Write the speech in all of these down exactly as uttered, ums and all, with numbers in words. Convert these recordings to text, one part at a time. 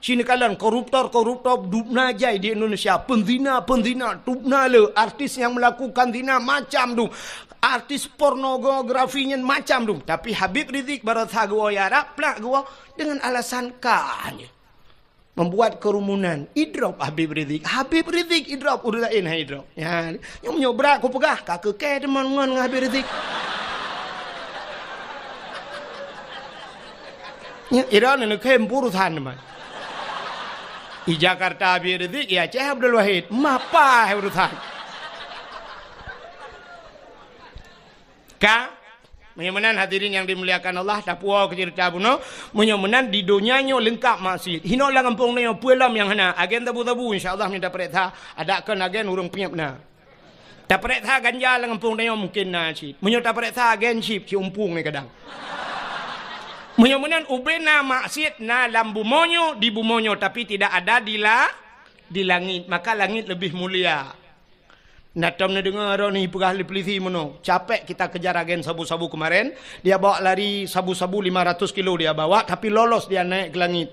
Cina kalon koruptor-koruptor dubna jai di Indonesia, penzina-penzina dubna le, artis yang melakukan zina macam dum, artis pornografi nyan macam dum. Tapi Habib Rizik barosa geuwoe Arab, plak geuwoe dengan alasan ka je. Membuat kerumunan, idrop Habib Rizik. Habib Rizik idrop, ureueng laén hai idrop. Ya, nyoe, nyoe brat kupeugah, ka keu kèe teuma ngon, ngon Habib Rizik. Ya, ira neukhem urusan teuma. Di Jakarta Habib Rizik, di Aceh Abdul Wahid. Mapa hai urusan. Ka, meunyoe meunan hadirin yang dimuliakan Allah, tapuwoe keu ceurita bunoe, meunyoe meunan di donya nyoe leungkap maksiet. Hinoe lam gampông nyoe peue lom nyang hana, agen sabu-sabu insya Allah meunyoe tapareksa, adak kon agen ureueng peunyep na. Tapareksa ganja lam gampông nyoe mungkin na cit. Meunyoe tapareksa agen cit, siumpung nyoe kadang. Meunyoe meunan ubena maksiet na lam bumoe nyoe, di bumoe nyoe, tapi tidak ada di la-, di langit, maka langit lebih mulia. Na tom neudeungoe droeneuh peugah lé polisi meunoe, capek kita kejar agen sabu-sabu kemarin, dia bawa lari sabu-sabu lima ratus kilo dia bawa, tapi lolos dia naik ke langit.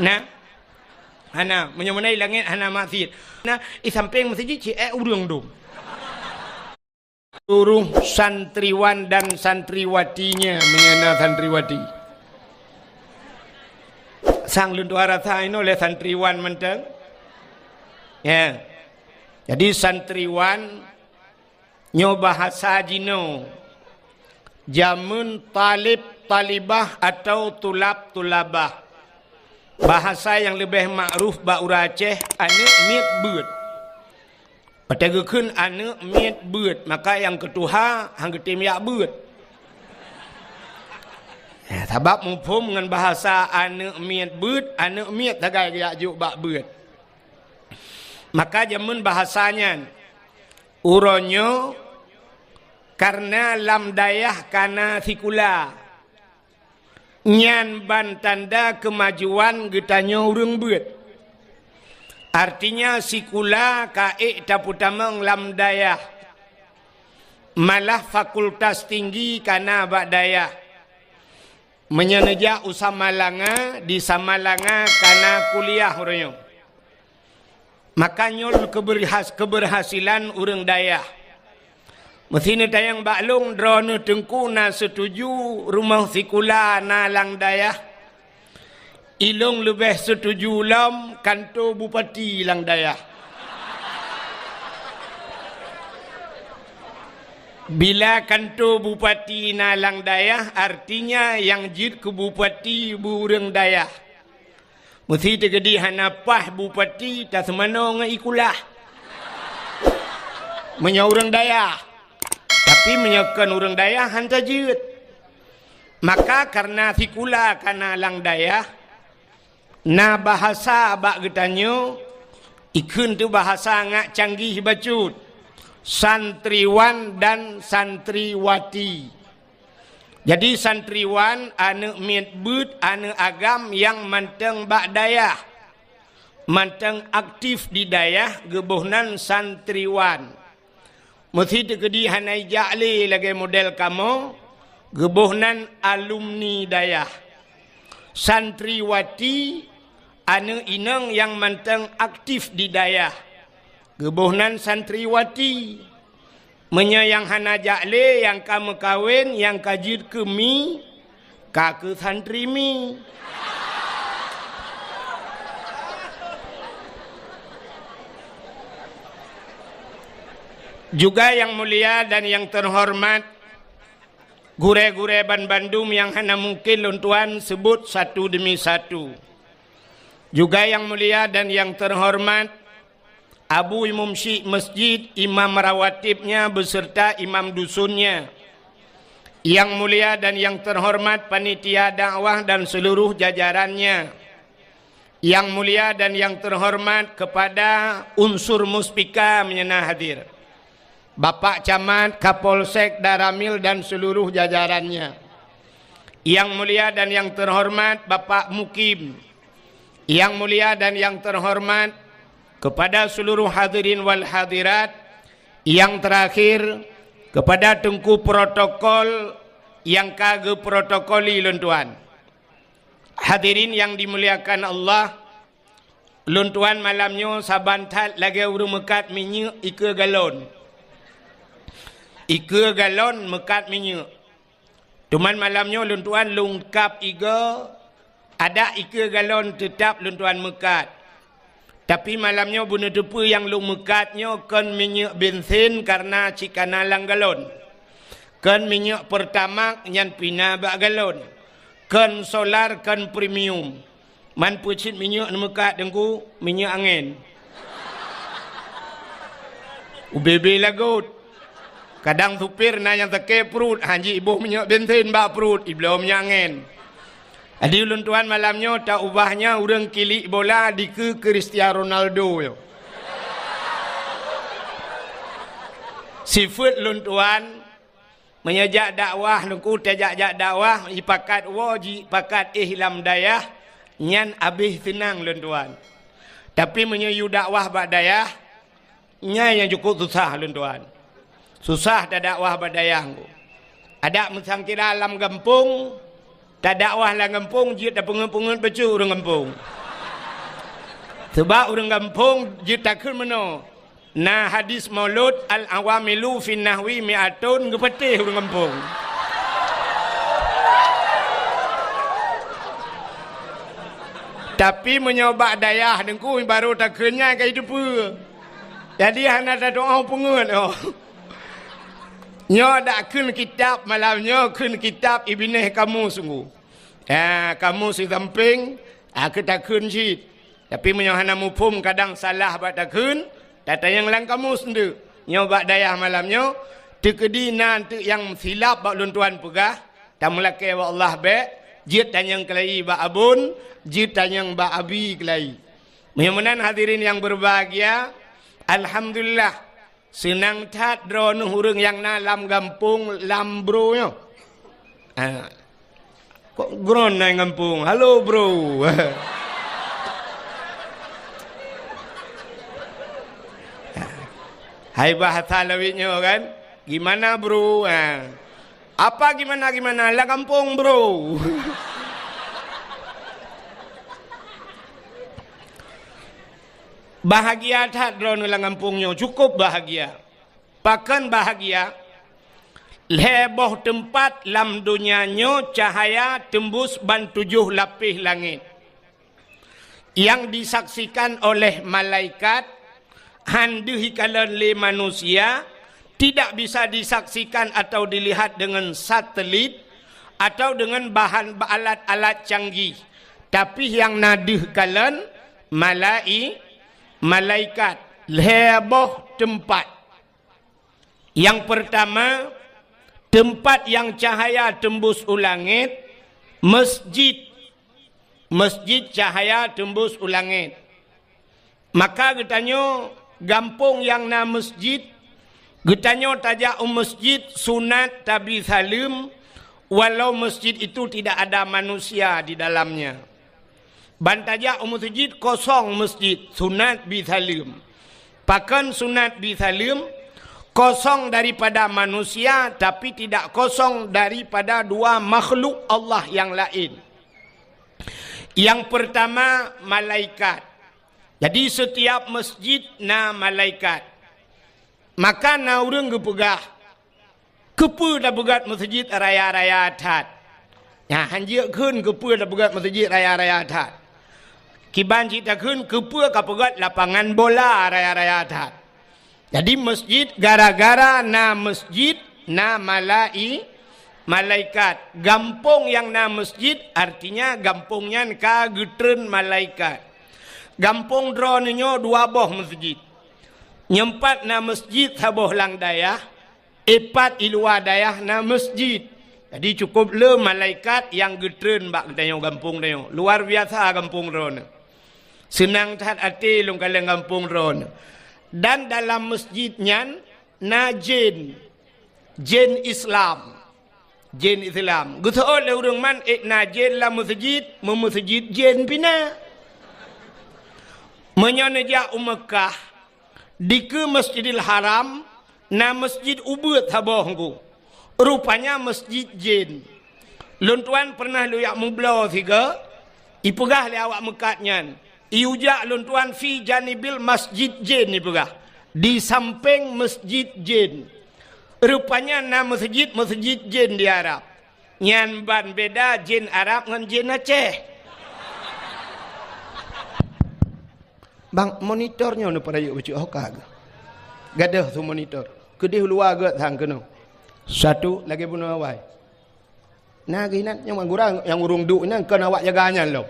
Nah, hana, meunyoe meunan di langit hana maksiet. Nah, di samping meuseujid cit ék ureueng dum. Seluruh santriwan dan santriwatinya, meunyoe na santriwati. Sang lôn tuha rasa inoe lé santriwan mantong. Ya. Jadi santriwan nyoe bahasa jinoe. Jameun talib talibah atau tulab tulabah. Bahasa nyang leubeh makruf bak ureueng Aceh, aneuk miet beuet. Watèe geukheun aneuk miet beuet, maka nyang keu tuha han geutem jak beuet. Ya, sabab muphom ngon bahasa aneuk miet beuet, aneuk miet sagai geujak jok bak beuet. Maka jameun bahasa nyan, uroe nyoe kareuna lam dayah ka na sikula. Nyan ban tanda keumajuan geutanyoe ureueng beuet. Artinya sikula ka ék tapeutamong lam dayah. Malah fakultas tinggi ka na bak dayah. Meunyoe neujak u Samalanga, di Samalanga ka na kuliah uroe nyoe. Maka nyoe keubeurhas-, keubeurhasilan ureueng dayah. Meusi neutanyong bak lôn, droeneuh teungku na seutuju rumoh sikula na lam dayah? Ilôn leubeh seutuju lom kanto bupati lam dayah. Bila kanto bupati na lam dayah, artinya nyang jeuet keu bupati beu ureueng dayah. Meusi teukeudi hana paih bupati taseumanoe ngon i kulah. Meunyoe ureueng dayah. Tapi meunyoe kon ureueng dayah han tajeuet. Maka kareuna sikula ka na lam dayah, na bahasa bak geutanyoe, ikheun teuh bahasa ngat canggih bacut, santriwan dan santriwati. Jadi santriwan, aneuk miet beuet, aneuk agam nyang mantong bak dayah, mantong aktif di dayah, geuboh nan santriwan. Meusi teukeudi hana ijak lé lagèe model kamoe, geuboh nan alumni dayah. Santriwati, aneuk inong nyang mantong aktif di dayah, geuboh nan santriwati. Meunyoe nyang hana jak lé, nyang ka meukawen, nyang ka jeuet keu mi, ka keu santri mi. Juga yang mulia dan yang terhormat, gurèe-gurèe banbandum nyang hana mungken lôn tuan seubut satu demi satu. Juga yang mulia dan yang terhormat, Abu Imum Syik Masjid, imam rawatibnya beserta imam dusunnya. Yang mulia dan yang terhormat panitia dakwah dan seluruh jajarannya. Yang mulia dan yang terhormat kepada unsur Muspika meunyoe na hadir. Bapak Camat, Kapolsek, Danramil dan seluruh jajarannya. Yang mulia dan yang terhormat Bapak Mukim. Yang mulia dan yang terhormat kepada seluruh hadirin wal hadirat. Yang terakhir, kepada Teungku Protokol nyang ka geuprotokoli lôn tuan. Hadirin yang dimuliakan Allah, lôn tuan malam nyoe saban that lagée ureuëng meukat minyeuk ikeue galon. Ikeue galon meukat minyeuk. Cuman malam nyoe lôn tuan lôn kab igoe, adak ikeue galon teutab lôn tuan meukat. Tapi malam nyoe beuneuteupeu nyang lôn meukat nyoe kon minyeuk bensin kareuna cit kana lam galon. Kon minyeuk Pertamax nyan pina bak galon. Kon solar, kon premium. Man peue cit minyeuk neumeukat Teungku, minyeuk angén. Ubé-bé lagot. Kadang supir na nyang sakét pruet, han jiboh minyeuk bensin bak pruet, ibloe minyeuk angén. Jadi ulôn tuan malam nyoe ta ubah nyan ureuëng kilik bola dikeue Cristiano Ronaldo nyoe. Sifeuet lôn tuan, meunyoe jak dakwah Teungku, tajak-jak dakwah, jipakat woe, jipakat éh lam dayah, nyan abéh seunang lôn tuan. Tapi meunyoe yue dakwah bak dayah, nyan nyang cukup susah lôn tuan. Susah tadakwah bak dayah Teungku. Adak meusangkira lam gampông, tadakwah lam gampông jeuet tapeungeuet-peungeuet bacut ureuëng gampông. Sabab ureuëng gampông jeuet takheun meunoe, na hadis maulud, "Al-awamilu fin nahwi mi'atun," geupatéh ureuëng gampông. Tapi meunyoe bak dayah Teungku barô takheun nyan ka jiteupeue. Jadi hana tatu'oh peungeuet oh. Nyoe dak kheun kitab malam nyoe, kheun kitab Ibneh Kamus Teungku. Ya, kamus di sampéng, ah, keu takheun cit. Tapi meunyoe hana muphom kadang salah bak takheun, tatanyong lam kamus enteuk. Nyoe bak dayah malam nyoe, teukeudi na enteuk nyang silap bak lôn tuan peugah, tameulakée bak Allah bék, jeuet tanyong keulayi bak abon, jeuet tanyong bak abi keulayi. Meunyoe meunan hadirin nyang berbahagia, alhamdulillah, seunang that droeneuh ureuëng nyang na lam gampông lam bro nyoe. Ah. Kok gron na gampông? Halo, bro. Hai bahasa lawét nyoe kan? Gimana, bro? Ha. Apa gimana-gimana? Lam gampông, bro. Bahagia that droeneuh lam gampông nyoe, cukup bahagia. Pakon bahagia? Lhée boh teumpat lam donya nyoe cahaya teumbus ban tujoh lapéh langét. Yang disaksikan oleh malaikat, han deuh ikalon lé manusia, tidak bisa disaksikan atau dilihat dengan satelit atau dengan bahan alat-alat canggih. Tapi nyang na deuh kalon malai-, malaikat, lhée boh teumpat. Nyang peurtama, teumpat nyang cahaya teumbus u langét, meusjid. Meusjid cahaya teumbus u langét. Maka geutanyoe gampông nyang na meusjid, geutanyoe tajak u meusjid sunat tabi saleuem, walau meusjid itu tidak ada manusia di dalamnya. Ban tajak u meusjid kosong meusjid, sunat bi saleuem. Pakon sunat bi saleuem? Kosong daripada manusia, tapi tidak kosong daripada dua makhluk Allah yang lain. Yang pertama, malaikat. Jadi, setiap meusjid na malaikat. Maka na ureuëng geupeugah, "Keupeue tapeugét meusjid raya-raya that?" Nyan, han jeuet kheun keupeue tapeugét meusjid raya-raya that. Kiban cit takheun keupeue kapeugét lapangan bola raya-raya that. Jadi, meusjid, gara-gara na meusjid, na malai-, malaikat. Gampông nyang na meusjid, artinya gampông nyan ka geutreun malaikat. Gampông droeneuh nyoe dua boh meusjid. Nyoe pat na meusjid saboh lam dayah, ipat i luwa dayah na meusjid. Jadi, cukup le malaikat nyang geutreun bak geutanyoe gampông tanyoe. Luar biasa gampông droeneuh. Seunang that até lôn kalon gampông droeneuh. Dan dalam meusjid nyan na jén, jén Islam. Jén Islam. Geuseuôt lé ureuëng man ék na jén lam meusjid, meu-, meusjid jén pih na. Meunyoe neujak u Meukah, dikeue Masjidil Haram, na meusjid ubeuet saboh Teungku. Rupanya meusjid jén. Lôn tuan peureunah lôn jak meubloe sigoe, Ipeugah lé awak meukat nyan, "Ijak lôn tuan fi janibil masjid jin," ipeugah, di sampéng masjid jin. Rupanya na meuseujid-meuseujid jin di Arab. Nyan ban beda jin Arab ngon jin Aceh. Bang, monitor nyoe neupeurayeuk bacut ho ka geuh. Gadoh su monitor. Keudeh luwa geuh sang keunoe. Satu, lagèe bunoe awai. Na geuh inan nyang gura nyang ureueng duek nyan kon awak jaga nyan lom.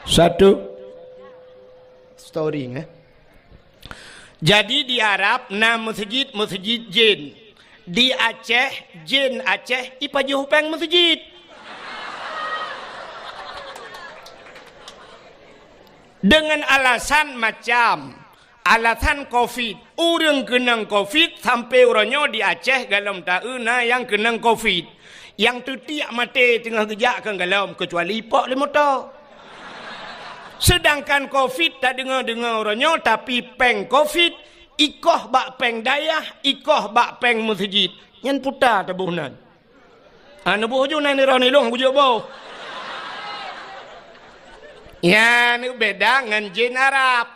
Satu. Story, eh. Jadi di Arab na meuseujid-meuseujid jin. Di Aceh, jin Aceh ipajoh péng meuseujid. Dengan alasan macam, alasan covid. Ureueng keunong covid sampai uroe nyoe di Aceh galom taeu na nyang keunong covid. Nyang teutiek maté teungoh geujak keu galom, keucuali ipok lé moto. Seudangkan covid tadeungoe-deungoe uroe nyoe, tapi péng covid ikoh bak péng dayah, ikoh bak péng meuseujid. Nyan puta taboh nan. Ah, neuboh ju nan nirah nilong kujok boh. Nyan beda ngon jin Arab.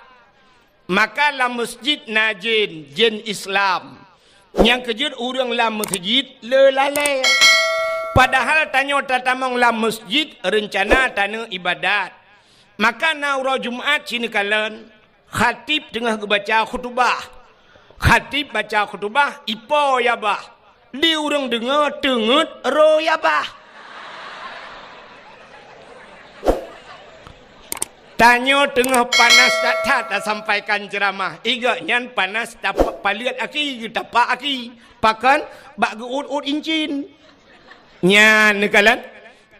Maka lam meuseujid na jin, jin Islam. Nyang keujeuet ureueng lam meuseujid le lalée. Padahal tanyoe tatamong lam meuseujid reuncana taneuk ibadat. Maka na uroe Jumat sineukalon, khatib teungoh geubaca khutubah. Khatib baca khutubah, ipo ya bah. Di ureueng deungoe teungeut ro ya bah. Tanyoe teungoh panas that-that tasampaikan ceuramah. Igok nyan panas tapa-, paleuet aki, tapak aki. Pakon? Bak geuôt-ôt incin. Nyan neukalon.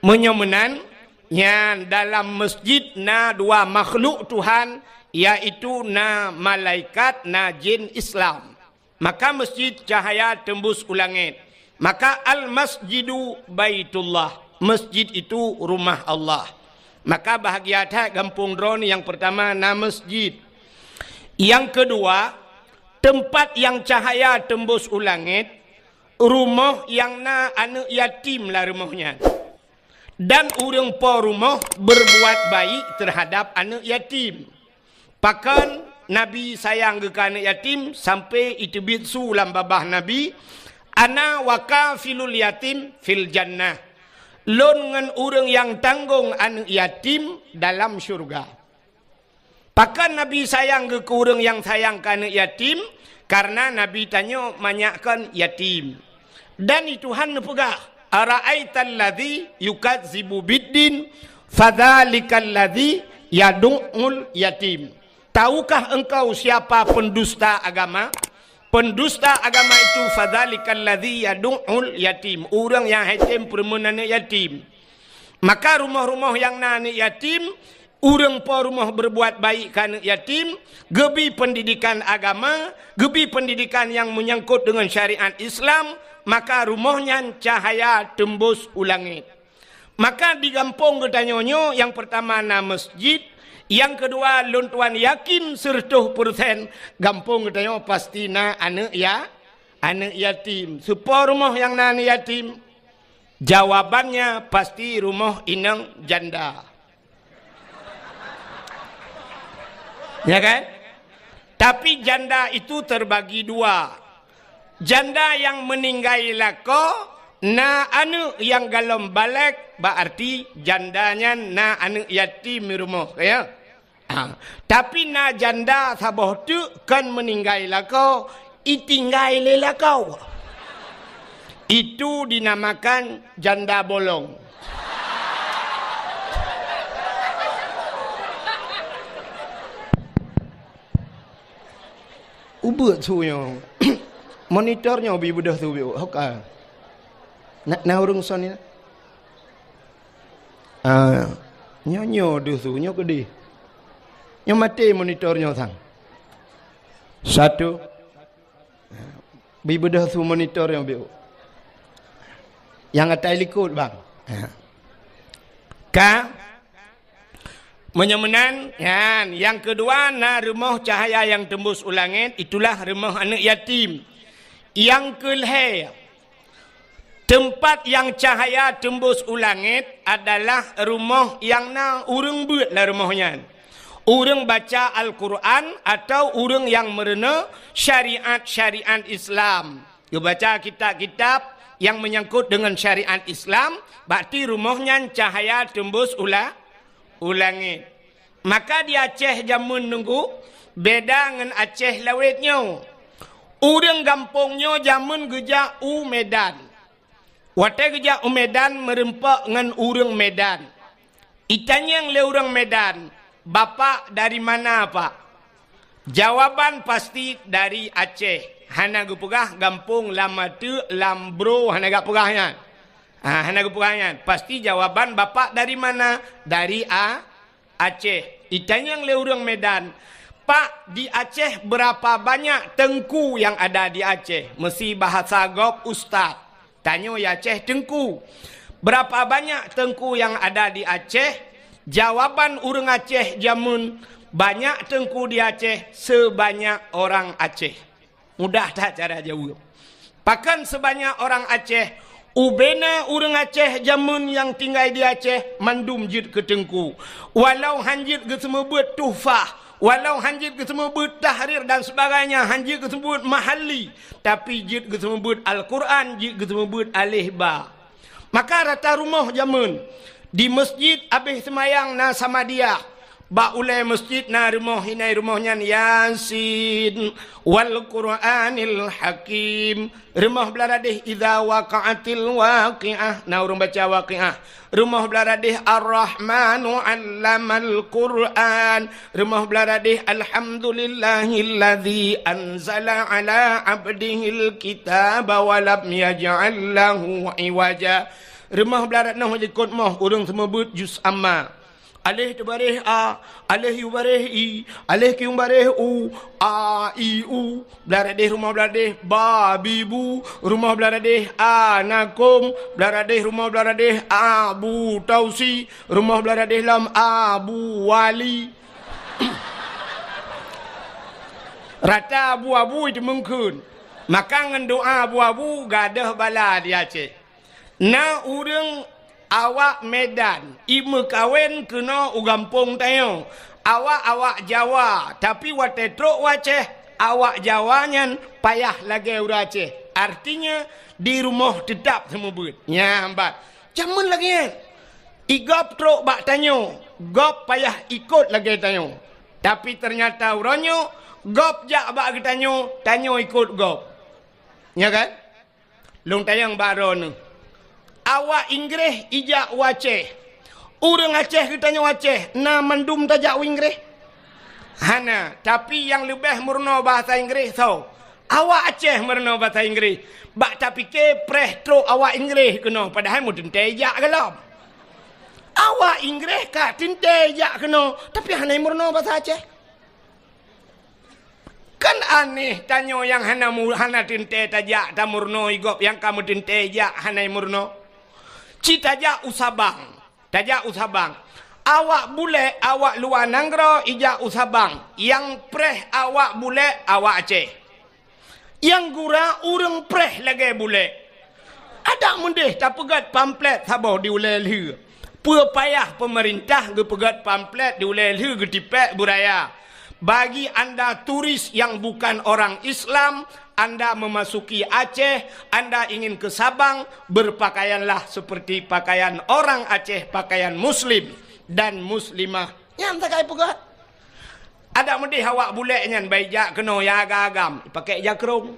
Meunyoe meunan, nyan dalam meuseujid na dua makhluk Tuhan, yaitu na malaikat, na jin Islam. Maka meuseujid cahya teumbus u langét. Maka al-masjidu baitullah, meuseujid itu rumah Allah. Maka bahgia that gampông droeneuh nyang peurtama na meuseujid. Nyang keudua, teumpat nyang cahya teumbus u langét, rumoh nyang na aneuëk yatim lam rumoh nyan. Dan ureuëng po rumoh beurbuat baik teuhadab aneuëk yatim. Pakon Nabi sayang geuh keu aneuëk yatim sampai iteubiet su lam babah Nabi, "Ana wa kafilul yatim fil jannah." Lôn ngon ureuëng nyang tanggong aneuëk yatim dalam syeuruga. Pakon Nabi sayang geuh keu ureuëng nyang sayang keu aneuëk yatim? Kareuna Nabi tanyoe manyak kon yatim. Dan di Tuhan neupeugah, "Ara'aital ladzi yukadzibu biddin, fadzalikal ladzi yadu'ul yatim." Tahukah engkau siapa pendusta agama? Pendusta agama itu, fadzalikal ladzi yadu'ul yatim, ureuëng nyang hai tem peureumeun aneuëk yatim. Maka rumoh-rumoh nyang na aneuëk yatim, ureuëng po rumoh beurbuat baik keu aneuëk yatim, geubri peundidikan agama, geubri peundidikan nyang meunyangkot deungon syariat Islam, maka rumoh nyan cahya teumbus u langét. Maka di gampông geutanyoe nyoe, nyang peurtama na meuseujid, nyang keudua lôn tuan yakin seureutôh peureusén gampông geutanyoe pasti na aneuëk ya-, aneuëk yatim. Soe po rumoh nyang na aneuëk yatim? Jawabannya pasti rumoh inong janda. Ya kan? Tapi janda itu terbagi dua. Janda nyang meuninggai lakoe, na aneuëk nyang galom balek, bak arti janda nyan na aneuëk yatim di rumoh, ya. Ha. Tapi na janda saboh teuk kon meuninggai lakoe, itinggai lé lakoe. Itu dinamakan janda bolong. Ubeuet su nyoe. Monitor nyoe bi beudôh su bi, ho ka. Na, na ureuëng son ni na? Ah, nyoe, nyoe deuh su, nyoe keudeh. Nyoe maté monitor nyoe sang. Satu. Bi beudôh su monitor nyoe biôh. Nyang atai likot, bang. Ka? Meunyoe meunan, nyan, nyang keudua na rumoh cahya nyang teumbus u langét, itulah rumoh aneuëk yatim. Nyang keulhée, Teumpat nyang cahya teumbus u langét adalah rumoh nyang na ureuëng beuet lam rumoh nyan. Ureuëng baca Al-Quran atau ureuëng nyang meurunoe syariat-syariat Islam. Geubaca kitab-kitab nyang meunyangkot deungon syariat Islam, berarti rumoh nyan cahya teumbus u la-, u langét. Maka di Aceh jameun nunggu beda ngon Aceh lawét nyoe. Ureuëng gampông nyoe jameun geujak u Medan. Watée geujak u Medan meurumpok ngon ureuëng Medan. Itanyong lé ureuëng Medan, "Bapak dari mana, Pak?" Jawaban pasti dari Aceh. Hana geupeugah gampông lam ateuk, lam bro, hana geupeugah nyan. Ha, hana geupeugah nyan. Pasti jawaban, "Bapak dari mana?" Dari A-, Aceh. Itanyong lé ureuëng Medan, "Pak, di Aceh berapa banyak teungku yang ada di Aceh?" Meusi bahasa gob ustaz. Tanyoe ya Aceh teungku. Berapa banyak teungku yang ada di Aceh? Jawaban ureuëng Aceh jameun, banyak teungku di Aceh sebanyak orang Aceh. Mudah that cara jaweueb. Pakon sebanyak orang Aceh? Ubena ureuëng Aceh jameun nyang tinggai di Aceh mandum jeuet keu teungku. Walau han jeuet geuseumeubeuet tuhfah, walau han jeuet geuseumeubeuet tahrir dan sebagainya, han jeuet geuseumeubeuet mahalli, tapi jeuet geuseumeubeuet Al-Quran, jeuet geuseumeubeuet aleh ba. Maka rata rumoh jameun, di masjid abéh seumayang na Samadiyah, bak ulée masjid na rumoh, inan rumoh nyan Yasin wal Qur'anil Hakim. Rumoh blah radeh Idza Waqa'atil Waqi'ah, na ureuëng baca Waqi'ah. Rumoh blah radeh Ar-Rahmanu 'Allamal Qur'an. Rumoh blah radeh Alhamdulillahilladzi anzala 'ala 'abdihil kitaba wa lam yaj'al lahu 'iwaja. Rumoh blah radeh noh likot moh ureuëng seumeubeuet juz amma. Aleh teubareh a, aleh yubareh i, aleh kiyubareh u, a, i, u. Blah radeh rumoh blah radeh ba, bi, bu. Rumoh blah radeh a, na, kum. Blah radeh rumoh blah radeh a, bu, tausi. Rumoh blah radeh lam a, bu, wali. Rata abu-abu itu meungkheun. Maka ngon doa abu-abu gadôh bala di Aceh. Na ureuëng awak Medan, imeukawen keunoe u gampông tanyoe. Awak-awak Jawa, tapi watée trok u Aceh, awak Jawa nyan payah lagée ureuëng Aceh. Artinya, di rumoh teutap seumeubeuet. Nyan bat. Jameun lagée nyan. I gob trok bak tanyoe, gob payah ikot lagée tanyoe. Tapi teunyata uroe nyoe, gob jak bak geutanyoe, tanyoe ikot gob. Nya kan? Lôn tanyong bak droeneuh. Awak Inggréh ijak u Aceh. Ureuëng Aceh geutanyoe Aceh, na mandum tajak u Inggréh? Hana, tapi nyang leubeh meurunoe bahasa Inggréh soe? Awak Aceh meurunoe bahasa Inggréh. Bak tapike preh trok awak Inggréh keunoe, padahai meuteuntée ijak gohlom. Awak Inggréh ka teuntée ijak keunoe, tapi hana meurunoe bahasa Aceh. Kan aneh tanyoe nyang hana mu-, hana teuntée tajak tameurunoe i gob nyang ka meuteuntée jak hana meurunoe. Ci tajak u Sabang, tajak u Sabang. Awak bulek, awak luwa nanggroe ijak u Sabang. Nyang preh awak bulek, awak Aceh. Nyang gura ureuëng preh lagée bulek. Adak meudeh tapeugét pamflet saboh di ulée lheueh. Peue payah peumeurintah geupeugét pamflet di ulée lheueh geutipék beuraya. Bagi anda turis yang bukan orang Islam, anda memasuki Aceh, anda ingin ke Sabang, berpakaianlah seperti pakaian orang Aceh, pakaian muslim dan muslimah. Nyan sagai peugah. Adak meudeh awak bulek nyan bai jak keunoe ya agam-agam, ipakèk jakrong.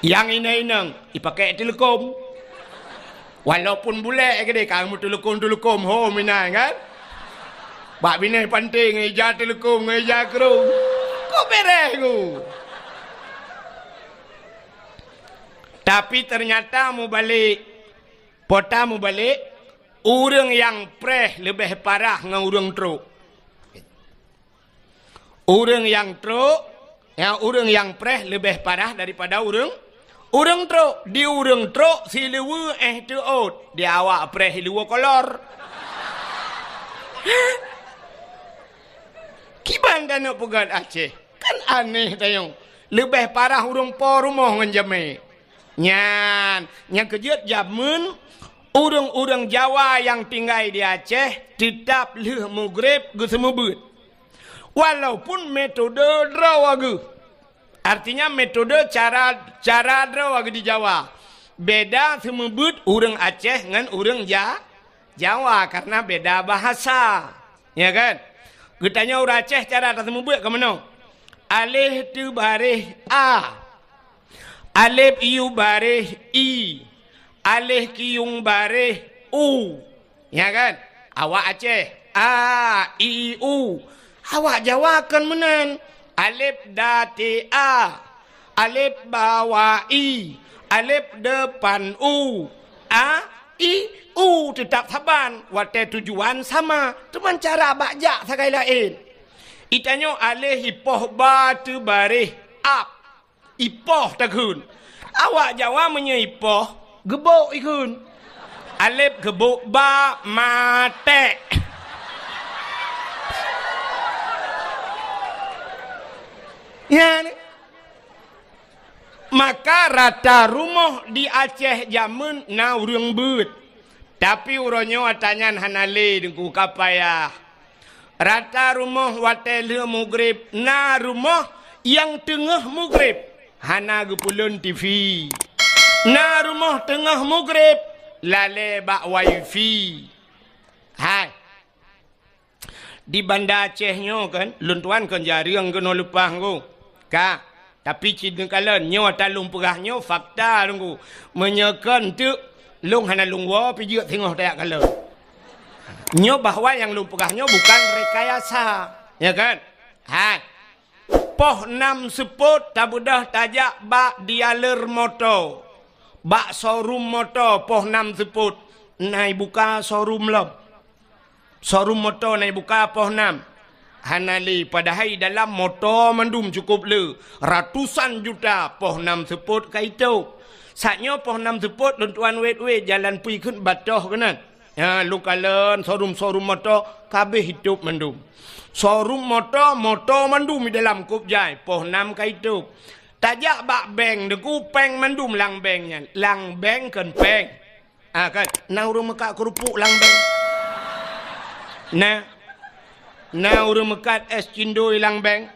Nyang inong-inong, ipakèk teuleukom. Walaupun bulek keudeh ka meuteuleukom-teuleukom ho meunan kan. Bak binéh panté ngon ija teuleukom ngon ija krong. Kok bereh ku. Tapi ternyata mubalek. Pota mubalek, ureuëng nyang preh leubeh parah ngon ureuëng trok. Ureuëng nyang trok, ya, ureuëng nyang preh leubeh parah daripada ureuëng, ureuëng trok. Di ureuëng trok siluweue éh teuôt, di awak preh siluweue kolor. Kiban taneuk peugét Aceh. Kan aneh tanyoe. Leubeh parah ureuëng po rumoh ngon jamé. Nyan, nyang keujeuet jameun ureuëng-ureuëng Jawa nyang tinggai di Aceh teutab lheueh mugreb geuseumeubeut. Walaupun metode droe geuh. Artinya metode cara, cara droe geuh di Jawa. Beda seumeubeut ureuëng Aceh ngon ureuëng Ja-, Jawa karena beda bahasa. Ya kan? Geutanyoe ureuëng Aceh cara taseumeubeut ka meunoe. Aleh teubareh a. Aleb iyueb bareh i. Aleh kiyueng bareh u. Ya kan? Awak Aceh, a, i, u. Awak Jawa kon meunan. Aleb da te a. Aleb bawa i. Aleb depan u. A, i, u teutab saban. Watée tujuan sama, teuma cara bak jak sagai laén. Itanyoe aleh ipoh ba teubareh ab. Ipoh takheun. Awak Jawa meunyoe ipoh, geubok ikheun. Aleb geubok ba matek. Ya, ni. Maka rata rumoh di Aceh jameun na ureuëng beuet. Tapi uroe nyoe ata nyan hana lé Teungku, ka payah. Rata rumoh watée lheueh mugreb, na rumoh nyang teungoh mugreb hana geupeulon T V. Na rumoh teungoh mugreb lalée bak wifi. Hai. Di Banda Aceh nyoe kan, lôn tuan kon jareueng keunoe leupah ngku. Ka, tapi cit neukalon, nyoe ata lôn peugah nyoe fakta ngku. Meunyoe kon teuk, lôn hana lôn woe pih jeuet singoh tajak kalon. Nyoe bahwa nyang lôn peugah nyoe bukan rekayasa, ya kan? Hai. Poh nam seupôt tabeudôh tajak bak dialer moto. Bak showroom moto poh nam seupôt, na ibuka showroom lom. Showroom moto na ibuka poh nam. Hana lé, padahai dalam moto mandum cukôp le. Ratusan juta poh nam seupôt ka itôp. Saat nyoe poh nam seupôt lôn tuan wét-wét jalan pui kheun batoh keunan. Ya, lôn kalon showroom-showroom moto ka abéh itôp mandum. Showroom moto, moto mandum di dalam kôp jai, poh nam ka itôp. Tajak bak bank, Teungku, péng mandum lam bank nyan. Lam bank kon péng. Ah, kan? Na ureuëng meukat keurupuk lam bank? Na. Na ureuëng meukat és cindoi lam bank?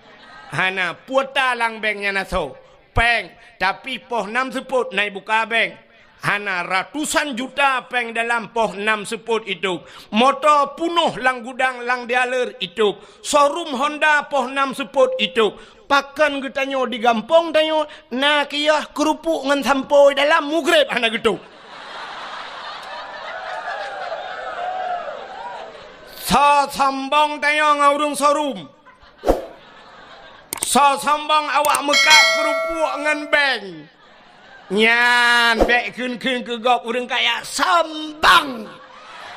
Hana. Kuota lam bank nyan asoe. Péng. Tapi poh nam seupôt na ibuka bank. Hana, ratusan juta péng dalam poh nam seupôt itôp. Moto punoh lam gudang lam dialer itôp. Showroom Honda poh nam seupôt itôp. Pakon geutanyoe di gampông tanyoe na kiôh keurupuk ngon sampoe dalam mugreb hana geutôp. Soe sombong tanyoe ngon ureuëng showroom. Soe sombong awak meukat keurupuk ngon bank. Nyan bék kheun-kheun keu gob ureuëng kaya sombong.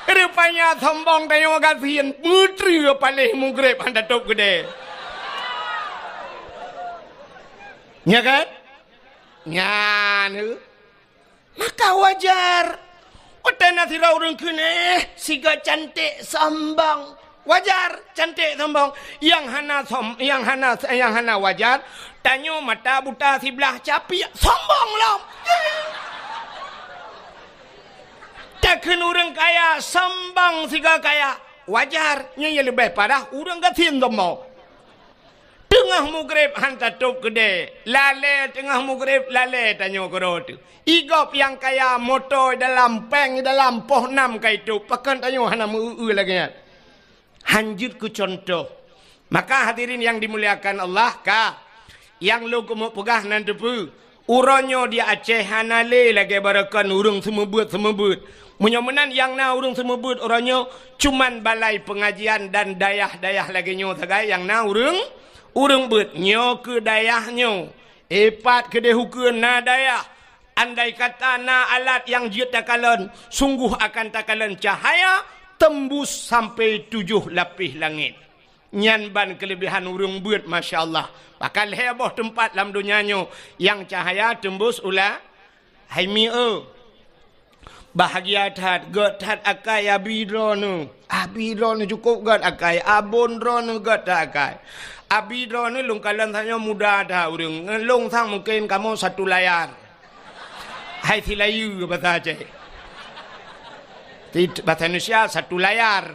Rupanya sombong tanyoe gasien, meuteue paléh mugreb hana tôp keudè. Nya kan? Nyan. Maka wajar. Watée na sidroe ureuëng kheun, eh, siga cantik sombong. Wajar, cantik sombong. Nyang hana som-, nyang hana, nyang hana wajar, tanyoe mata buta siblah capiak, sombong lom. Takheun ureuëng kaya sombong siga kaya, wajar. Nyoe nyang leubeh parah ureuëng gasien sombong. Teungoh mugreb han tatôp keudè, lalée teungoh mugreb lalée tanyoe keudroe teuh. Igob nyang kaya moto dalam, péng dalam, poh nam ka itôp, pakon tanyoe hana meu-eu lagée nyan. Han jeuet keu cuntoh. Maka hadirin nyang dimuliakan Allah, ka nyang lôn keumeung peugah nan teupeue. Uroe nyoe di Aceh hana lé lagée barokon ureuëng seumeubeuet-seumeubeuet. Meunyoe meunan nyang na ureuëng seumeubeuet uroe nyoe cuman balai peungajian dan dayah-dayah lagée nyoe sagai nyang na ureuëng, ureuëng beuet. Nyoe keu dayah nyoe. Ipat keudeh ukeue na dayah. Andai kata na alat nyang jeuet takalon, sunggoh akan takalon cahya teumbus sampai tujoh lapéh langét. Nyan ban keuleubehan ureuëng beuet, masya Allah. Bahkan lhée boh teumpat lam donya nyoe nyang cahya teumbus u la-, hai mi-e. Bahgia that, gét that akai abi droeneuh. Abi droeneuh cukôp gét akai, abon droeneuh gét that akai. Abi droeneuh lôn kalon tanyoe muda that ureuëng. Ngon lôn sang mungken kamoe satu layar. Hai silayeue basa Aceh. Ti-, basa Indonesia satu layar.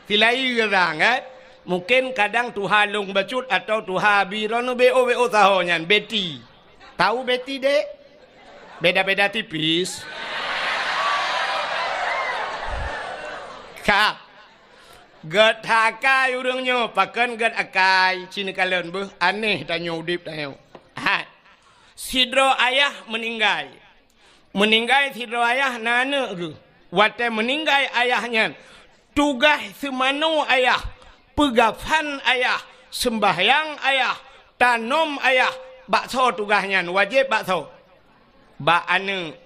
Silayeue basa, kan? Mungkin kadang tuha lôn bacut atau tuha bi droeneuh B O B O saho nyan, Betty. Tahu Betty, Dek? Beda-beda tipis. Ka. Gét that akai ureuëng nyoe, pakon gét akai, ci neukalon beuh, aneh tanyoe udeb tanyoe. Hai. Sidroe ayah meuninggai. Meuninggai sidroe ayah na aneuëk geuh. Watée meuninggai ayah nyan, tugaih seumanoe ayah, peugafan ayah, seumbahyang ayah, tanom ayah, bak soe tugaih nyan, wajéb bak soe? Bak aneuëk.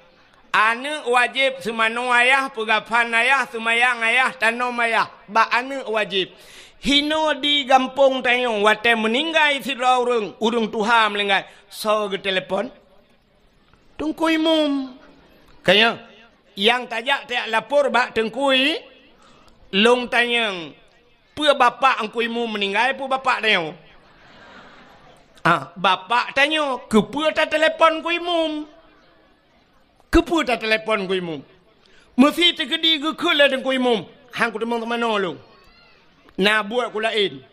Aneuëk wajéb seumanoe ayah, peugafan ayah, seumayang ayah, tanom ayah, bak aneuëk wajéb. Hinoe di gampông tanyoe watée meuninggai sidroe ureuëng, ureuëng tuha meuninggai, soe geutelepon? Teungku Imum. Ka nyan, nyang tajak tajak lapor bak Teungku I-, lôn tanyong, peue bapak Teungku Imum meuninggai, peue bapak tanyoe? Ah, bapak tanyoe, keupeue tatelepon Teungku Imum? Keupeue tatelepon Teungku Imum? Meusi teukeudi geukheun lé Teungku Imum, han kuteumong seumanoe lôn. Na buet ku laén.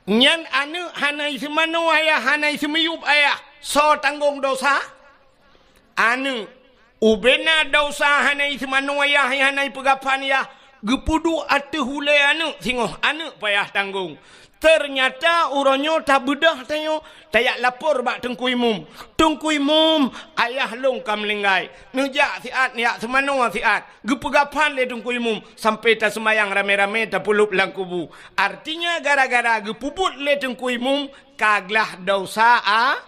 Nyan aneuëk hana iseumanoe ayah, hana iseumiyueb ayah. Soe tanggong dosa? Aneuëk. Ubena dosa hana iseumanoe ayah, hana ipeugafan ayah, geupeuduek ateueh ulée aneuëk singoh, aneuëk payah tanggong. Teunyata uroe nyoe tabeudôh tanyoe, tajak lapor bak Teungku Imum. "Teungku Imum, ayah lôn ka meuninggai. Neujak siat, neujak seumanoe siat." Geupeugafan lé Teungku Imum sampai taseumayang ramé-ramé tapeulop lam kubu. Artinya gara-gara geupeubuet lé Teungku Imum ka glah dosa a-,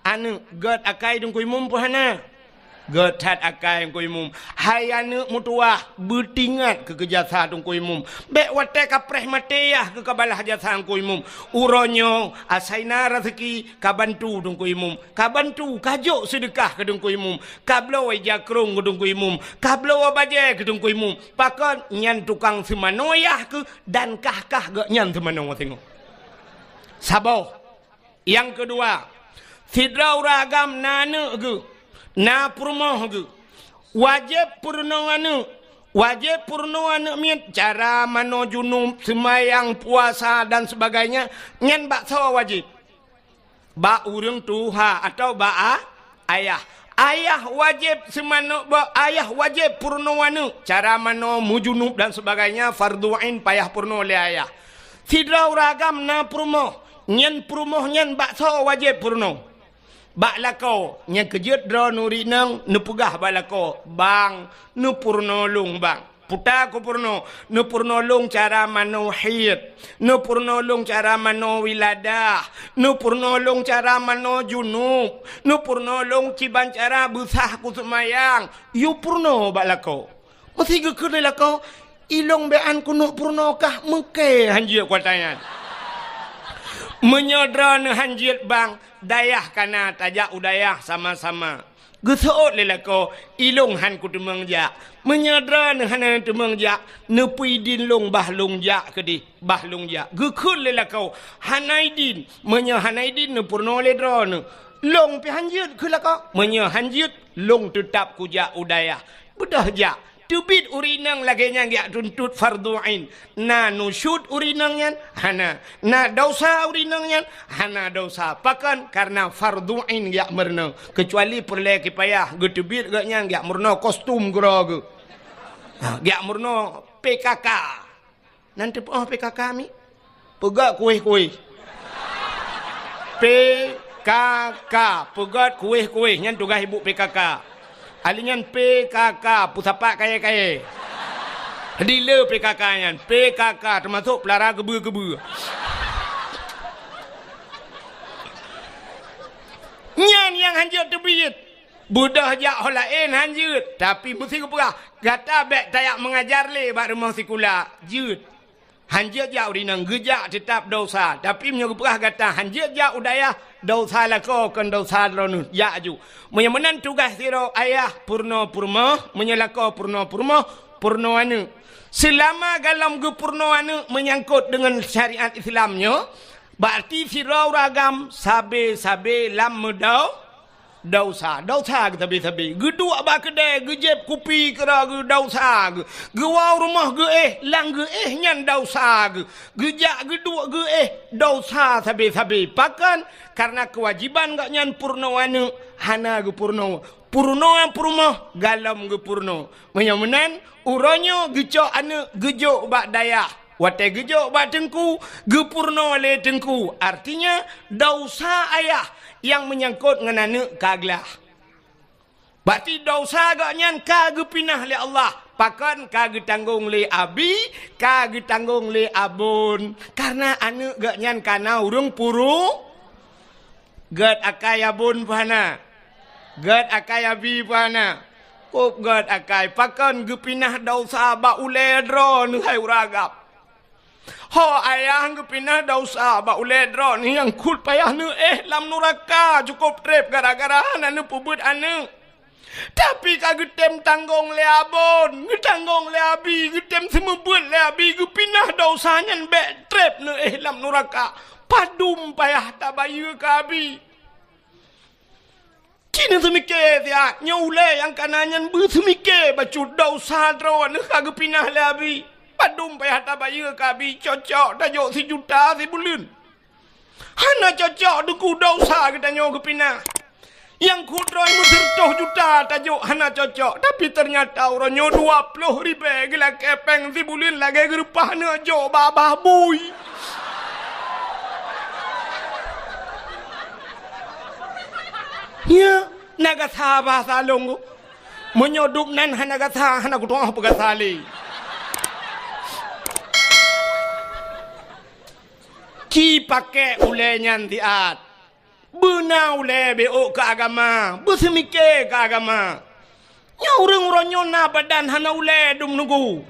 aneuëk. Gét akai Teungku Imum peue hana? Gét that akai Teungku Imum. Hai aneuëk meutuwah, beutingat keu, keu jasa Teungku Imum. Bék watée ka preh maté yah keu ka balaih jasa Teungku Imum. Uroe nyoe asai na raseuki ka bantu Teungku Imum. Ka bantu, ka jok seudeukah keu Teungku Imum. Ka bloe ija krông keu Teungku Imum. Ka bloe bajée keu Teungku Imum. Pakon? Nyan tukang seumanoe yah keuh dan kah-kah geuh nyan seumanoe singoh. Saboh. Nyang keudua, sidroe ureuëng agam na aneuëk geuh, na peurumoh geuh. Wajéb peurunoe aneuëk. Wajéb peurunoe aneuëk miet cara manoe junub, seumayang, puasa dan sebagainya, nyan bak soe wajéb? Bak ureuëng tuha atawa bak a-, ayah. Ayah wajéb seumanoe, bak ayah wajéb peurunoe aneuëk, cara manoe, meujunub dan sebagainya, fardhu ain payah peurunoe lé ayah. Sidroe ureuëng agam na peurumoh, nyan peurumoh nyan bak soe wajéb peurunoe? Bak lakoe. Nyang keujeuet droeneuh ureuëng inong neupeugah bak lakoe, "Bang, neupeurunoe lôn, Bang." Peue ta kupeurunoe? Neupeurunoe lôn cara manoe haid, neupeurunoe lôn cara manoe wiladah, neupeurunoe lôn cara manoe junub, neupeurunoe lôn kiban cara beusah kuseumayang. Yue peurunoe bak lakoe. Meusi geukheun lé lakoe, "Ilôn bék an keuneuk peurunoe kah, meuké han jeuet kuata nyan." Meunyoe droeneuh han jeuet, Bang, dayah ka na, tajak u dayah sama-sama. Geuseuôt lé lakoe, "Ilôn han kuteumeung jak." Meunyoe droeneuh hana teumeung jak, "Neupeuidin lôn bah lôn jak keudeh, bah lôn jak." Geukheun lé lakoe, "Hana idin." Meunyoe hana idin, neupeurunoe lé droeneuh, "Lôn pih han jeuet," kheun lakoe. "Meunyoe han jeuet, lôn teutab kujak u dayah." Beudôh jak. Teubiet ureuëng inong lagée nyan geujak tuntot fardhu ain. Na nusyuz ureuëng inong nyan? Hana. Na desya ureuëng inong nyan? Hana desya. Pakon? Kareuna fardhu ain geujak meurunoe. Keucuali peureulée kipayah, geuteubiet geuh nyan geujak meurunoe kostum keudroe geuh. Ha, geujak meurunoe P K K. Nan teupeue P K K mi? Peugét kueh-kueh. P K K, peugét kueh-kueh, nyan tugaih ibu P K K. Ahli nyan P K K, peusapat kayée-kayée. Dealer P K K nyan, P K K teumasok peulara geubeue-geubeue. Nyan nyang han jeuet teubiet. Beudôh jak ho laén han jeuet, tapi meusi geupeugah, gata bék tajak meungajar lé bak rumoh sikula, jeuet. Han jeuet jak ureuëng inong, geujak teutab desya, tapi meunyoe geupeugah gata han jeuet jak u dayah, desya lakoe kon desya droeneuh, jak aju. Meunyoe meunan tugaih sidroe ayah peurunoe peurumoh, meunyoe lakoe peurunoe peurumoh, peurunoe aneuëk. Seulama golom geupeurunoe aneuëk meunyangkot deungon syariat Islam nyoe, berarti sidroe ureuëng agam sabe-sabe lam meudo-, Dausa, dausa geusabe-sabe. Geuduek bak keudè, geujieb kupi keudroe geuh dausa geuh. Geuwoe rumoh geuéh, lam geuéh nyan dausa geuh. Geujak geuduek geuéh dausa sabe-sabe. Pakon? Kareuna keuwajéban gobnyan peurunoe aneuk hana geupeurunoe. Peurunoe peurumoh galom geupeurunoe. Meunyoe meunan, uroe nyoe geucok aneuk geujok bak dayah. Watèe geujok bak teungku, geupeurunoe lé teungku. Artinya, dausa ayah nyang meunyangkot ngon aneuk ka glah. Berarti dausa gobnyan ka geupinah lé Allah. Pakon? Ka geutanggong lé abi, ka geutanggong lé abon. Kareuna aneuk gobnyan ka na ureueng puru-, Gèt akai abon pih hana. Gèt akai abi pih hana. Kôb gèt akai. Pakon? Geupinah dausa bak ulèe droeneuh, hai ureueng agam. Ho ayah geupinah dausa bak ulèe droeneuh, nyang kheun payah neuéh lam nuraka cukôp trép gara-gara hana neupeubeuet aneuk. Tapi ka geutem tanggong lé abon, geutanggong lé abi, geutem seumeubeuet lé abi, geupinah dausa nyan bèk trép neuéh lam nuraka. Padum payah tabayeue keu abi. Ci neuseumiké siat, nyoe ulèe nyang ka na nyan beuseumike bacut dausa droeneuh ka geupinah lé abi. Padum payah tabayeue keu abi, cocok tajok sijuta sibuleuen. Hana cocok, Teungku, dausa geutanyoe geupinah. Nyang kheun droe meuseureutoh juta tajok hana cocok, tapi teunyata uroe nyoe dua ploh ribèe geulakèe pèng sibuleuen lagèe geureupah aneuk jok bak babah bui. Nyan, na gasa bahasa lôn. Meunyoe dum nan hana gasa, hana kutu'oh peugasa lé. Ci pakèk ulèe nyan siat. Beuna ulèe beuôk keu agama, beuseumiké keu agama. Nyoe ureueng uroe nyoe na badan hana ulèe dum nunggu.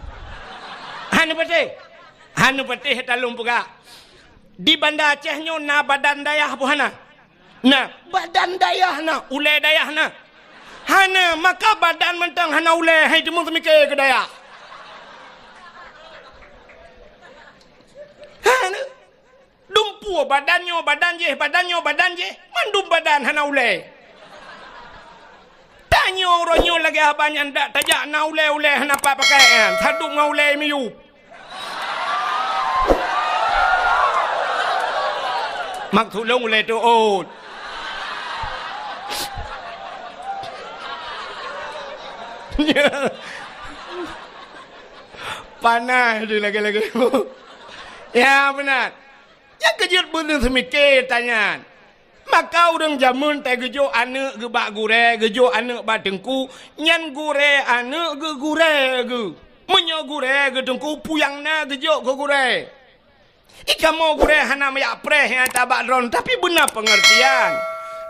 Hana patéh. Hana patéh talôn peugah. Di Banda Aceh nyoe na badan dayah peue hana? Na, badan dayah na, ulèe dayah na. Hana, maka badan mantong hana ulèe, hai teuma seumiké keu dayah. Hana. Dumpeue badan nyoe, badan jéh, badan nyoe, badan jéh, mandum badan hana ulèe. Tanyoe uroe nyoe lagèe haba nyan dak tajak na ulèe-ulèe hana pat pakai nyan, sadum ngon ulèe miyueb. Mak tulông ulèe teuôt. Panas tu lagèe-lagèe. Ya, beuna. Nyang keujeuet beuneuh seumiké tanyan. Maka ureueng jameun teuh geujok aneuk geuh bak gurèe, geujok aneuk bak teungku, nyan gurèe aneuk geuh gurèe geuh. Meunyoe gurèe geuh teungku, peue nyang na geujok keu gurèe. I kamoe gurèe hana meuyak preh nyang ata bak droeneuh, tapi beuna peungeurtian.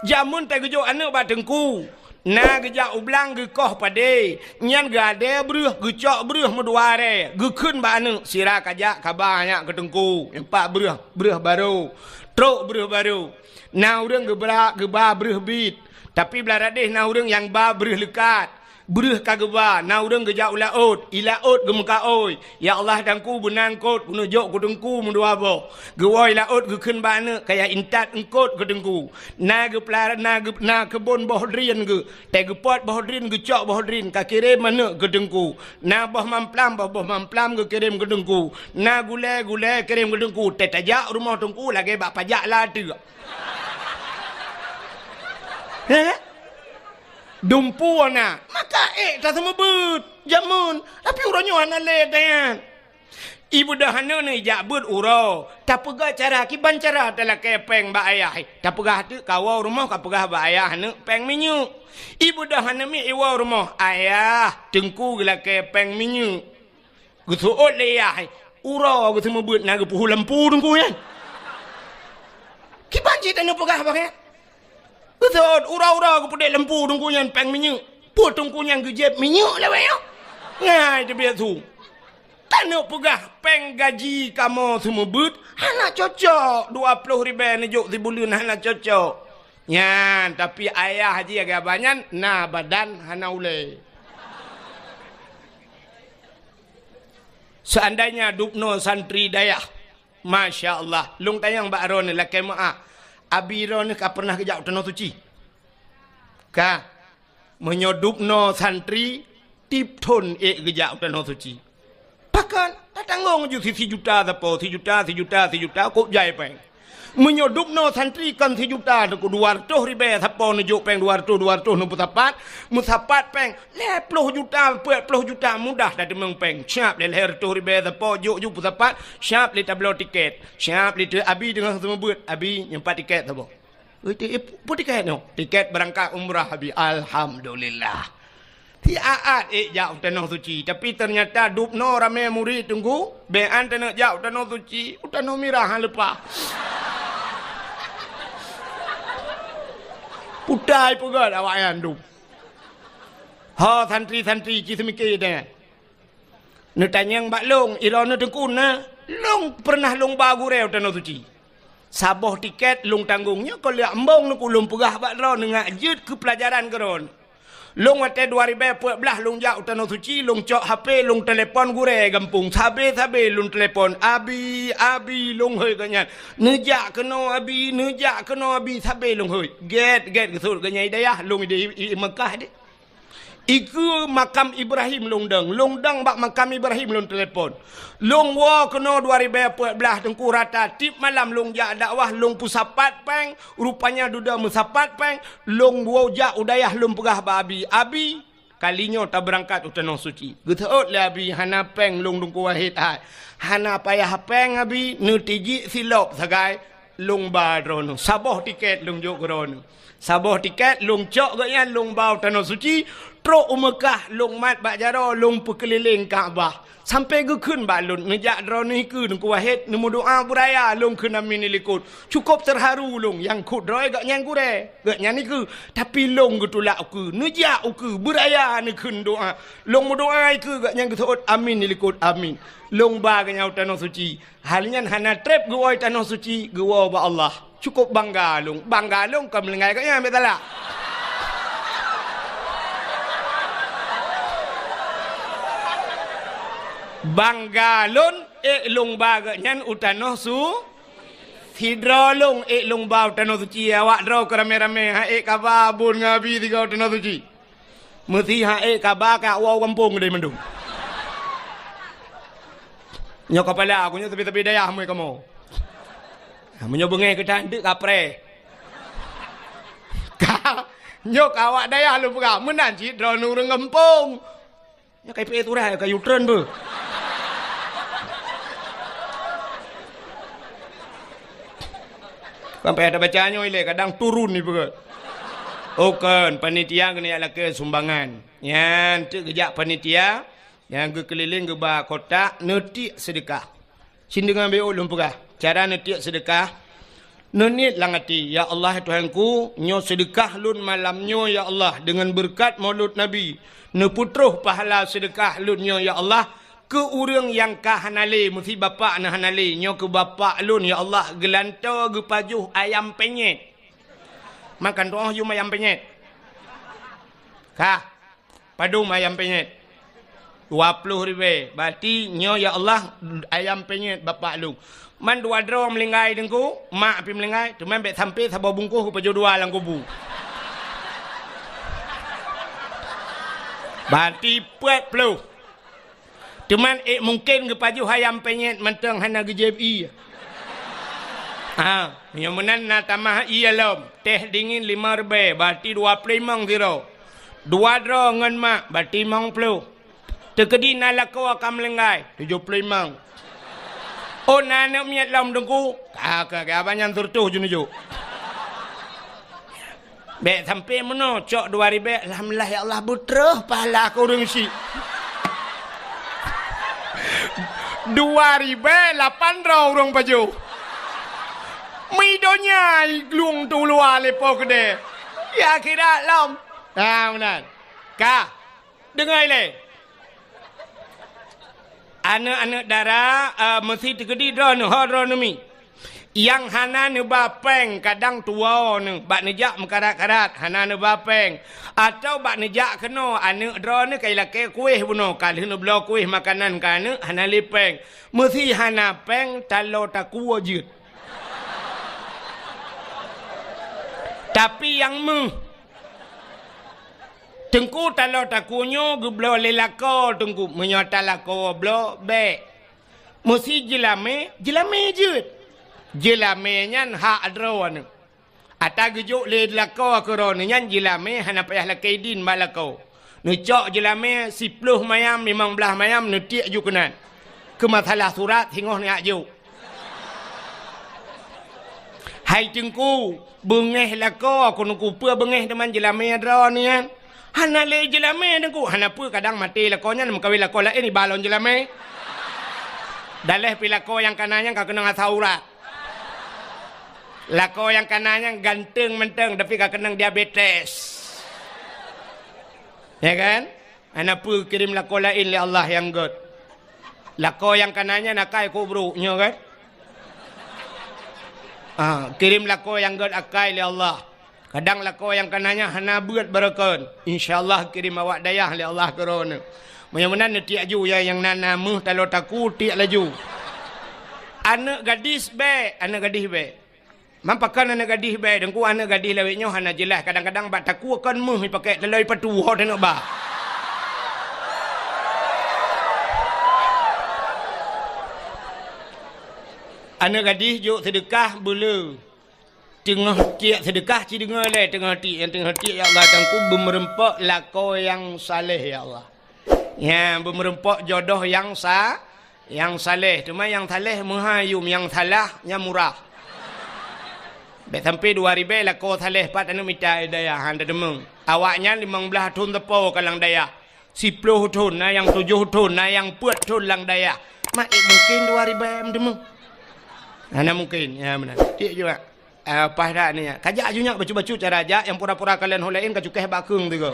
Jameun teuh geujok aneuk bak teungku. Na geujak u blang geukoh padé, nyan geuadèe breuh, geucok breuh meudua arèe, geukheun bak aneuk, sira kajak kaba nyak keu teungku, nyang pat breuh, breuh barô, trok breuh barô. Na ureueng geubra, geuba breuh bit, tapi blah radeh na ureueng nyang ba breuh leukat. Breuh ka geuba, na ureueng geujak u laôt, i laôt geumeukaôi. Ya Allah, teungku beuna eungkôt, keuneuk jok keu teungku meudua boh. Geuwoe i laôt geukheun bak aneuk, kajak intat eungkôt keu teungku. Na geupeulara, na geu-, na keubon boh drien geuh. Teuh geupot boh drien, geucok boh drien, ka kirém aneuk keu teungku. Na boh mamplam, boh, boh mamplam geukirém keu teungku. Na gulèe, gulèe kirém keu teungku. Teuh tajak rumoh teungku lagèe bak pajak lateuek. Heh? Dumpeue na, maka ék taseumeubeuet jameun, tapi uroe nyoe hana lé tanyan. Ibeudôh aneuk nyan ijak beuet uroe, tapeugah cara, kiban cara talakèe pèng bak ayah. Tapeugah teuk kawoe rumoh, kapeugah bak ayah aneuk pèng minyeuk. Ibeudôh aneuk miet iwoe rumoh, "Ayah, teungku geulakèe pèng minyeuk." Geuseuôt lé yah, uroe geuseumeubeuet na geupeuhu lampu teungku nyan. Kiban cit taneuk peugah bak nyan. Geuseuôt uroe-uroe geupeudék lampu teungku nyan pèng minyeuk. Peue teungku nyan geujieb minyeuk lawét nyoe? Ngai teubiet su. Taneuk peugah pèng gaji kamoe seumeubeuet hana cocok, dua ploh ribèe neujok sibuleuen hana cocok. Nyan, tapi ayah jih lagèe haba nyan na badan hana ulèe. Seandainya dubnoe santri dayah, masya Allah, lôn tanyong bak droeneuh lakèe meu'ah, abi droeneuh ka peureunah geujak u Tanoh Suci? Ka, meunyoe dubnoe santri, tiep thon ék geujak u Tanoh Suci. Pakon? Tatanggong ju si, sijuta sapo, sijuta, sijuta, sijuta, kok jai péng. Meunyoe dubnoe santri kon sijuta, dua reutôh ribée sapo neujok péng dua reutôh, dua reutôh neupeusapat, meusapat péng lhée ploh juta, peuet ploh juta mudah tateumeung péng. Siap lé lhée reutôh ribée sapo jok ju peusapat, siap lé tabloe tiket, siap lé teu abi deungon seumeubeuet, abi nyoe pat tiket sapo. Ui, ti-, ih, peue tiket nyoe? Tiket beurangkat umrah, abi. Alhamdulillah. Si aat ék jak u Tanoh Suci, tapi teunyata dubnoe ramé murit teungku, bék an taneuk jak u Tanoh Suci, u Tanoh Mirah han leupah. Putai peugét awaknyan dub. Ho santri-santri ci seumike deh. Neutanyong bak lôn, iroe neuteukun na, lôn peureunah lôn ba gurée u Tanoh Suci. Saboh tiket lôn tanggong nyoe kon lheueh embong neukeu lôn peugah bak droeneuh ngat jeuet keu peulajaran keu droeneuh. Lôn watée dua ribée peuet blaih lôn jak u Tanoh Suci, lôn cok H P, lôn telepon gurée gampông. Sabe-sabe lôn telepon, "Abi, abi," lôn hôi gobnyan. "Neujak keunoe, abi, neujak keunoe, abi," sabe lôn hôi. Gét-gét geusut gobnyan i dayah, lôn i, i, i Meukah deh. Ikeue makam Ibrahim lôn dong, lôn dong bak makam Ibrahim lôn telepon. Lôn woe keunoe dua ribée peuet blaih teungku rata tiep malam lôn jak dakwah lôn peusapat péng, rupanya dudoe meusapat péng, lôn woe jak u dayah lôn peugah bak abi, "Abi, kali nyoe tabeurangkat u Tanoh Suci." Geuseuôt lé abi, "Hana péng lôn Teungku Wahid hai." "Hana payah péng abi, neutijik silop sagai." Lôn ba droeneuh, saboh tiket lôn jok keu droeneuh. Saboh tiket lôn cok gobnyan lôn ba u Tanoh Suci, trok u Meukah lôn mat bak jaroe lôn peukeulileng Ka'bah. Sampoe geukheun bak lôn, "Neujak droeneuh ikeue Teungku Wahid, neumeudoa beuraya," lôn kheun, "Amin," di likot. Cukôp teuharu lôn, nyang kheun droe gobnyan gurée, gobnyan ikeue. Tapi lôn geutulak ukeue, neujak ukeue, beuraya neukheun doa. Lôn meudoa ikeue gobnyan geuseuôt, "Amin," di likot, "Amin." Lôn ba gobnyan u Tanoh Suci. Hal nyan hana treb geuwoe Tanoh Suci, geuwoe bak Allah. Cukôp bangga lôn. Bangga lôn kon meulinggai gobnyan, bék salah. Bangga lôn ék lôn ba gobnyan u Tanoh Su-, sidroe lôn ék lôn ba u Tanoh Suci, awak droe keu ramé-ramé, han ék kaba bun ngon abi sigoe u Tanoh Suci. Meusi han ék kaba ka woe gampông deh mandum. Nyoe kapala aku nyoe sabe-sabe dayah mui kamoe. Ha, meunyoe beungéh geutanteuk kapreh. Ka, nyoe ka awak dayah lôn peugah, meunan cit droeneuh ureuëng gampông. Nyoe ka ipe turah ka yutreun beuh. Sampai ada baca nyoe ilée kadang turun ni peugah. Oh kon, panitia keuneuk lakée sumbangan. Nyan teuk geujak panitia nyang geukeulileng geuba kotak neutiek seudeukah. Cin deungon B O lôn peugah, cara neutiek seudeukah, neuniet lam até, "Ya Allah, Tuhanku, nyoe seudeukah lôn malam nyoe, ya Allah, deungon beureukat Maulud Nabi, neupeutroh pahala seudeukah lôn nyoe, ya Allah, keu ureuëng nyang ka hana lé, meusi bapak na hana lé, nyoe keu bapak lôn, ya Allah, geulantoe geupajoh ayam penyet." Makan tuoh yum ayam penyet. Kah. Padum ayam penyet? Dua ploh ribée. Berarti nyoe, ya Allah, ayam penyet bapak lôn. Man dua droe meulinggai Teungku, mak pih meulinggai, teuma bék sampoe saboh bungkôh geupajoh dua lam kubu. Berarti peuet ploh. Teuma ék mungken geupajoh ayam penyet mantong hana geujép ié. Ha, nyoe meunan na tamah ié lom. Teh dingin lima ribée, berarti dua ploh limong sidroe. Dua droe ngon mak, berarti limong ploh. Teukeudi na lakoe ka meulinggai, tujoh ploh limong. Oh, na aneuk miet lom Teungku? Ka, ka, ka, abang nyan seureutôh jeuneujok. Bék sampoe meunoe, cok dua ribée, alhamdulillah ya Allah, beutroh pahala keu ureuëng syiek. Dua ribée lapan droe ureuëng pajoh. Meudonya i glung tu luwa lé po keudeh. Ya akhirat lom. Ha, meunan. Ka. Deungoe lé. Aneuk-aneuk dara, eh, meusi teukeudi droeneuh, ho droeneuh mi. Nyang hana neuba péng kadang tuwoe neuh bak neujak meukarat-karat, hana neuba péng. Atawa bak neujak keunoe, aneuk droeneuh ka ilakée kueh bunoe, ka lheueh neubloe kueh makanan keu aneuk, hana lé péng. Meusi hana péng, talo takue jeuet. Tapi nyang meuh, Teungku, taloe takue nyoe geubloe lé lakoe, Teungku. Meunyoe talakoe bloe, bék. Meusi jeulamé, jeulamé jeuet. Jeulamé nyan hak droeneuh. Ata geujok lé lakoe keu droeneuh nyan jeulamé hana payah lakée idin bak lakoe. Neucok jeulamé siploh mayam, limong blaih mayam, neutiek ju keunan. Keu masalah surat singoh neujak jok. Hai Teungku, beungéh lakoe keuneuk kupeue beungéh teuma jeulamé droeneuh nyan. Hana lé jeulamé Teungku, hana peue kadang maté lakoe nyan meukawen lakoe laén iba lom jeulamé. Daléh pi lakoe nyang kana nyan ka keunong asai urat. Lakoe nyang kana nyan ganteng mantong, tapi ka keunong diabetes. Ya kan? Hana peue kirém lakoe laén lé Allah nyang gét. Lakoe nyang kana nyan akai keu brok nyoe kan? Ah, kirém lakoe nyang gét akai lé Allah. Kadang lakoe nyang kana nyan hana beuet barokon. Insya Allah kirém awak dayah lé Allah keu droeneuh. Meunyoe meunan neutiek ju ya nyang na, na meuh taloe takue tiek laju. Aneuëk gadis bék, aneuëk gadis bék. Man pakon aneuëk gadih bék, Teungku, aneuëk gadih lawét nyoe hana jeulaih, kadang-kadang bak takue kon meuh ipakék taloe ipatu ho teuneuk ba. Aneuëk gadih jok seudeukah beuleu. Teungoh tiek seudeukah ci deungoe lé, teungoh tiek, nyang teungoh tiek, "Ya Allah, Teungku, beumeureumpok lakoe nyang saleh, ya Allah." Nyan, beumeureumpok jodoh nyang sa-, nyang saleh. Teuma nyang saleh meuhai yum, nyang salah nyan murah. Bék sampai dua ribèe lakoe saleh pat aneuëk mita dayah han teudeungoe. Awaknyan limong blaih thon teupo ka lam dayah. Siploh thon, na nyang tujoh thon, na nyang peuet thon lam dayah. Mak, eh, mungken dua ribèe meudeungoe? Hana mungken. Ya, meunan. Tiek juga. Ah, paih that ni, ya. Kajak ju nyak bacut-bacut cara jak, nyang pura-pura kalon ho laén kacukéh bak keueng tiga.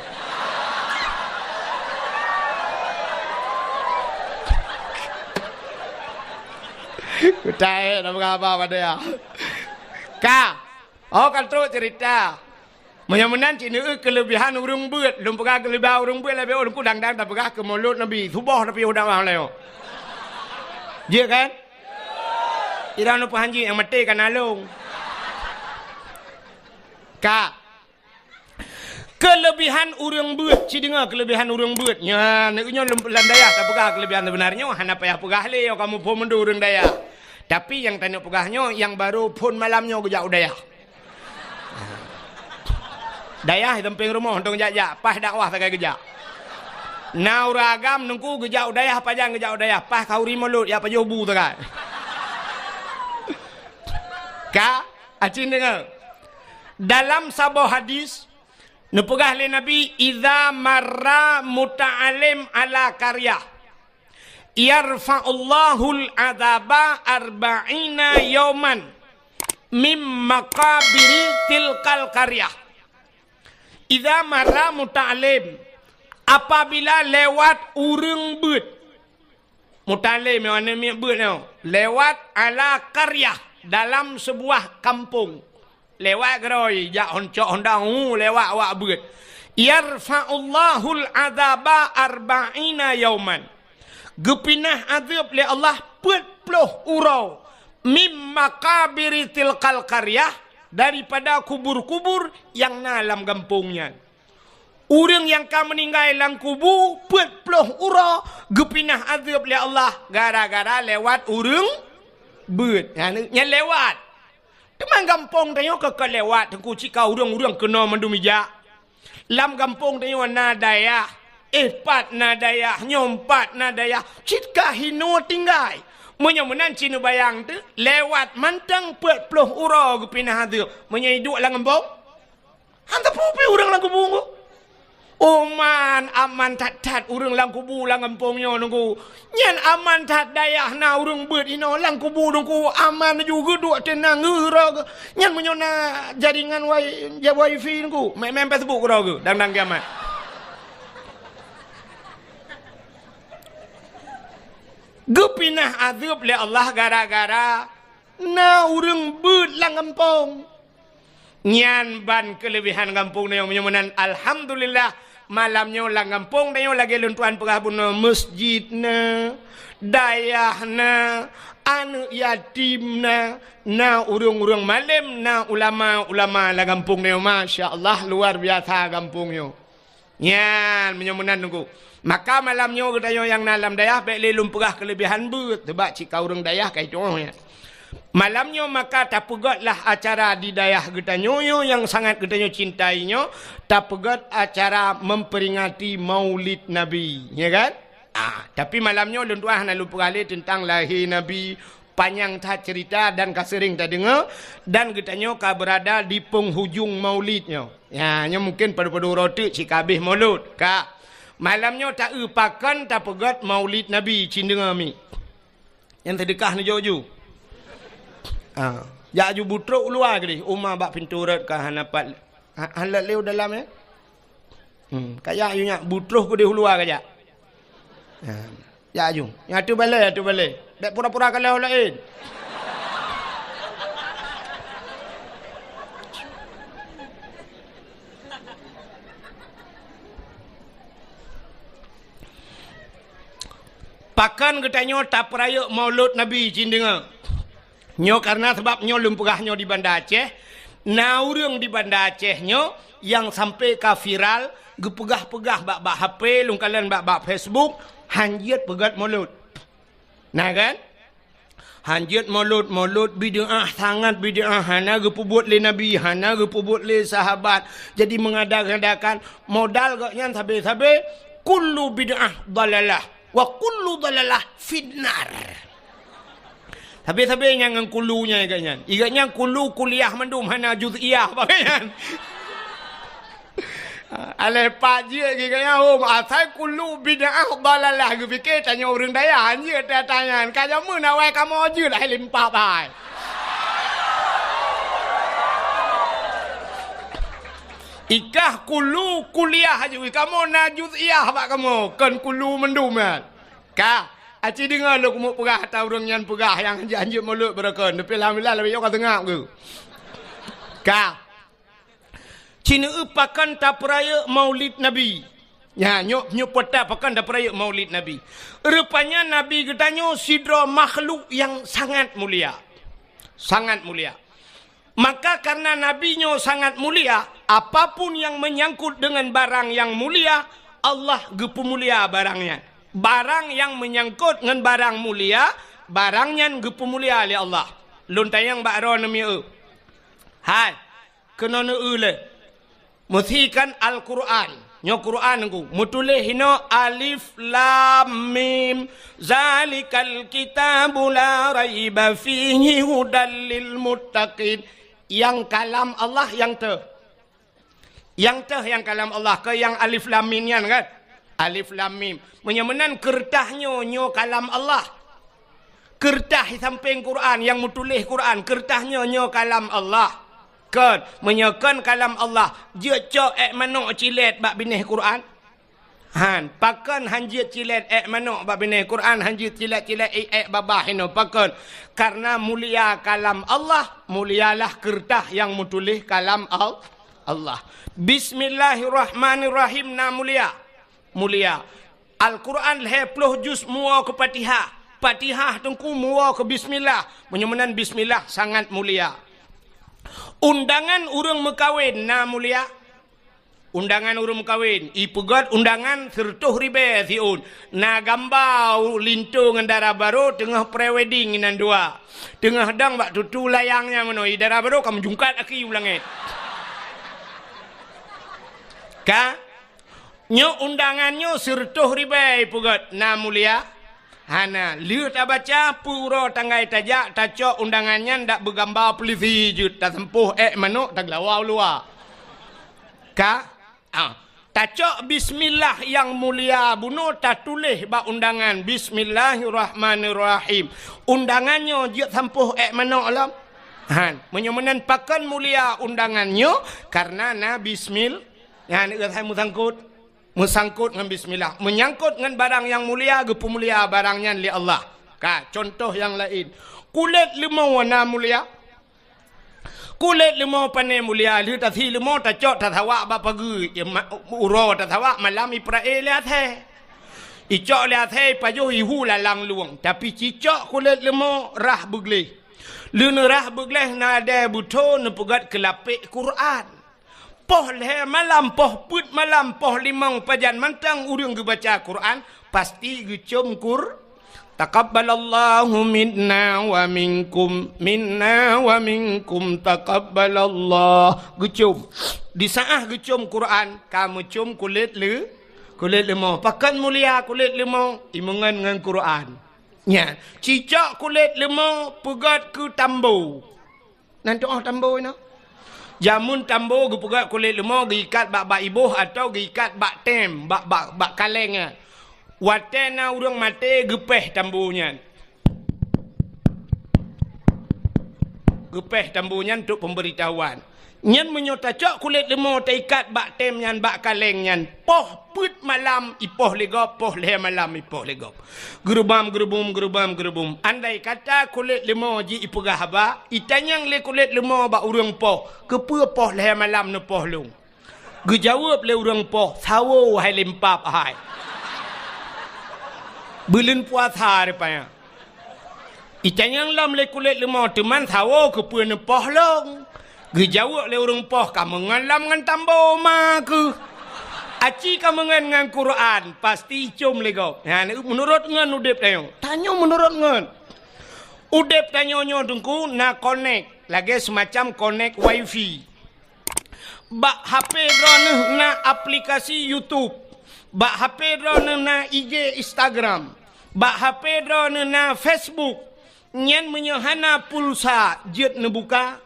Kutai, nama khabar pada ya? Ka. Oh, kan trok cerita. Meunyoe meunan cit neueu keuleubihan ureuëng beuet. Lôn peugah keuleubihan ureuëng beuet, lagée ulôn kudang-dang tapeugah keu mulod Nabi. Suboh tapi udang wah leo. Jeuet kan? Irang lôn peuhanji nyang maté kana lôn. Ka. Keuleubihan ureuëng beuet, ci deungoe keuleubihan ureuëng beuet. Nyan, nyoe lom lam dayah tapeugah keuleubihan seubeuna nyoe, hana payah peugah lé, nyoe kamoe phon meundu ureuëng dayah. Tapi nyang taneuk peugah nyoe, nyang barô phon malam nyoe geujak u dayah. Dayah di sampéng rumoh, dong jak-jak, paih dakwah sagai geujak. Na ureuëng agam Teungku geujak u dayah, pajan geujak u dayah, paih khanduri mulod, ya pajoh bu sagai. Ka, aci deungoe. Dalam saboh hadis, neupeugah lé Nabi, "Idza marra muta'allim ala qaryah, yarfa'ullahul adzaba arba'ina yauman mim maqabiri tilkal qaryah." Idza marra muta'allim, apabila lewat ureuëng beuet. Muta'allim nyoe, aneuëk miet beuet nyoe, lewat ala qaryah, dalam sebuah kampung. Lewat keudroe, jak hon-, cok honda, hu, lewat awak beuet. "Yarfa'ullahul adzaba arba'ina yauman." Geupinah azeueb lé Allah peuet ploh uroe, "mim maqabiri tilkal qaryah", daripada kubur-kubur nyang na lam gampông nyan. Ureuëng nyang ka meuninggai lam kubu peuet ploh uroe geupinah azeueb lé Allah gara-gara lewat ureuëng beuet. Nyan, nyan lewat. Teuma gampông tanyoe ka, ka lewat, Teungku, cit ka ureuëng-ureuëng keunoe mandum ijak. Lam gampông tanyoe na dayah, eh, pat na dayah, nyoe pat na dayah, cit ka hinoe tinggai. Meunyoe meunan cit neubayang teuh, lewat mantong peuet ploh uroe geupinah azeueb. Meunyoe iduek lam gampông, han teupeu pih ureuëng lam kubu nyoe. Oh man, aman that-that ureuëng lam kubu lam gampông nyoe Teungku. Nyan aman that dayah na ureuëng beuet inoe lam kubu Teungku. Aman ju geuduek teunang geura geu. Nyan meunyoe na jaringan wai-, ja wifi Teungku. Main-main Facebook keudroe geu, dang-dang kiamat. Geupinah azeueb lé Allah gara-gara na ureuëng beuet lam gampông. Nyan ban keuleubihan gampông tanyoe meunyoe meunan. Alhamdulillah, malam nyoe lam gampông tanyoe lagée lôn tuan peugah bunoe, meuseujid na, dayah na, aneuëk yatim na, na ureuëng-ureuëng malém, na ulama-ulama lam gampông tanyoe. Masya Allah, luar biasa gampông nyoe. Nyan, meunyoe meunan Teungku. Maka malam nyoe geutanyoe nyang na lam dayah, bék lé lôn peugah keuleubihan beuet, sabab cit ka ureuëng dayah ka itu'oh nyan. Malam nyoe maka tapeugötlah acara di dayah geutanyoe nyoe nyang sangat geutanyoe cintai nyoe, tapeugöt acara memperingati Maulid Nabi, ya kan? Ah, tapi malam nyoe lôn tuan hana lôn peugah lé teuntang lahé Nabi, panyang that cerita dan ka seuring tadeungoe, dan geutanyoe ka beurada di penghujung Maulid nyoe. Ya, nyoe mungkin padub-padub uroe teuk cit ka habéh Maulud. Ka. Malam nyoe taeu pakon tapeugöt Maulid Nabi, cit deungoe mi. Nyang seudeukah neujok ju. Ha. Jak ju butrok u luwa keudeh, uma bak pintoe rot ka hana pat. Ha, hana lé u dalam, ya? Hmm, ka jak ju nyak butroh keudeh u luwa ka jak. Ha. Jak ju. Nyang ateueh balée, ateueh balée. Bék pura-pura kalon laén. Pakon geutanyoe tapeurayeuk Maulud Nabi, cit deungoe. Nyoe kareuna sabab nyoe lôn peugah nyoe di Banda Aceh, na ureuëng di Banda Aceh nyoe nyang sampai ka viral, geupeugah-peugah bak-bak H P, lôn kalon bak-bak Facebook, hanjeuet peugöt Maulud. Na kan? Hanjeuet Maulud, Maulud bid'ah, sangat bid'ah, hana geupeubuet lé Nabi, hana geupeubuet lé sahabat. Jadi mengada-ngadakan, modal gobnyan sabe-sabe, kullu bid'ah dalalah, wa kullu dalalah finnar. Sabe-sabe nyang ngon kullu nyan gobnyan. Gobnyan kullu kuliah mandum hana juz'iyah bak gobnyan. Alah pat jeuet geuh keu nyan, oh, asai kullu bid'ah dalalah, geupike tanyoe ureuëng dayah, hanjeuet that-that nyan. Ka jameun awai kamoe jeuet hai limpah bai. Ikah kullu kuliah aju, kamoe na juz'iyah bak kamoe, kon kullu mandum nyan. Ka, aci deungoe lôn keumeung peugah ata ureuëng nyan peugah nyang hanjeuet-hanjeuet Maulud beureukan, tapi alhamdulillah lagée nyoe ka seungab geuh. Ka. Cit deungoe pakon tapeurayeuk Maulid Nabi. Nya, nyoe, nyoe peuet pakon tapeurayeuk Maulid Nabi. Rupanya Nabi geutanyoe sidroe makhluk nyang sangat mulia. Sangat mulia. Maka kareuna Nabi nyoe sangat mulia, apapun nyang meunyangkot deungon barang nyang mulia, Allah geupeumulia barang nyan. Barang nyang meunyangkot ngon barang mulia, barang nyan geupeumulia lé Allah. Lôn tanyong bak droeneuh mieu. Hai, keunoe neueu lé. Meusikan Al-Qur'an. Nyoe Qur'an Teungku. Meutuléh inoe alif lam mim. Zalikal kitabu la raiba fihi hudal lil muttaqin. Nyang kalam Allah nyang teuh. Nyang teuh nyang kalam Allah, keu nyang alif lam mim nyan kan? Alif lam mim. Meunyoe meunan keureutah nyoe, nyoe kalam Allah. Keureutah di sampéng Qur'an, nyang meutuléh Qur'an, keureutah nyoe, nyoe kalam Allah. Kon, meunyoe kon kalam Allah, jeuet cok ék manok cilét bak binéh Qur'an? Han, pakon hanjeuet cilét ék manok bak binéh Qur'an, hanjeuet cilét-cilét ék, ék babah inoe, pakon? Kareuna mulia kalam Allah, mulialah keureutah nyang meutuléh kalam Al-, Allah. Bismillahirrahmanirrahim na mulia. Mulia. Al-Qur'an lhée ploh juz meuwoe keu Fatihah. Fatihah Teungku meuwoe keu bismillah. Meunyoe meunan bismillah sangat mulia. Undangan ureuëng meukawen na mulia. Undangan ureuëng meukawen, ipeugét undangan sireutôh ribée siôn. Na gamba linto ngon dara barô teungoh pre-wedding inan dua. Teungoh dong bak tutu layang nyang meunoe, dara barô ka meujungkat aki u langét. Ka? Nyoe undangan nyoe sireutôh ribée peugét na mulia? Hana. Lheueh tabaca, peue uroe tanggai tajak, tacok undangan nyan dak beugamba peulisi jeuet, tasampôh ék manok, tageulawa u luwa. Ka? Ah. Tacok bismillah nyang mulia bunoe tatuléh bak undangan, "Bismillahirrahmanirrahim." Undangan nyoe jeuet sampôh ék manok lom? Han. Meunyoe meunan pakon mulia undangan nyoe? Kareuna na bismil-, Nyan keuh hai meusangkot. Meusangkot ngon bismillah. Meunyangkot ngon barang nyang mulia, geupeumulia barang nyan lé Allah. Ka, cuntoh nyang laén. Kulét leumô na mulia. Kulét leumô pane mulia, lheueh tasi leumô tacok tasawak bak pageue. Ya, ma-, uroe tasawak malam ipeurae lé asèe. Icok lé asèe, ipajoh, ihu lalang luwong. Tapi cicok kulét leumô rhah beugleh. Lheueh neurhah beugleh, nadèe beutho neupeugét keu lapék Quran. Poh lhèe malam, poh peuet malam, poh limong pajan mantong ureueng geubaca Quran, pasti geucôm Qur-, "Taqabbalallahu minna wa minkum, minna wa minkum, taqabbalallah." Geucôm. Di saat geucôm Quran, ka meucôm kulét le-, kulét leumo. Pakon mulia kulét leumo? Imeungon ngon Quran. Nyan, cicok kulét leumo peugöt keu tambo. Nan tu'oh tambo inoe. Jameun tambo geupeugöt kulét leumo geuikat bak, bak iboh atawa geuikat bak tem, bak, bak, bak kaleng nyan. Watèe na ureueng maté geupéh tambo nyan. Geupéh tambo nyan untuk pemberitahuan. Nyan meunyoe tacok kulét leumo taikat bak tem nyan, bak kaleng nyan, poh peuet malam ipoh lé gob, poh lhèe malam ipoh lé gob. Geurubam, geurubum, geurubam, geurubum. Andai kata kulét leumo jih ipeugah haba, itanyong lé kulét leumo bak ureueng poh, "Keupeue poh lhèe malam neupoh lôn?" Geujaweueb lé ureueng poh, "Sawo hai limpab hai. Buleuen puasa rupanya." Itanyong lom lé kulét leumo, "Teuma sawo keupeue neupoh lôn?" Geujaweueb lé ureueng poh, "Kameungon lom ngon tambo ma keuh. Aci kameungon ngon Quran, pasti icôm lé gob." Nyan, meunurot ngon udép tanyoe. Tanyoe meunurot ngon. Udép tanyoe nyoe Teungku na konek, lagèe seumacam konek wifi. Bak H P droeneuh na aplikasi YouTube. Bak H P droeneuh na I G, Instagram. Bak H P droeneuh na Facebook. Nyan meunyoe hana pulsa, jeuet neubuka.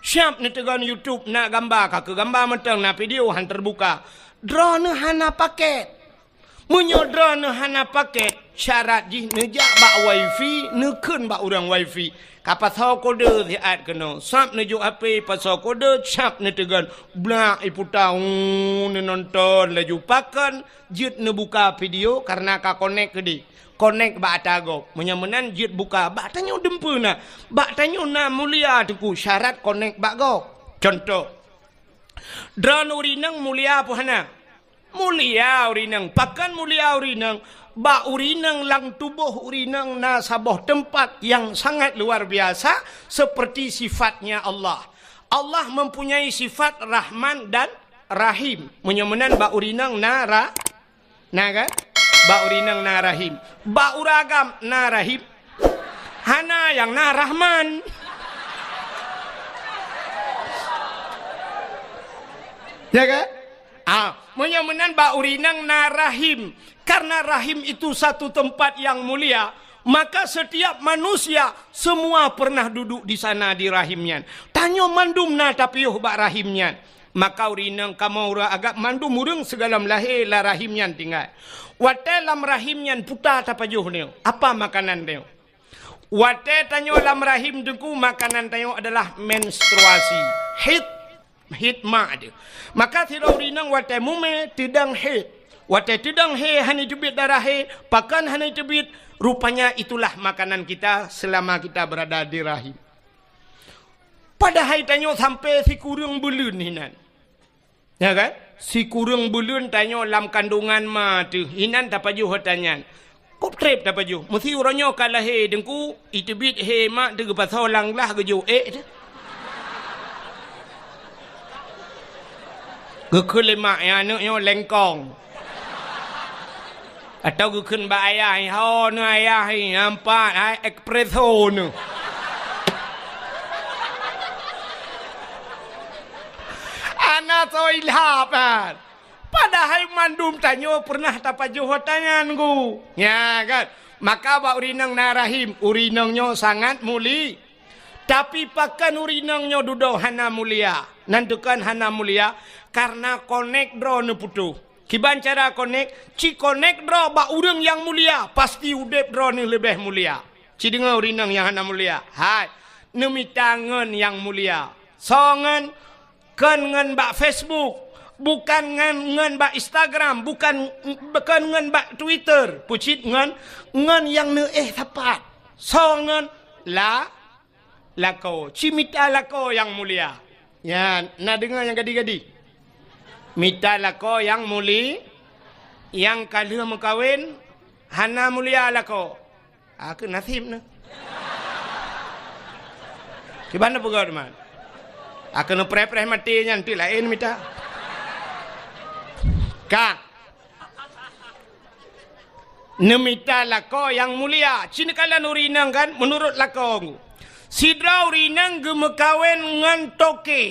Siap neuteugon YouTube, na gamba, ka keu gamba mantong, na video, han teubuka. Droeneuh hana paket. Meunyoe droeneuh hana paket, syarat jih neujak bak wifi, neukheun bak ureueng wifi. Ka pasoe kode siat keunoe, sab neujok H P, pasoe kode, sab neuteugon. Blak iputa, uu, neunonton laju. Pakon jeuet neubuka video, kareuna ka konek keudeh. Konek bak ata gob. Meunyoe meunan jeuet buka, bak tanyoe dumpeue na. Bak tanyoe na mulia Teungku, syarat konek bak gob. Contoh, droeneuh ureueng inong mulia peue hana? Mulia ureueng inong. Pakon mulia ureueng inong? Bak ureueng inong lam tuboh ureueng inong na saboh teumpat nyang sangat luar biasa, seperti sifatnya Allah. Allah mempunyai sifat Rahman dan Rahim. Meunyoe meunan bak ureueng inong na ra-, na kan? Bak ureueng inong na Rahim. Bak ureueng agam na Rahim. Hana, nyang na Rahman. Ya kan? Ah, meunyoe meunan bak ureueng inong na Rahim. Karena Rahim itu satu tempat yang mulia, maka setiap manusia semua pernah duduk di sana di Rahim nyan. Tanyoe mandum na tapiôh bak Rahim nyan. Maka ureueng inong kamoe ureueng agam mandum ureueng sigohlom lahé lam Rahim nyan tinggai. Watèe lam Rahim nyan puta tapajoh nyoe. Apa makanan nyoe? Watèe tanyoe lam Rahim Teungku, makanan tanyoe adalah menstruasi. Haid, haid mak teuh. Maka sidroe ureueng inong watèe mumè teudong haid. Watèe teudong haid hana teubiet darah haid, pakon hana teubiet, rupanya itulah makanan kita selama kita berada di Rahim. Padahai tanyoe sampai sikureueng buleuen hinan. Ya kan? Sikureueng buleuen tanyoe lam kandungan ma teuh, hinan tapajoh ata nyan. Kok trép tapajoh? Meusi uroe nyoe ka lahé Teungku, iteubiet hé mak teuh geupasoe lam glah geujok ék teuh. Geukheun lé mak, "Nyan aneuk nyoe lengkong." Atawa geukheun bak ayah, "Hai ho neuh ayah, hai, nampak, hai, espresso neuh." Hana soe ilhab, kan? Padahai mandum tanyoe pernah tapajoh ata nyan, Teungku. Ya, kan? Maka bak ureueng inong na Rahim, ureueng inong nyoe sangat muli-, Tapi pakon ureueng inong nyoe dudoe hana mulia? Nan tukon hana mulia, kareuna konek droe neuputôh. Kiban cara konek? Ci konek droe bak ureueng nyang mulia, pasti udép droeneuh leubeh mulia. Ci deungoe ureueng inong nyang hana mulia. Hai, neumita ngon nyang mulia. Soe ngon? Kon ngon bak Facebook, bukon ngon, ngon bak Instagram, bukon, kon ngon bak Twitter, peucit ngon, ngon nyang neuéh sapat. Soe ngon? La-, Lakoe. Ci mita lakoe nyang mulia. Nyan, na deungoe nyang gadi-gadi? Mita lakoe nyang muli-, nyang ka lheueh meukawen, hana mulia lakoe. Ah, keu naseb neuh. Kiban na peugah teuma? Akan preh-preh maté nyan tu laén mita. Ka. Neumita lakoe nyang mulia. Ci neukalon ureueng inong kan, meunurot lakoe. Sidroe ureueng inong geumeukawen ngon toke.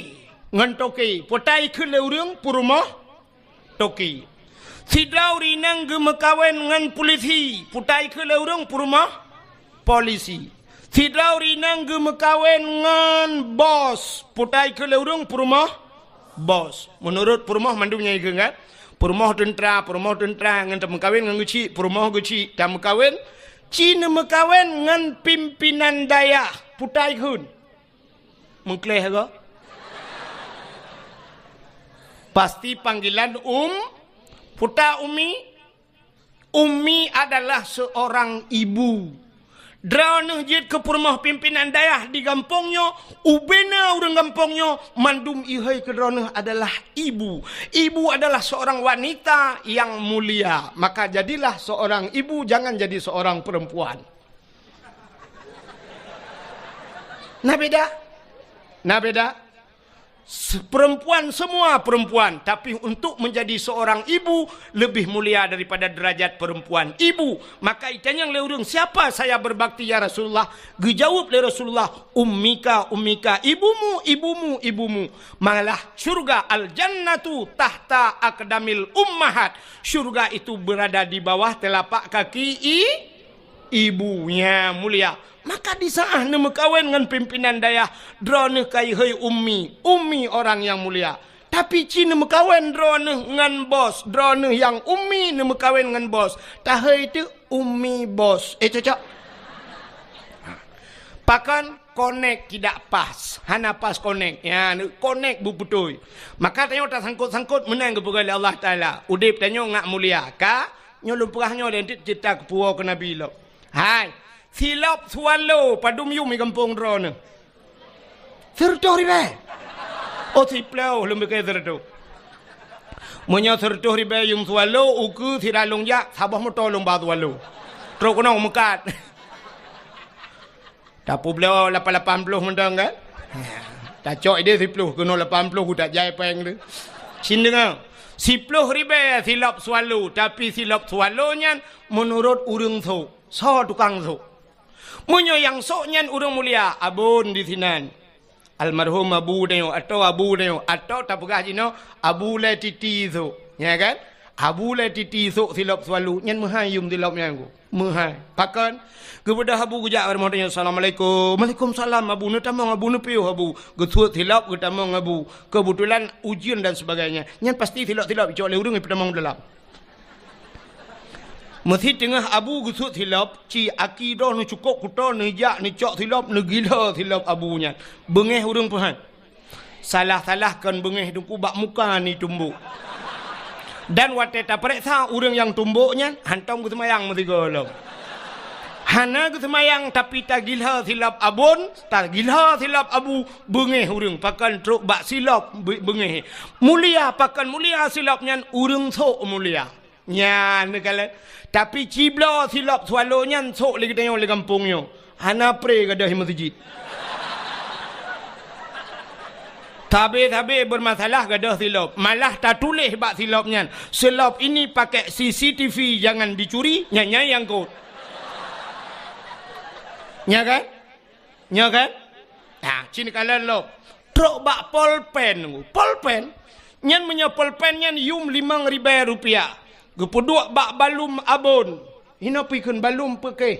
Ngon toke. Peue ta ikheun lé ureueng peurumoh toke. Sidroe ureueng inong geumeukawen ngon pulisi. Peue ta ikheun lé ureueng peurumoh polisi. Sidroe ureueng inong geumeukawen ngon bos. Peue ta ikheun lé ureueng peurumoh bos. Meunurot peurumoh mandum nyang ikheun kan? Peurumoh teuntra, peurumoh teuntra ngon tameukawen ngon geuchik, peurumoh geuchik tameukawen. Ci neumeukawen ngon pimpinan dayah. Peue ta ikheun? Meukleh ke? Pasti panggilan um, peue ta ummi. Ummi adalah seorang ibu. Droeneuh jeuet keu peurumoh pimpinan dayah di gampông nyoe, ubena ureueng gampông nyoe, mandum ihôi keu droeneuh adalah ibu. Ibu adalah seorang wanita yang mulia. Maka jadilah seorang ibu, jangan jadi seorang perempuan. Na beda? Na beda? Se-, perempuan, semua perempuan, tapi untuk menjadi seorang ibu lebih mulia daripada derajat perempuan ibu. Maka itanyong lé ureueng, "Siapa saya berbakti, ya Rasulullah?" Geujaweueb lé Rasulullah, "Ummika, ummika, ibumu, ibumu, ibumu." Malah syurga, al-jannatu tahta aqdamil ummahat. Syurga itu berada di bawah telapak kaki i-, ibu. Nya mulia. Maka di saat neumeukawen ngon pimpinan dayah, droeneuh ka ihôi ummi, ummi orang yang mulia. Tapi ci neumeukawen droeneuh ngon bos, droeneuh nyang ummi neumeukawen ngon bos. Tahôi teuk ummi bos. Eh, cocok? Pakon konek tidak pas, hana pas konek. Ya, konek beubeutôi. Maka tanyoe tasangkot-sangkot meunan geupeugah lé Allah Taala. Udeb tanyoe ngat mulia. Ka, nyoe lôn peugah nyoe dan cit cerita keupuwoe keu Nabi lom. Hai, silop swallow padum yum di gampông droeneuh? Sireutôh ribèe. Oh, siplôh lôn beuke sireutôh. Meunyoe sireutôh ribèe yum swallow, ukeue sira lôn jak, saboh moto lôn ba swallow. Trok keunoe meukat. Tapeubloe lapan lapan ploh mantong kan? Tacok idéh siplôh keunoe lapan ploh, ku tak jai péng tu. Cin deungoe. Siplôh ribèe silop swallow, tapi silop swallow nyan meunurot ureueng sôk. Soe tukang sôk? Meunyoe nyang sôk nyan ureueng mulia, abon di sinan. Almarhum abu tanyoe, atau abu tanyoe, atau tapeugah jinoe, abu lé titi sôk. Nya kan? Abu lé titi sôk silop swallow, nyan meuhai yum silop nyan ku. Meuhai. Pakon? Geubeudôh abu geujak bak rumoh tanyoe, "Assalamualaikum." "Waalaikumsalam, abu." "Neutamong, abu, neupiôh, abu." Geusuet silop, geutamong abu. Keubeutulan ujeuen dan sebagainya. Nyan pasti silop-silop icok lé ureueng ipeutamong dalam. Meusi teungoh abu geusuet silop, ci aki droe neucukôp kuto, neujak neucok silop, neugila silop abu nyan. Beungéh ureueng peuhan. Salah-salah kon beungéh teungku, bak muka neutumbok. Dan watée tapareksa ureueng nyang tumbok nyan, hantom geuseumayang meusigoe lom. Hana geuseumayang, tapi tagila silop abon, tagila silop abu, beungéh ureueng, pakon trok bak silop be-, beungéh. Mulia, pakon mulia silop nyan, ureueng sôk mulia. Nyan neukalon. Tapi cibloe silop swallow nyan sôk lé geutanyoe lé gampông nyoe. Hana pré gadôh meuseujid. Sabe-sabe beurmasalah gadôh silop. Malah tatuléh bak silop nyan, "Silop ini pakai C C T V, jangan dicuri," nyan, nyan nyang kot. Nya kan? Nya kan? Nah, cin kalon lom. Trok bak polpen. Polpen? Nyan meunyoe polpen nyan yum limong ribèe rupiah. Geupeuduek bak balum abon. Hinoe pih kheun balum peukéh.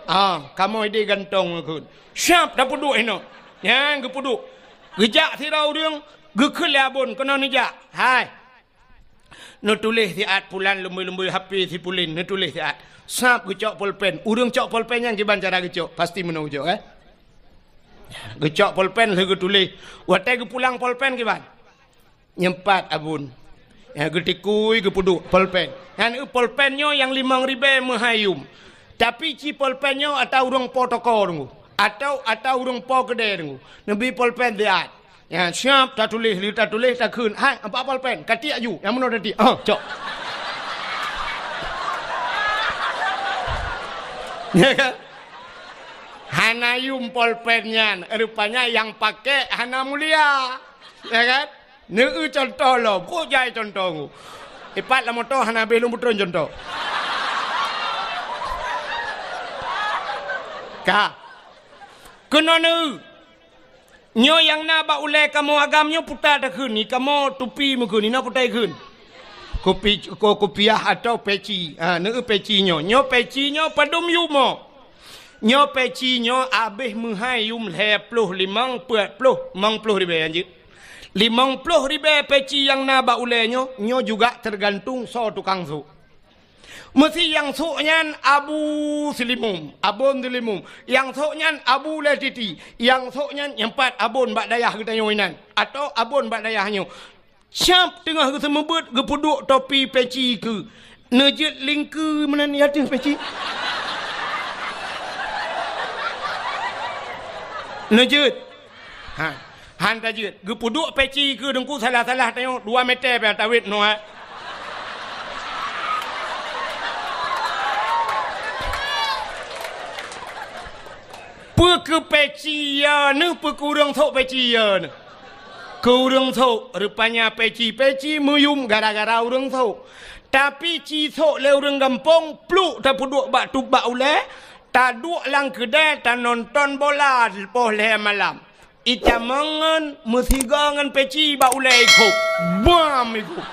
Ah, kamoe idéh gantong kheun. Siap tapeuduek hinoe. Nyan geupeuduek. Geujak sidroe ureueng, geukheun lé abon, keunoe neujak. Hai. Neutuléh siat pulan lumbôi-lumbôi H P si pulan, neutuléh siat. Sab geucok polpen. Ureueng cok polpen nyan kiban cara geucok. Pasti meunoe geucok, kan? Geucok polpen lheueh geutuléh. Watée geupulang polpen kiban? Nyeumpat abon. Ya, geutikui geupeuduek polpen. Nyan eu polpen nyoe nyang limong ribèe meuhai yum. Tapi ci polpen nyoe ata ureueng po toko deungoe. Atau ata ureueng po keudè deungoe. Neubi polpen siat. Nyan siap tatuléh, lheueh tatuléh takheun, "Hai, ampat polpen, katiek aju, nyang meunoe tatiek." Oh, cok. Ya kan? Hai, Hana yum polpen nyan, rupanya nyang pakai hana mulia. Ya kan? Neu contoh lom, kok jai contoh ngu. Ipat lam moto hana habéh lom putron contoh. Ka. Keunoe neu. Nyoe nyang na bak ulée kamoe agam nyoe puta takheun, ni kamoe tupi meukheun, ni na puta ikheun. Kupi, ko-, kupiah atau peci. Ha, neu peci nyoe. Nyoe peci nyoe padum yumo. Nyoe peci nyoe abéh meuhai yum lhée ploh limong peuet ploh, limong ploh ribée anjeut. Limong ploh ribée peci nyang na bak ulée nyoe, nyoe juga teugantung soe tukang sôk. Meusi nyang sôk nyan Abu Seulimum, Abon Seulimum. Nyang sôk nyan Abu Lé Titi. Nyang sôk nyan nyang pat abon bak dayah geutanyoe inan. Atau abon bak dayah nyoe. Siab teungoh geuseumeubeuet geupeuduek topi peci keu. Neujeuet lingkeu meunan di ateueh peci. Neujeuet. Ha. Han tajeuet. Geupeuduek peci keu Teungku salah-salah tanyoe dua meter pih tawét noe. Peu keu peci ya neuh, peu keu ureuëng sôk peci ya neuh. Keu ureuëng sôk, rupanya peci-peci meuyum gara-gara ureuëng sôk. Tapi ci sôk lé ureuëng gampông, pluk tapeuduek bak tup bak ulée, taduek lam keudée, tanonton bola poh lhée malam. Itamong ngon meusigoe ngon peci bak ulée ikhôb. Bam ikhôb.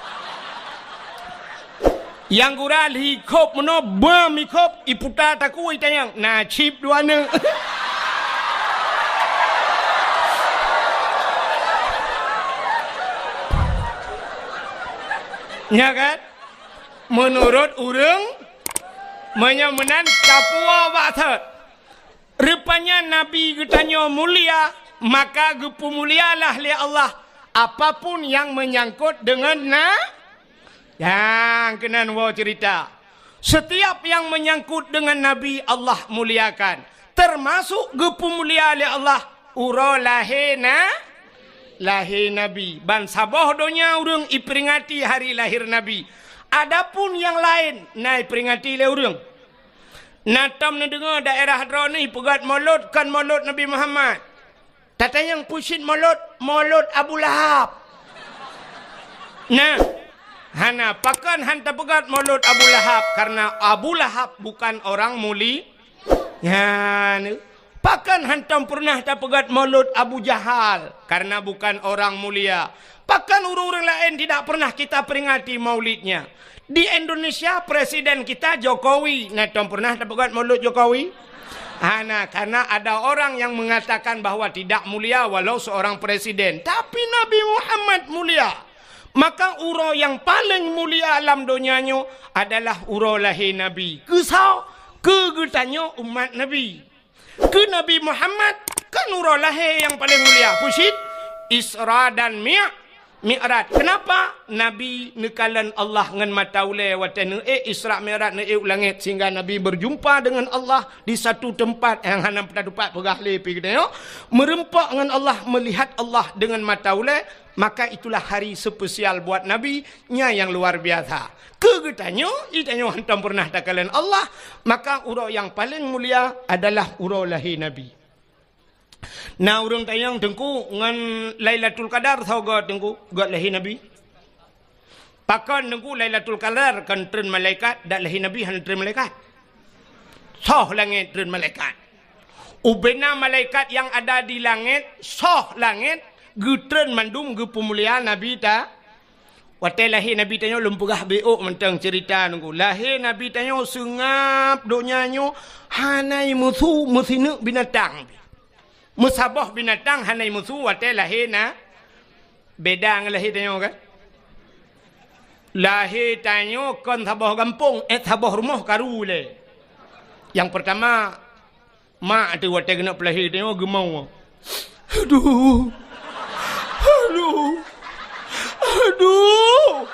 Nyang gura lhi khôb meunoe bam ikhôb, iputa takue itanyong, na cit dua neuk. Nya kan? Meunurot ureuëng, meunyoe meunan tapuwoe bak thot. Rupanya Nabi geutanyoe mulia, maka geupeumulialah lé Allah apapun nyang meunyangkot deungon na-, nyang keunan woe ceurita. Setiap nyang meunyangkot deungon Nabi, Allah muliakan, teumasok geupeumulia lé Allah uroe lahé na-, lahé Nabi. Ban saboh donya ureuëng iperingati hari lahir Nabi. Adapun nyang laén na iperingati lé ureuëng. Na tom neudeungoe daerah droeneuh peugét molot kon molot Nabi Muhammad. Tatanyong peue cit molot, molot Abu Lahab. Nah, hana, pakon han tapeugét molot Abu Lahab, karena Abu Lahab bukan orang muli-, nyan. Pakon hantom peureunah tapeugét molot Abu Jahal, karena bukan orang mulia. Pakon ureuëng-ureuëng laén tidak pernah kita peringati maulidnya? Di Indonesia, presiden kita Jokowi. Na tom peureunah tapeugét molot Jokowi? Hana, karena ada orang yang mengatakan bahwa tidak mulia walau seorang presiden. Tapi Nabi Muhammad mulia. Maka uroe nyang paleng mulia lam donya nyoe adalah uroe lahé Nabi. Keu soe? Keu geutanyoe umat Nabi. Keu Nabi Muhammad kan uroe lahé nyang paleng mulia. Peue cit? Isra dan Mi-, Mi'raj. Kenapa? Nabi neukalon Allah ngon mata ulée watée neuék Isra Mi'raj, neuék u langét, sehingga Nabi berjumpa dengan Allah di satu tempat nyang hana peuta tupat peugah lé pih geutanyoe. Meureumpok ngon Allah, melihat Allah dengan mata ulée, maka itulah hari spesial buat Nabi. Nyan nyang luar biasa. Keu geutanyoe, geutanyoe hantom peureunah takalon Allah, maka uroe nyang paleng mulia adalah uroe lahé Nabi. Na ureuëng tanyong, "Teungku, ngon Lailatul Qadar soe göt, Teungku?" "Göt lahé Nabi." "Pakon, Teungku, Lailatul Qadar kon treun malaikat, dak lahé Nabi hana treun malaikat?" "Soh langét treun malaikat. Ubena malaikat nyang ada di langét, soh langét, geutreun mandum geupeumulia Nabi ta-" Watée lahé Nabi tanyoe lôn peugah beuôk mantong ceurita nunggu. Lahé Nabi tanyoe seungab donya nyoe hana meusu meusineuk binatang. Meusaboh binatang hana meusu watée lahé na-, beda ngon lahé tanyoe kan? Lahé tanyoe kon saboh gampông, eh, saboh rumoh karu lé. Nyang peurtama, mak teuh watée keuneuk peulahé tanyoe geumoe. Aduh. Aduh. Aduh.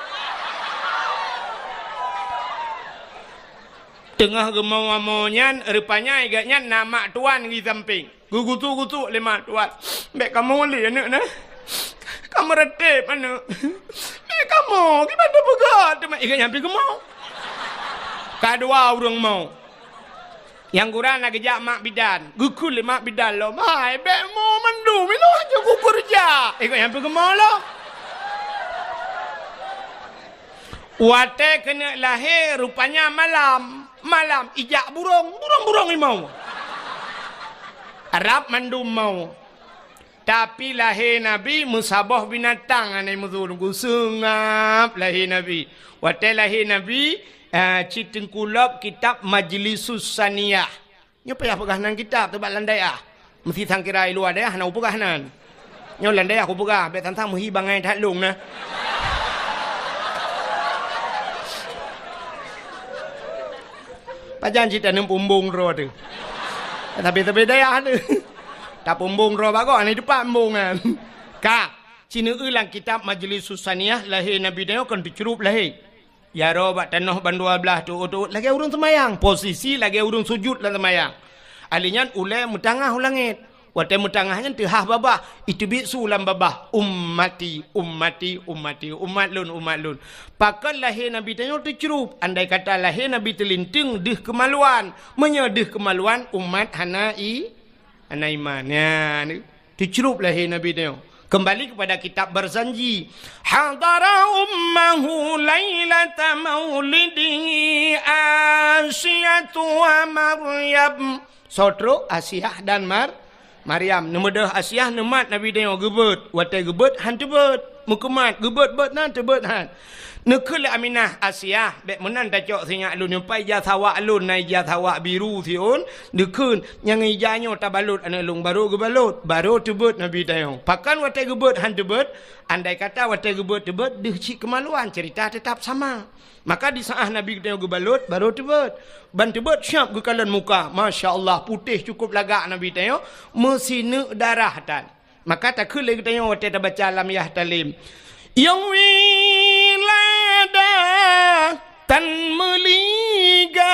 Teungoh geumoe-moe nyan, rupanya gobnyan na mak tuan di sampéng. Geugusu-gusu lé mak tuan. "Bék kamoe lé aneuk na. Kamoe reuteb aneuk. Bék kamoe, kiban tapeugah teuma ié nyan pih geumoe." Ka dua ureuëng moe. Nyang gura na geujak mak bidan, geukheun lé mak bidan lom, "Hai, bèk mo mandum, ilôn hana kukeurija." Ikôt nyang peugeumo lom. Watèe keuneuk lahé, rupanya malam, malam ijak burông, burông-burông imo. Rab mandum mo. Tapi lahé Nabi meusaboh binatang hana meuthôn, geuseungab lahé Nabi. Watèe lahé Nabi, eh, cit teungku lom kitab Majlisus Saniyah. Nyoe payah peugah nan kitab teuh bak lam dayah. Meusti sangkira i luwa dayah hana kupeugah nan. Nyoe lam dayah kupeugah, bèk sang-sang meuhi bangai that lôn na. Pajan cit taneum pumbong droe teuh. Tapi-tapi dayah teuh. Tapumbong droe bagoe, hana teupat pumbong nyan. Ka, sineuk lam kitab Majlisus Saniyah lahé Nabi tanyoe kon teucrup lahé. Jaroe bak tanoh ban dua blaih teuôt-teuôt lagèe ureueng seumayang, posisi lagèe ureueng sujut lam seumayang. Ahli nyan ulèe meutangah u langèt. Watèe meutangah nyan teuhah babah, iteubiet su lam babah, "Ummati, ummati, ummati, umat lôn, umat lôn." Pakon lahé Nabi tanyoe teucrup? Andai kata lahé Nabi teulinteung deuh keumaluan, meunyoe deuh keumaluan umat hana i, hana iman. Nyan. Teucrup lahé Nabi tanyoe. Kembali kepada kitab Barzanji. Hadara ummahu lailata maulidihi Asiyatu wa Maryam. Soe trok? Asiyah dan Mar-, Maryam. Neumeudoh Asiyah neumat Nabi tanyoe geubeuet. Watèe geubeuet han teubeuet. Meukeumat geubeuet-beuet nan teubeuet han. Neukheun lé Aminah, "Asiyah, bèk meunan tacok sinyak lôn nyoe, pat ija sawak lôn na ija sawak biru siôn." Neukheun, "Nyang ija nyoe tabalot aneuk lôn." Barô geubalot, barô teubeuet Nabi tanyoe. Pakon watèe geubeuet han teubeuet? Andai kata watèe geubeuet teubeuet, deuh cit keumaluan, ceurita teutap sama. Maka di saat Nabi geutanyoe geubalot, barô teubeuet. Ban teubeuet siap geukalon muka. Masya Allah, putéh cukup lagak Nabi tanyoe, meusineuk darah tan. Maka takheun lé geutanyoe watèe tabaca lam Yah Talim, "Yoh wiladah tan meuligan,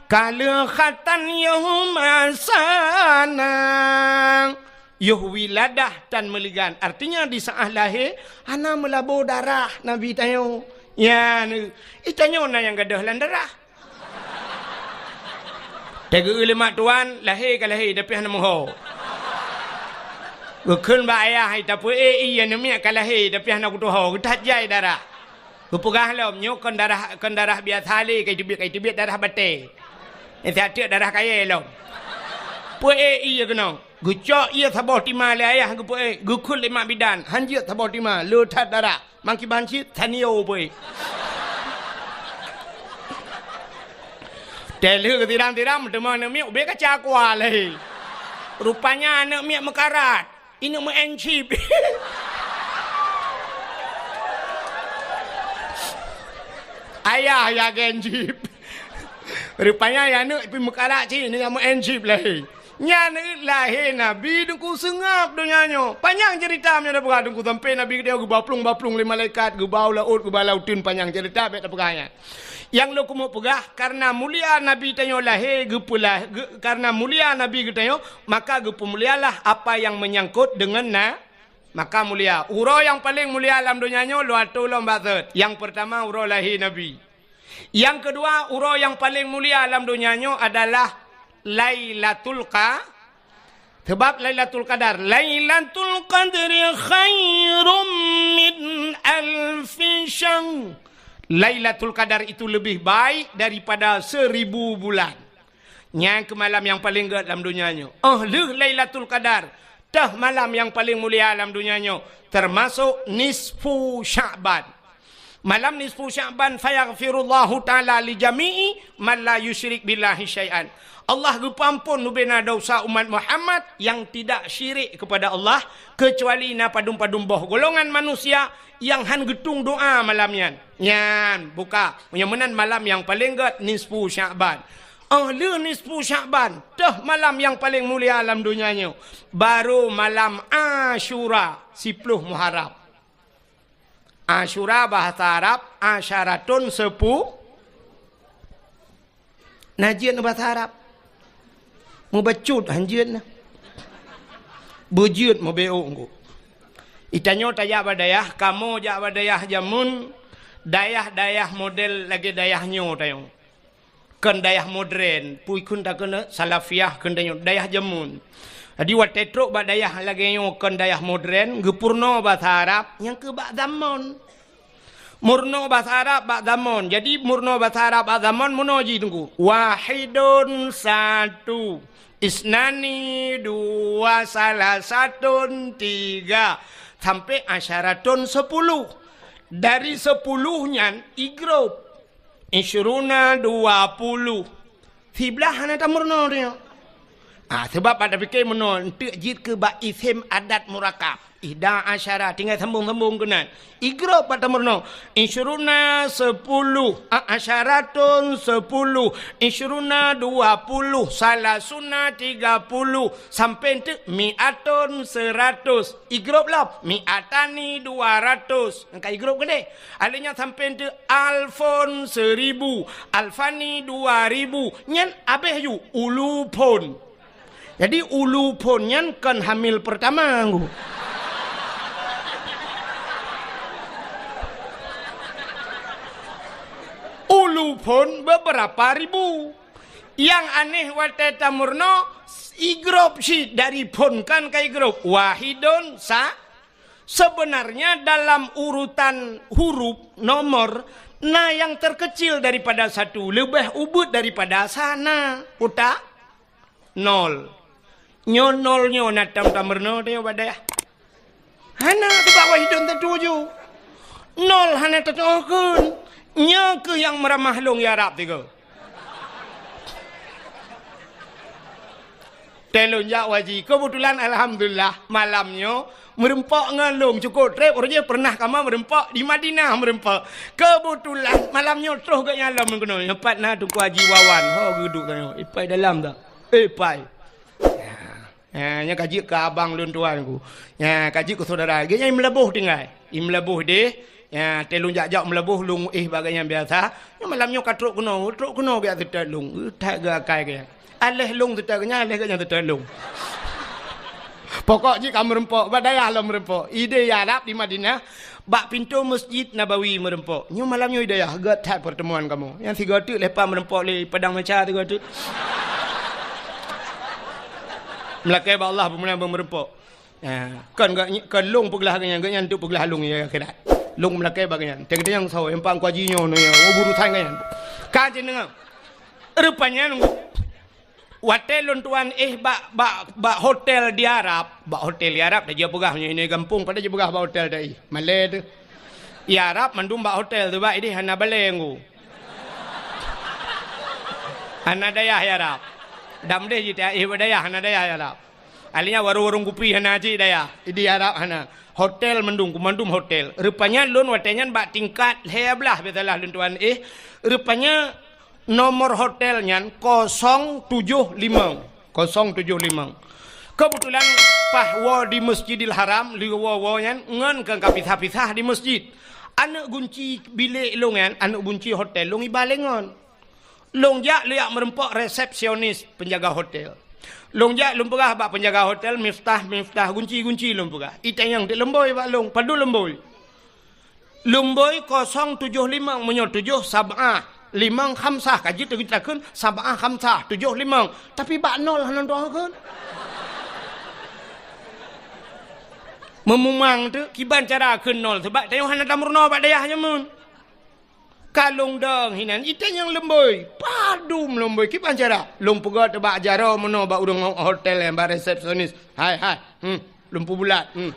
ka lheueh khatan yoh masana." Yoh wiladah tan meuligan, artinya di saat lahé hana meulabô darah Nabi tanyoe. Nyan, i tanyoe na nyang gadôh lam darah. Tageu lé mak tuan, lahé ka lahé, tapi hana meuho. Geukheun bak ayah, "Hai, tapeuék ié, aneuk miet ka lahé, tapi hana kutuho, geuthat jai darah." Geupeugah lom, "Nyoe kon darah, kon darah biasa lé, ka iteubiet, ka iteubiet darah batèe. Nyan siat teuk darah kayèe lom." Peuék ié keunoe. Geucok ié saboh tima lé ayah geupeuék, geukheun lé mak bidan, han jeuet saboh tima, le that darah. Mangkiban cit, tanio peuék. Teuh lheueh geusiram-siram, teuma aneuk miet ubé kaca kuah lé. Rupanya aneuk miet meukarat. Ineuk meu-en chip. Ayah ya gen chip. Rupanya ya aneuk pih meukarat cit, ineuk meu-en chip lé. Nyan lahé Nabi Teungku seungab donya nyoe. Panyang ceurita meunyoe tapeugah Teungku, sampoe Nabi geutanyoe geuba plueng-ba plueng lé malaikat, geuba u laôt, geuba lam uteuen, panyang ceurita bèk tapeugah nyan. Nyang lôn keumeung peugah, kareuna mulia Nabi tanyoe lahé, geupeulah-, geu-, kareuna mulia Nabi geutanyoe, maka geupeumulialah apa nyang meunyangkot deungon na-, maka mulia. Uroe nyang paleng mulia lam donya nyoe lôn atô lom bak seuet. Nyang peurtama uroe lahé Nabi. Nyang keudua, uroe nyang paleng mulia lam donya nyoe adalah Lailatul Qa-, sabab Lailatul Qadar, "Lailatul Qadri khairum min alfi syahr." Lailatul Qadar itu lebih baik daripada seribu bulan. Nyan keuh malam nyang paleng gèt lam donya nyoe. Óh lheueh Lailatul Qadar, teuh malam nyang paleng mulia lam donya nyoe, teumasok nisfu Sya'ban. Malam nisfu Sya'ban, "Fayaghfirullahu ta'ala li jami'i man la yusyrik billahi syai'an." Allah geupeuamphon bubena desya umat Muhammad nyang tidak syirik kepada Allah, keucuali na padum-padum boh golongan manusia nyang han geutueng doa malam nyan. Nyan, buka. Meunyoe meunan malam nyang paleng gèt nisfu Sya'ban. Óh lheueh nisfu Sya'ban, teuh malam nyang paleng mulia lam donya nyoe, barô malam Asyura, siploh Muharram. Asyura bahasa Arab, asyaratun sepu-, na jeuet na bahasa Arab. Mubacut han jeuet na. Beujeuet meubeuk ngon. Geutanyoe tajak bak dayah, kamoe jak bak dayah jameun, dayah-dayah model lagèe dayah nyoe tanyoe. Kon dayah modern, pui kheun takheun Salafiyah kheun tanyoe, dayah jameun. Jadi watée trok bak dayah lagée nyoe kon dayah modern, geupeurunoe basa Arab, nyang keu bak zamon. Meurunoe basa Arab bak zamon. Jadi meurunoe basa Arab bak zamon meunoe jih teungku. Wahidun satu, isnani dua, salasatun tiga, sampai asyaratun sepuluh. Dari sepuluh nyan igrop. Isyruna dua puluh. Siblaih hana tameurunoe tanyoe. Ah, sebab pada pike meunoe enteuk jeuet keu bak isem adat murakab. Ihda asyara tinggai sambung-sambung keunan. Igrop bak tameurunoe. Isyruna sepuluh, ah, asyaratun sepuluh, isyruna dua puluh, salasuna tiga puluh, sampai enteuk mi'atun seratus. Igrop lom, mi'atani dua ratus. Angka igrop gede. Aleunya sampai enteuk alfun seribu, alfani dua ribu. Nyan abeh ju ulufun. Jadi ulufun nyan kon hamil pertama nggu. Ulufun beberapa ribu. Yang aneh watée tameurunoe igrop cit dari phon kan ka igrop. Wahidun sa Sebenarnya dalam urutan huruf nomor, na yang terkecil daripada satu, leubeh ubit daripada sana. Utak? Nol. Nyoe nol nyoe na tam tameurunoe teuh bak dayah. Hana teuh bak wahidun teuh tujoh. Nol hana teuh tujoh kheun. Nyoe keuh nyang meuramah lôn ya Rab tiga. Teuh lôn jak waji. Keubeutulan alhamdulillah malam nyoe meureumpok ngon lôn cukôp trép, uroe jih pernah kamoe meureumpok di Madinah meureumpok. Keubeutulan malam nyoe troh geuh nyan lom keunoe. Nyoe pat na Teungku Haji Wawan. Ho geuduek tanyoe. Ipai dalam dah. Ipai. Ya, nyan ka jeuet keu abang lôn tuan ku. Ya, ka jeuet keu syedara. Geuh nyan i Meulaboh tinggai. I Meulaboh deh. Ya, teuh lôn jak-jak Meulaboh lôn éh bak geuh nyan biasa. Nyoe malam nyoe ka trok keunoe, trok keunoe biasa teutap lôn. That geuh akai geuh nyan. Aléh lôn teutap geuh nyan, aléh geuh nyan teutap lôn. Pokok jih ka meureumpok, bak dayah lom meureumpok. Ideh ya Rab di Madinah, bak pintoe Masjid Nabawi meureumpok. Nyoe malam nyoe ideh ya, gét that pertemuan kamoe. Nyang sigoe teuk leupah meureumpok lé padang maca sigoe teuk. Meulakée bak Allah peumeunan meureumpok. Ha, kon geuh, kon lôn peuglah geuh nyan, geuh nyan teuk peuglah lôn ya akhirat. Lôn meulakée bak geuh nyan. Teuka nyang sawo, nyang pang kuaji nyoe nyoe, oh, urusan geuh nyan. Ka jeuet deungoe. Rupanya watée lôn tuan éh bak, bak, bak hotel di Arab, bak hotel di Arab dah jipeugah nyoe gampông pada jipeugah bak hotel dah éh. Malée teuh. Di Arab mandum bak hotel teuh bak ideh hana balée nggu. Hana dayah di Arab. Dam deh jita éh bak dayah hana dayah di Arab. Akhirnya warong-warong kupi hana cit dayah. Di Arab hana. Hotel mandum, kumandum hotel. Rupanya lôn watée nyan bak tingkat lhée blaih biasalah lôn tuan éh. Rupanya nomor hotel nyan kosong tujoh limong. Kosong tujoh limong. Keubeutulan paih woe di Masjidil Haram, lheueh woe-woe nyan ngon keu ka pisah-pisah di masjid. Aneuk gunci bilék lôn nyan, aneuk gunci hotel lôn iba lé ngon. Lôn jak lôn jak meureumpok resepsionis penjaga hotel. Lôn jak lôn peugah bak penjaga hotel, "Miftah, miftah, gunci, gunci," lôn peugah. Itanyong teuk leumbôi bak lôn, padub leumbôi. Leumbôi kosong tujoh limong, meunyoe tujoh sab'ah, limong khamsah, ka jeuet takheun sab'ah khamsah, tujoh limong. Tapi bak nol hana tujoh kheun. Meumumang teuk, kiban cara kheun nol, sabab tanyoe hana tameurunoe bak dayah nyan meunan. Ka lôn dong hinan, itanyong leumbôi. Padub leumbôi, kiban cara. Lôn peugah teuk bak jaroe meunoe bak ureueng hotel nyan, bak resepsionis. Hai, hai. Hmm, lôn peubulat. Hmm.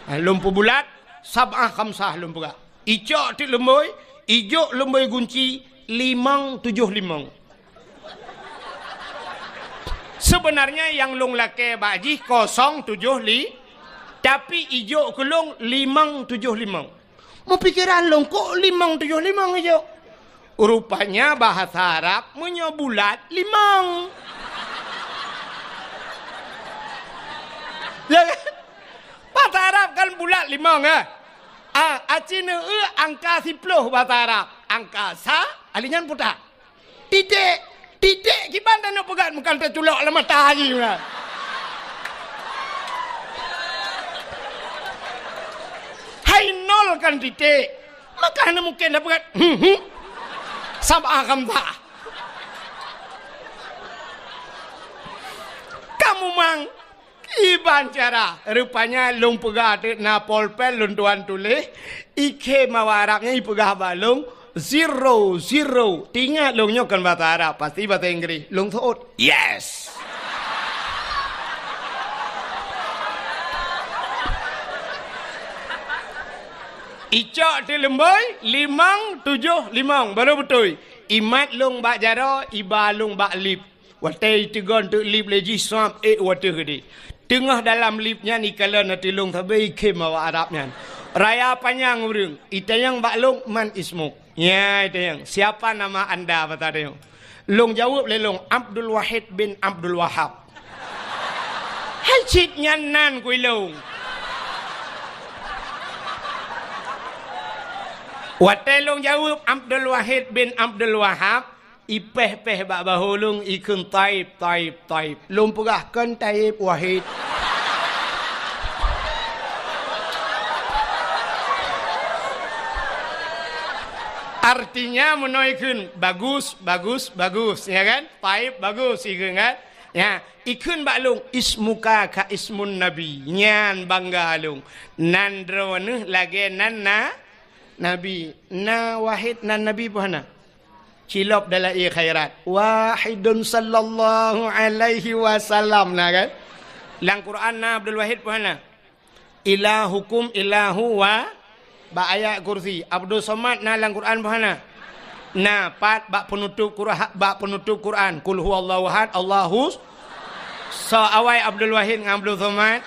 Ha, lôn peubulat, sab'ah khamsah lôn peugah. Icok teuk leumbôi, ijok leumbôi gunci, limong tujoh limong. Sebenarnya nyang lôn lakée bak jih kosong tujoh li, tapi ijok keu lôn limong tujoh limong. Meupikeran lôn, kok limong tujoh limong ijok? Rupanya bahasa Arab meunyoe bulat limong. Ya kan? Bahasa Arab kan bulat limong, eh? Ah, aci neueu angka siploh bahasa Arab. Angka sa, ali nyan puta. Titék, titék kiban taneuk peugah, bukan teuculok lam mata jih, bukan. Hai nol kan titék. Maka hana mungkin tapeugah, hmm, hmm. Sab'ah khamsah. Mumang, kiban cara. Rupanya lôn peugah teuk na polpen lôn tuan tuléh, ikhém awak Arab nyan ipeugah bak lôn, zero, zero. Teuingat lôn nyoe kon bahasa Arab, pasti bahasa Inggris. Lôn seuôt, "Yes!" Icok teuk leumbôi, limong, tujoh, limong, barô beutôi. Imat lôn bak jaroe, iba lôn bak lip. Watèe iteugon teuk lip lé jih, suab ék u ateueh keudéh. Teungoh dalam lip nyan ikalon ateueh lôn sabe ikhém awak Arab nyan. Raya panyang ureueng, itanyong bak lôn, "Man ismuk?" Nyan itanyong, "Siapa nama anda?" Basa tanyong. Lôn jaweueb lé lôn, "Abdul Wahid bin Abdul Wahab." Hai cit nyan nan kui lôn. Watèe lôn jaweueb Abdul Wahid bin Abdul Wahab, ipéh-péh bak bahô lôn, ikheun, "Taib, taib, taib." Lôn peugah, "Kon Taib, Wahid." Artinya meunoe ikheun, "Bagus, bagus, bagus." Ya kan? "Taib, bagus," ikheun kan? Ya, ikheun bak lôn, "Ismuka ka ismun Nabi." Nyan bangga lôn. Nan droeneuh lagèe nan na Nabi. Na Wahid nan Nabi peue hana? Cilop dalam ie khairat. Wahidun sallallahu alaihi wasallam, na kan? Lam Quran na Abdul Wahid peue hana? Ilahukum ilahu wa, bak ayat kursi. Abdus Somad na lam Quran peue hana? Na, pat bak peunutôp Qur'an, bak peunutôp Quran. Qul huwallahu ahad, Allahus, soe awai Abdul Wahid ngon Abdus Somad?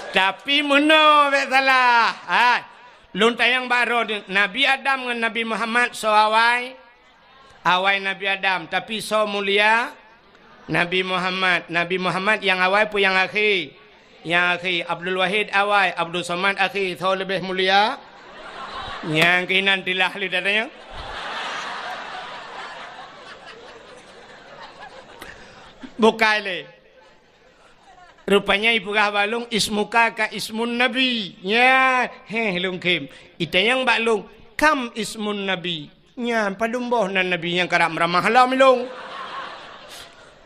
Tapi meunoe bèk salah. Hai, lôn tanyong bak droeneuh, Nabi Adam ngon Nabi Muhammad soe awai? Awai Nabi Adam, tapi soe mulia? Nabi Muhammad. Nabi Muhammad nyang awai peue nyang akhé? Nyang akhé. Abdul Wahid awai, Abdul Somad akhé. Soe leubeh mulia? Nyang keunan tilah lé datang nyoe. Bukai lé. Rupanya ipeugah bak lôn, "Ismuka ka ismun Nabi." Nya, héh, lôn khém. Itanyong bak lôn, "Kam ismun Nabi?" Nyan, padum boh nan Nabi nyang karab meuramah lom ilôn.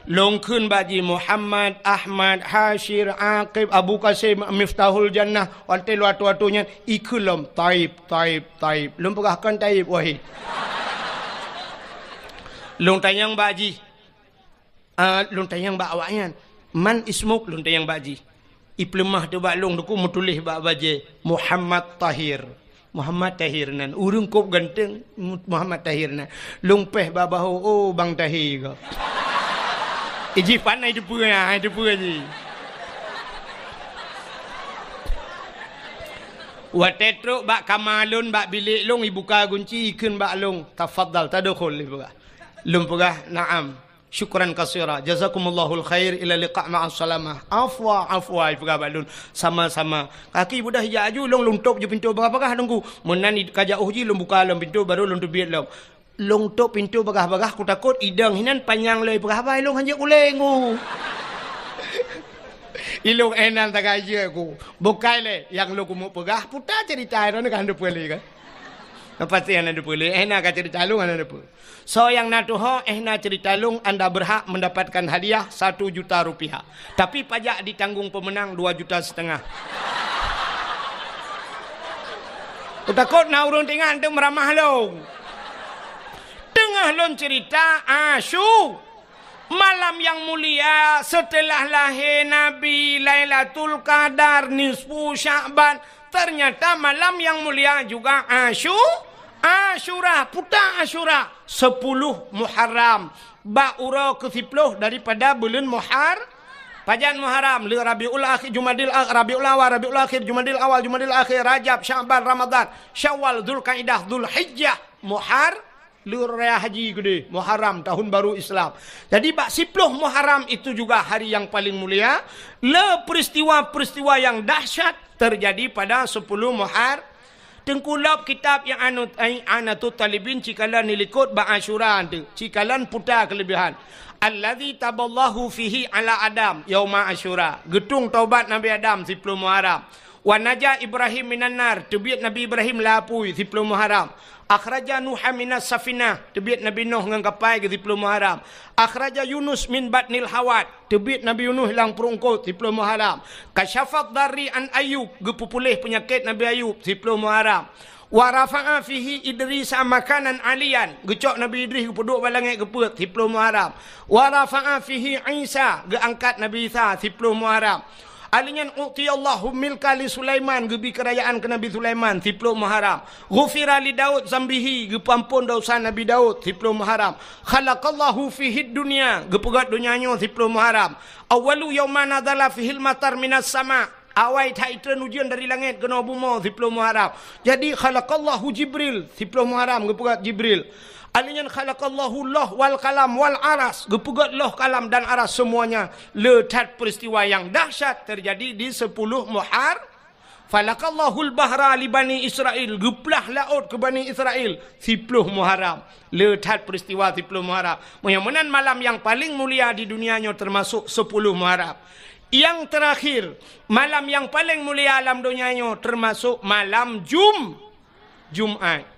Lôn kheun bak jih, Muhammad, Ahmad, Hasyir, Aqib, Abu Qasim, Miftahul Jannah, watèe lôn atoe-atoe nyan, ikheun lom, "Taib, Taib, Taib." Lôn peugah, "Kon Taib, Wahid." Lôn tanyong bak jih, Ah, lôn tanyong bak awaknyan, "Man ismuk?" Lôn tanyong bak jih. Ipeuleumah teuk bak lôn, teungku meutuléh bak bajèe, "Muhammad Tahir." Muhammad Tahir nan. Ureueng kôb ganteng, Mu-, Muhammad Tahir nan. Lôn péh bak bahô, "Oh, Bang Tahir ka." Ijih pané teupeue, ha, teupeue jih. Watèe trok bak kama lôn, bak bilék lôn, ibuka gunci, ikheun bak lôn, "Tafadhal, tadkhul," ipeugah. Lôn peugah, "Na'am." "Syukran katsira. Jazakumullahul khair. Ila liqa ma'as salamah." "Afwa, afwa," ipeugah bak lôn. "Sama-sama." Kaki budah ijak aju, lôn, lôn tôp ju pintoe bagah-bagah, teungku. Meunan i-, ka jauh jih, lôn buka lom pintoe, barô lôn teubiet lom. Lôn tôp pintoe bagah-bagah, kutakot idong hinan panyang lom ipeugah, "Bai, lôn hanjeuet ulèe, ngu." Ilôn éh nan sagai jeuet ku. Bukai lé, nyang lôn keumeuk peugah, puta ceurita droeneuh ka han teupeue lé kan? Pasti hana teupeue lé, éh na ka ceurita lôn hana teupeue. Soe nyang na tuho, éh na ceurita lôn, anda berhak mendapatkan hadiah satu juta rupiah. Tapi pajak ditanggung pemenang dua juta setengah. Kutakot na ureueng teuingat teuk meuramah lôn. Teungoh lôn ceurita, Asyu-, malam yang mulia setelah lahé Nabi, Lailatul Qadar, nisfu Sya'ban, ternyata malam yang mulia juga Asyu-, Asyura, puta Asyura, sepuluh Muharram, bak uroe keusiploh daripada buleuen Muhar-, pajan Muharram, le Rabiul Akhir, Jumadil A-, Rabiul Awal, Rabiul Akhir, Jumadil Awal, Jumadil Akhir, Rajab, Sya'ban, Ramadan, Syawal, Zulkaidah, Zulhijjah, Muhar-, Lheuh raya haji keudeh, Muharram, tahun baru Islam. Jadi, bak siploh Muharram itu juga hari yang paling mulia. Le peristiwa-peristiwa yang dahsyat terjadi pada sepuluh Muhar-, Teungku lop kitab I'anut-, I'anatut Talibin cikalon ilikot bak Asyura tu, cikalon puta keulebihan. Allazi taballahu fihi ala Adam yauma Asyura. Geutung taubat Nabi Adam siploh Muharram. Wa naja Ibrahim minan nar, teubiet Nabi Ibrahim lam apui, siplôh Muharram. Akhraja Nuha minas safinah, teubiet Nabi Nuh ngon kapai, geu siplôh Muharram. Akhraja Yunus min batnil hawat, teubiet Nabi Yunus lam pruet eungkôt, siplôh Muharram. Kasyafad darri an Ayub, geupeupuléh peunyakét Nabi Ayub, siplôh Muharram. Wa rafa'a fihi Idrisa makanan aliyan, geucok Nabi Idris geupeuduek bak langét geupeuet, siplôh Muharram. Wa rafa'a fihi Isa, geuangkat Nabi Isa, siplôh Muharram. Alheuh nyan, u'tiyallahu milka li Sulaiman, geubi keurajaan keu Nabi Sulaiman, siplôh Muharram. Ghufira li Daud zambihi, geupeuamphon desya Nabi Daud, siplôh Muharram. Khalaqallahu fihid dunya, geupeugét donya nyoe, siplôh Muharram. Awwalu yauma nazala fihil matar minas sama, awai that itreun ujeuen dari langét keunoe bumoe, siplôh Muharram. Jadi, khalaqallahu Jibril, siplôh Muharram, geupeugét Jibril. Alheuh nyan khalaqallahu loh wal kalam wal aras, geupeugét loh, kalam dan aras semuanya. Le that peristiwa nyang dahsyat teujadi di sepuluh Muhar. Falakallahul bahra li Bani Israil, geuplah laôt keu Bani Israil, siplôh Muharram. Le that peristiwa siplôh Muharram. Meunyoe meunan malam nyang paleng mulia di dunia nyoe teumasok sepuluh Muharram. Nyang teurakhir, malam nyang paleng mulia lam donya nyoe teumasok malam Jum-, Jumat.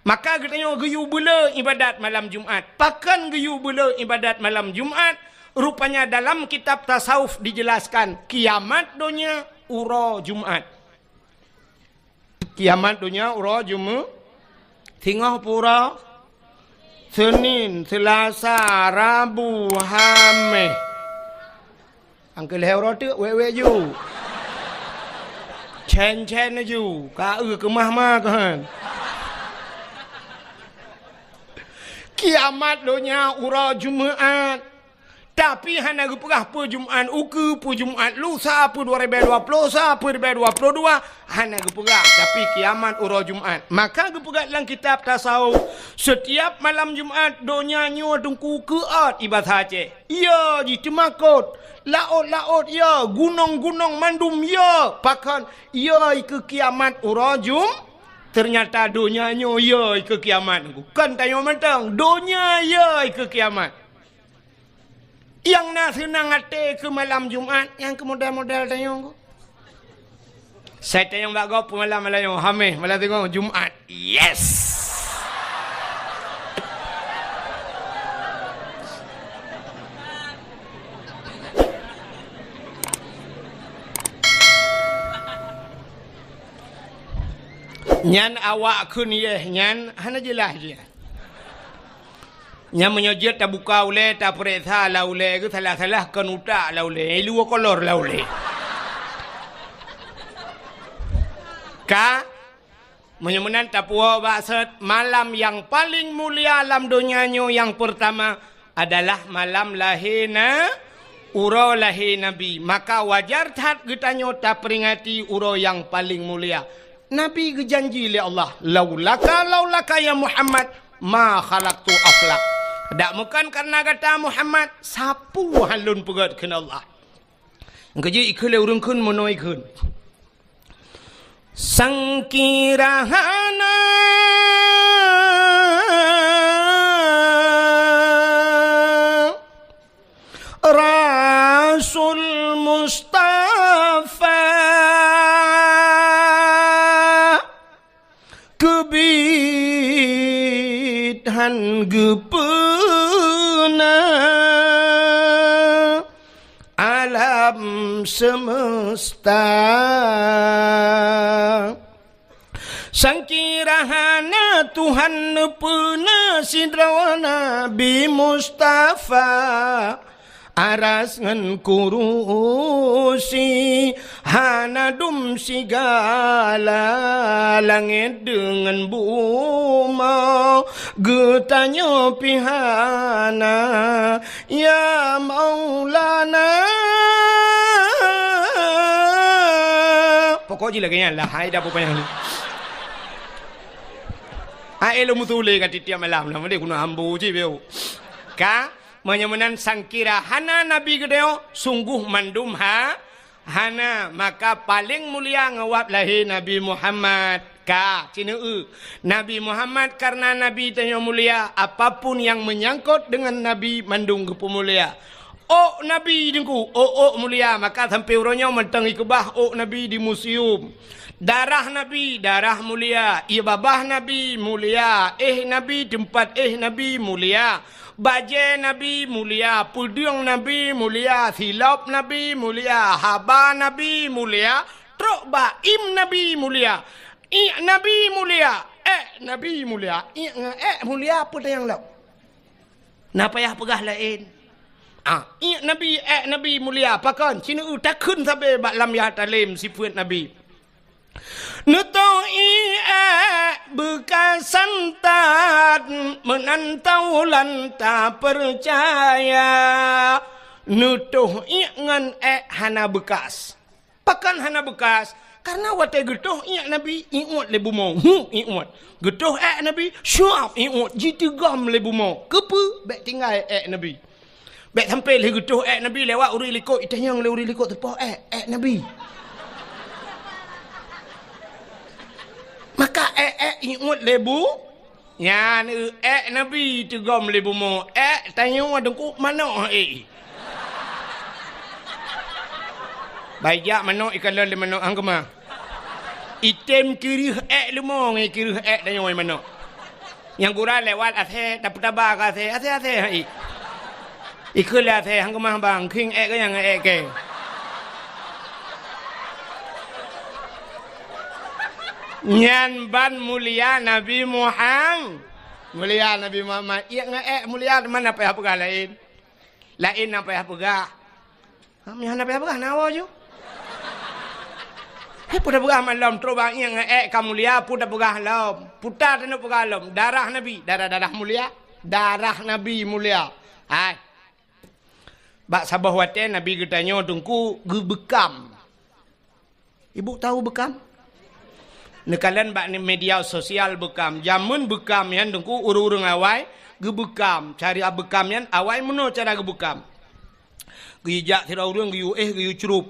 Maka geutanyoe geuyue beuleu ibadat malam Jumat. Pakon geuyue beuleu ibadat malam Jumat? Rupanya dalam kitab tasawuf dijelaskan, kiamat donya uroe Jumat. Kiamat donya uroe Jumat. Singoh pura, Senin, Selasa, Rabu, Hameh. Angkeu lhèe uroe teuk wék-wék ju. Cen-cen ju, ka eu keumah ma keuhan. Kiamat donya uroe Jumat. Tapi hana geupeugah peue Jumat ukeue, peue Jumat lusa, peue dua ribèe dua ploh sa, peue ribèe dua ploh dua. Hana geupeugah, tapi kiamat uroe Jumat. Maka geupeugah lam kitab tasawuf, setiap malam Jumat donya nyoe teungku keuôt, i basa Aceh. Yo jiteumakot, laôt-laôt yo, gunong-gunong mandum yo. Pakon? Yo ikeue kiamat uroe Jum-, ternyata donya nyoe yo ikeue kiamat. Kon tanyoe mantong, donya yo ikeue kiamat. Nyang na seunang até keu malam Jumat, nyang keu model-model tanyoe. Sai tanyong bak gob peumalam malam nyoe, Hameh, malam singoh, Jumat. Yes! Nyan awak kheun yeh nyan hana jeulaih jih. Nyan meunyoe jeuet tabuka ulèe, tapeuriksa lam ulèe, geusalah-salah kon utak lam ulèe, i luwa kolor lam ulèe. Ka, meunyoe meunan tapuwoe bak sot, malam nyang paleng mulia lam donya nyoe nyang peurtama adalah malam lahé na-, uroe lahé Nabi. Maka wajar that geutanyoe taperingati uroe nyang paleng mulia. Nabi geujanji lé Allah, "Laulaka, laulaka ya Muhammad, ma khalaqtu aflak." Dak meukan kareuna gata Muhammad, sapeue han lôn peugét kheun Allah. Keujeuet ikheun lé ureueng kheun meunoe ikheun. Sangkira hana Rasul Mustafa keubiet han geupeuna alam semesta. Sangkira hana Tuhan neupeuna sidroe Nabi Mustafa, aras ngon kurusi hana dum sigala, langét deungon bumoe geutanyoe pih hana. Ya Maulana. Pokok jih lagèe nyan lah, hai dah pokok nyan. Hai lôn meutuléh ka tiep-tiep malam lah, meudeh guna ambo cit beu. Ka, meunyoe meunan sangkira hana Nabi geutanyoe, sungguh mandum ha, hana, maka paleng mulia ngon wab lahé Nabi Muhammad. Ka, ci neu-eu. Nabi Muhammad kareuna Nabi tanyoe mulia, apapun nyang meunyangkot deungon Nabi mandum geupeumulia. Ôk Nabi Teungku, ôk-ôk mulia, maka sampoe uroe nyoe mantong ikeubah ôk Nabi di museum. Darah Nabi, darah mulia. Ié babah Nabi mulia. Éh Nabi, teumpat éh Nabi mulia. Bajée Nabi mulia. Peudeueng Nabi mulia. Silop Nabi mulia. Haba Nabi mulia. Trok bak im Nabi mulia. Iék Nabi mulia. Ék Nabi mulia. Iék ngon ék mulia peue nyang lom? Na payah peugah laén. Ah, iék Nabi, ék Nabi mulia. Pakon? Sineuk takheun sabe bak lam ya talem sifeuet Nabi. Neutoh iék ék beukasan that, meunan taulan tapeucaya. Neutoh iék ngon ék hana beukas. Pakon hana beukas? Kareuna watée geutoh iék Nabi, iuet lé bumoe. Hu, iuet. Geutoh ék Nabi, syuab iuet, jiteugom lé bumoe. Keupeue? Bék tinggai ék Nabi. Bék sampoe lé geutoh ék Nabi lewat ureuëng likot, itanyong lé ureuëng likot teupoh ék, ék Nabi. Maka ék-ék iuet lé bu, nyan ék Nabi teugom lé bumoe, ék tanyoe Teungku manok ék. Baijak manok ikalon lé manok hang keumah. Item kireuh ék leumo ngon kireuh ék tanyoe manok. Nyang gura lewat asée, tapeutaba keu asée, asée-asée hai. Ikheun lé asée, hang keumah bang, khieng ék keu nyang ék kée. Nyan ban mulia Nabi Muham-, mulia Nabi Muhammad. Iék ngon ék mulia teuma na payah peugah laén. Laén na payah peugah. Ha, meuhan na payah peugah na woe ju. Hai peue tapeugah malom trok bang iék ngon ék ka mulia, peue tapeugah lom. Peue ta taneuk peugah lom. Darah Nabi, darah-darah mulia. Darah Nabi mulia. Hai. Bak saboh watée Nabi geutanyoe Teungku geubeukam. Ibu tahu beukam? Neukalon bak ni media sosial beukam. Jameun beukam nyan Teungku ureuëng-ureuëng awai geubeukam. Cara beukam nyan awai meunoe cara geubeukam. Geujak sidroe ureuëng geuyue éh geuyue crup.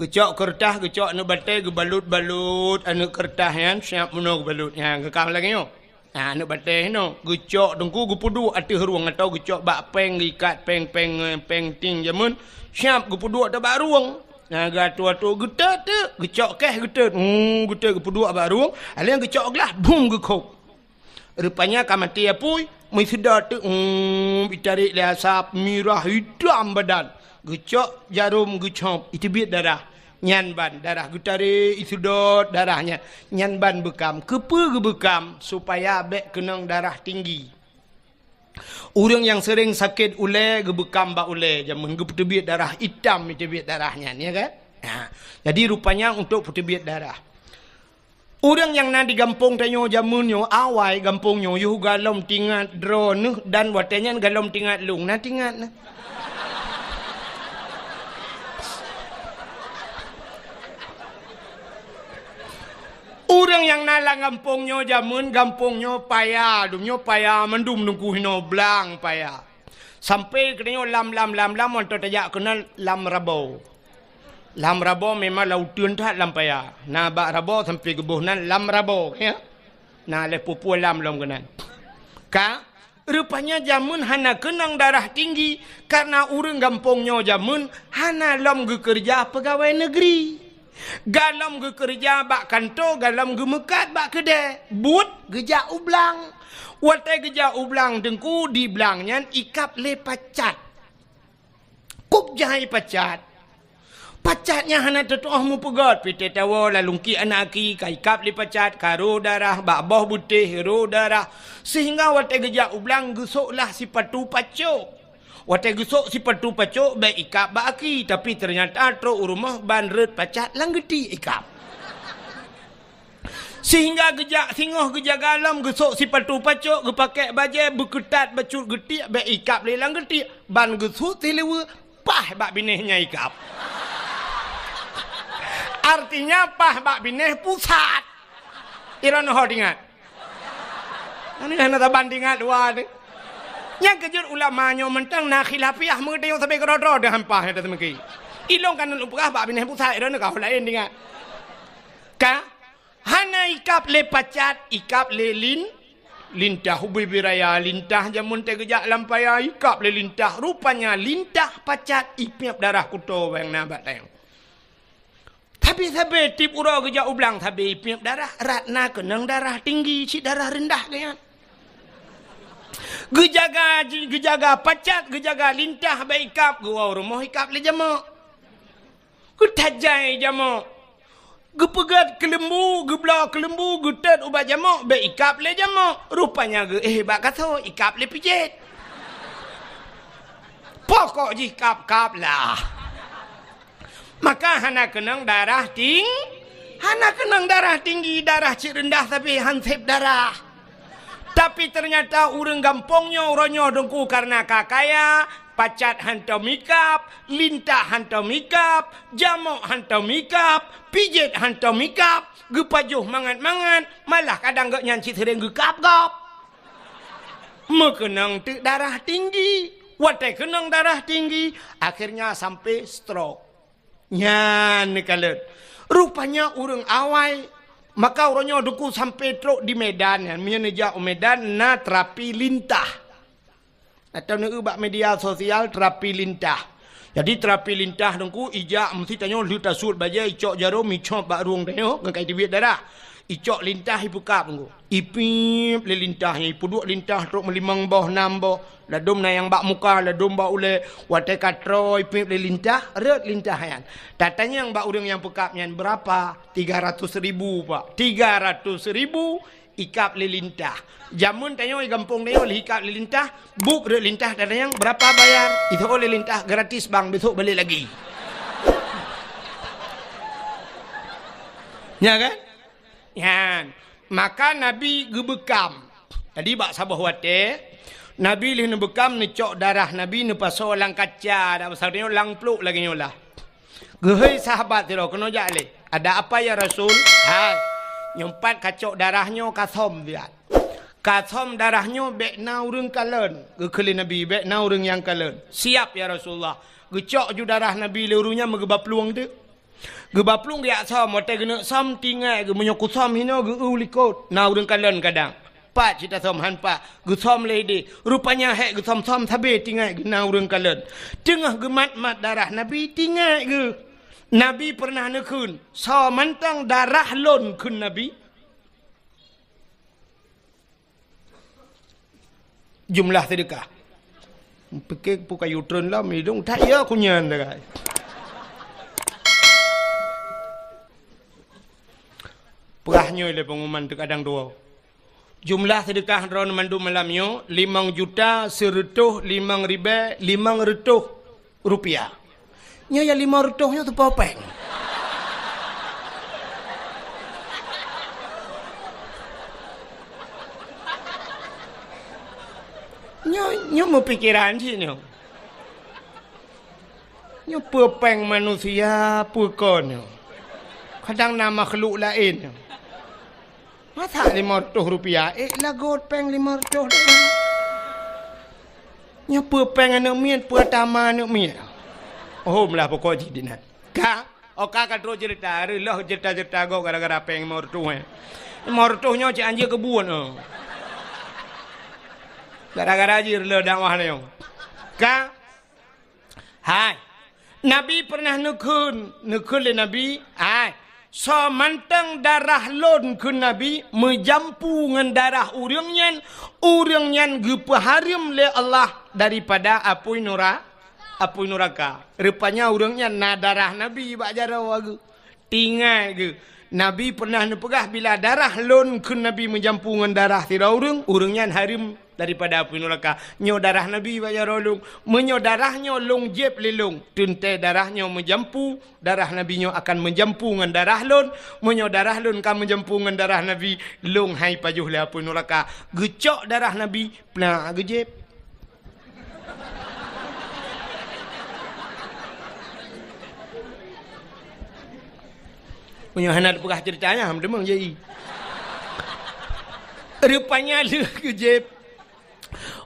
Geucok keureutah, geucok aneuëk batée, geubalot-balot aneuëk keureutah nyan siab meunoe geubalot. Nyan geukam lagée nyoe. Na aneuëk batée hinoe, geucok Teungku geupeuduek ateueh rueng atau geucok bak péng, geuikat péng-péng, péng ting jameun, siab geupeuduek teuk bak rueng. Na geuatoe-atoe geutot teuk, geucok keh geutot. Hmm, geutot geupeuduek bak rueng, alheuh geucok glah, bum geukhop. Rupanya ka maté apui, meusidot teuk, hmm, itarek lé asab, mirah, itam badan. Geucok jarom geucop, iteubiet darah. Nyan ban darah geutarek, iseudot darah nyan. Nyan ban beukam. Keupeue geubeukam? Supaya bék keunong darah tinggi. Ureuëng nyang seuréng sakét ulée geubeukam bak ulée, jameun geupeuteubiet darah itam, iteubiet darah nyan, ya kan? Ha. Jadi rupanya untuk peuteubiet darah. Ureuëng nyang na di gampông tanyoe jameun nyoe, awai gampông nyoe yoh galom tingat droeneuh dan watée nyan galom tingat lôn, na tingat na. Ureuëng nyang na lam gampông nyoe jameun, gampông nyoe paya, dum nyoe paya mandum Teungku hinoe blang paya. Sampoe keunoe lam, lam, lam, lam, mantong tajak keunan lam Rabo. Lam Rabo memang lam uteuen that lam paya. Na bak Rabo sampoe geuboh nan lam Rabo, ya. Na lhée peue-peue lam lom keunan. Ka, rupanya jameun hana keunong darah tinggi, kareuna ureuëng gampông nyoe jameun hana lom geukeureuja peugawée neugri. Galom geukeureuja bak kanto, galom geumeukat bak keudée. Buet geujak u blang. Watée geujak u blang Teungku, di blang nyan ikab lé pacat. Kub jai pacat. Pacat nyan hana teutuoh meupeugét, pih teuh tawoe lalungki aneuk aki ka ikab lé pacat, ka rô darah, bak boh beutéh rô darah, seuhingga watée geujak u blang geusoklah sipatu pacok. Watée geusok sipatu pacok bék ikab bak aki, tapi teunyata trok u rumoh ban rot pacat lam geutiek ikab. Seuhingga geujak singoh geujaga lom geusok sipatu pacok, geupakée bajée beukeutat bacut geutiek bék ikab lé lam geutiek, ban geusut sileue paih bak binéh nyan ikab. Artinya paih bak binéh pusat. Iron ho tingat. Ini hana saban tingat dua ni. Nyang keujeuet ulama nyoe mantong na khilafiah meudeh nyang sabe keudroe-droe deuh hampah nyang teumeuki. Ilong kan lôn peugah bak binéh pusat, iron ka laén tingat. Ka hana ikab lé pacat, ikab lé lin, Lintah ubé-bé raya, lintah jameun teuh geujak lam paya, ikab lé lintah. Rupanya lintah pacat ipiep darah kuto bang na bak tayong. Tapi sabe tiep uroe geujak u blang sabe ipiep darah, rot na keunong darah tinggi, cit darah reundah geuyan. Geujaga, geujaga pacat, geujaga lintah bak ikab, geuwoe rumoh ikab lé jamok. Geutajai jamok. Geupeugét keuleumbu, geubloe keuleumbu, geutot ubak jamok, bék ikab lé jamok. Rupanya geuéh bak kaso, ikab lé pijet. Pokok jih kab-kab lah. Maka hana keunong darah ting-, hana keunong darah tinggi, darah cit reundah sabe han sép darah. Tapi ternyata ureuëng gampông nyoe uroe nyoe Teungku karena ka kaya, pacat hantom ikab, lintah hantom ikab, jamok hantom ikab, pijet hantom ikab, geupajoh mangat-mangat, malah kadang gobnyan cit seuréng geukab-kab. Meukeunong teuk darah tinggi. Watée keunong darah tinggi, akhirnya sampai stroke. Nyan neukalon. Rupanya ureuëng awai, maka uroe nyoe Teungku sampai trok di Medan nyan. Meunyoe neujak u Medan na terapi lintah. Atau neueu bak media sosial terapi lintah. Jadi terapi lintah Teungku ijak meusti tanyoe lheueh tasuet bajée icok jarom icop bak rueng tanyoe ngon kai teubiet darah. Icok lintah ipeukab Teungku. Ipiep lé lintah nyan, ipeuduek lintah trok meulimong boh, nam boh. Ladôm na nyang bak muka, ladôm bak ulée. Watée ka troe ipiep lé lintah, rhot lintah nyan. Tatanyong bak ureuëng nyang peukab nyan, "Berapa?" "Tiga ratus ribu, Pak." Tiga ratus ribu ikab lé lintah. Jameun tanyoe di gampông tanyoe lheueh ikab lé lintah, buet rhot lintah tatanyong, "Berapa bayar?" Iseuôt lé lintah, "Gratis, Bang, besok balik lagi." Nya kan? Nyan, maka Nabi geubeukam. Jadi bak saboh watée, Nabi lheueh neubeukam neucok darah Nabi neupasoe lam kaca, dak pasal nyoe lam plôk lagée nyoe lah. Geuhôi sahabat sidroe keunoe jak lé. "Ada apa ya Rasul?" "Hai, nyoe pat kacok darah nyoe kasöm siat. Kasöm darah nyoe bék na ureuëng kalon." Geukheun lé Nabi, "Bék na ureuëng nyang kalon." "Siap ya Rasulullah." Geucok ju darah Nabi lé ureuëng nyan meugeuba plueng teuk. Geuba plueng geujak söm, watée geuneuk söm tingai geuh meunyoe kusöm hinoe geu-eu likot, na ureuëng kalon kadang. Pat cit tasöm han pat, geusöm lé idéh. Rupanya hék geusöm-söm sabe tingai geuh na ureuëng kalon. Teungoh geumat-mat darah Nabi tingai geuh. Nabi peureunah neukheun, "Soe mantong darah lôn," kheun Nabi. Jumlah seudeukah. Pike peue kayu treun lom idong that ya kunyan dagai. Peugah nyoe lé pengumuman teukadang dua. Jumlah seudeukah droeneuh mandum malam nyoe limong juta seureutôh limong ribée limong reutôh rupiah. Nyoe nyang limong reutôh nyoe teupeu péng. Nyoe, nyoe meupikeran cit nyoe. Nyoe peue péng manusia, peue kon nyoe. Kadang na makhluk laén nyoe. Masa limong reutôh rupiah, ék lagot péng limong reutôh deh. Nyoe peue péng aneuk miet, peue tama aneuk miet. Oh, meulah pokok jih dinan. Ka, oh ka, ka trok ceurita, reuloh ceurita-ceurita gob gara-gara péng limong reutôh, eh. Limong reutôh nyoe cit anjeuk keubuet, oh. Gara-gara jih reuloh dakwah nyoe. Ka, Hai, Nabi peureunah neukheun, neukheun lé Nabi, "Hai, soe mantong darah lôn," kheun Nabi, "meujampu ngon darah ureuëng nyan, ureuëng nyan geupeuhareuem lé Allah daripada apui nura-, apui nuraka." Rupanya ureuëng nyan na darah Nabi bak jaroe geuh. Tingai geuh, Nabi peureunah neupeugah, "Bila darah lôn," kheun Nabi, "meujampu ngon darah sidroe ureuëng, ureuëng nyan hareuem daripada apui nuraka." Nyoe darah Nabi bak jaroe lôn. Meunyoe darah nyoe lôn jieb lé lôn, teuntée darah nyoe meujampu, darah Nabi nyoe akan meujampu ngon darah lôn. Meunyoe darah lôn ka meujampu ngon darah Nabi, lôn hai pajoh lé apui nuraka. Geucok darah Nabi, plah geujieb. Meunyoe hana teupeugah ceurita nyan, ham deungoe jai. Rupanya lheueh geujieb,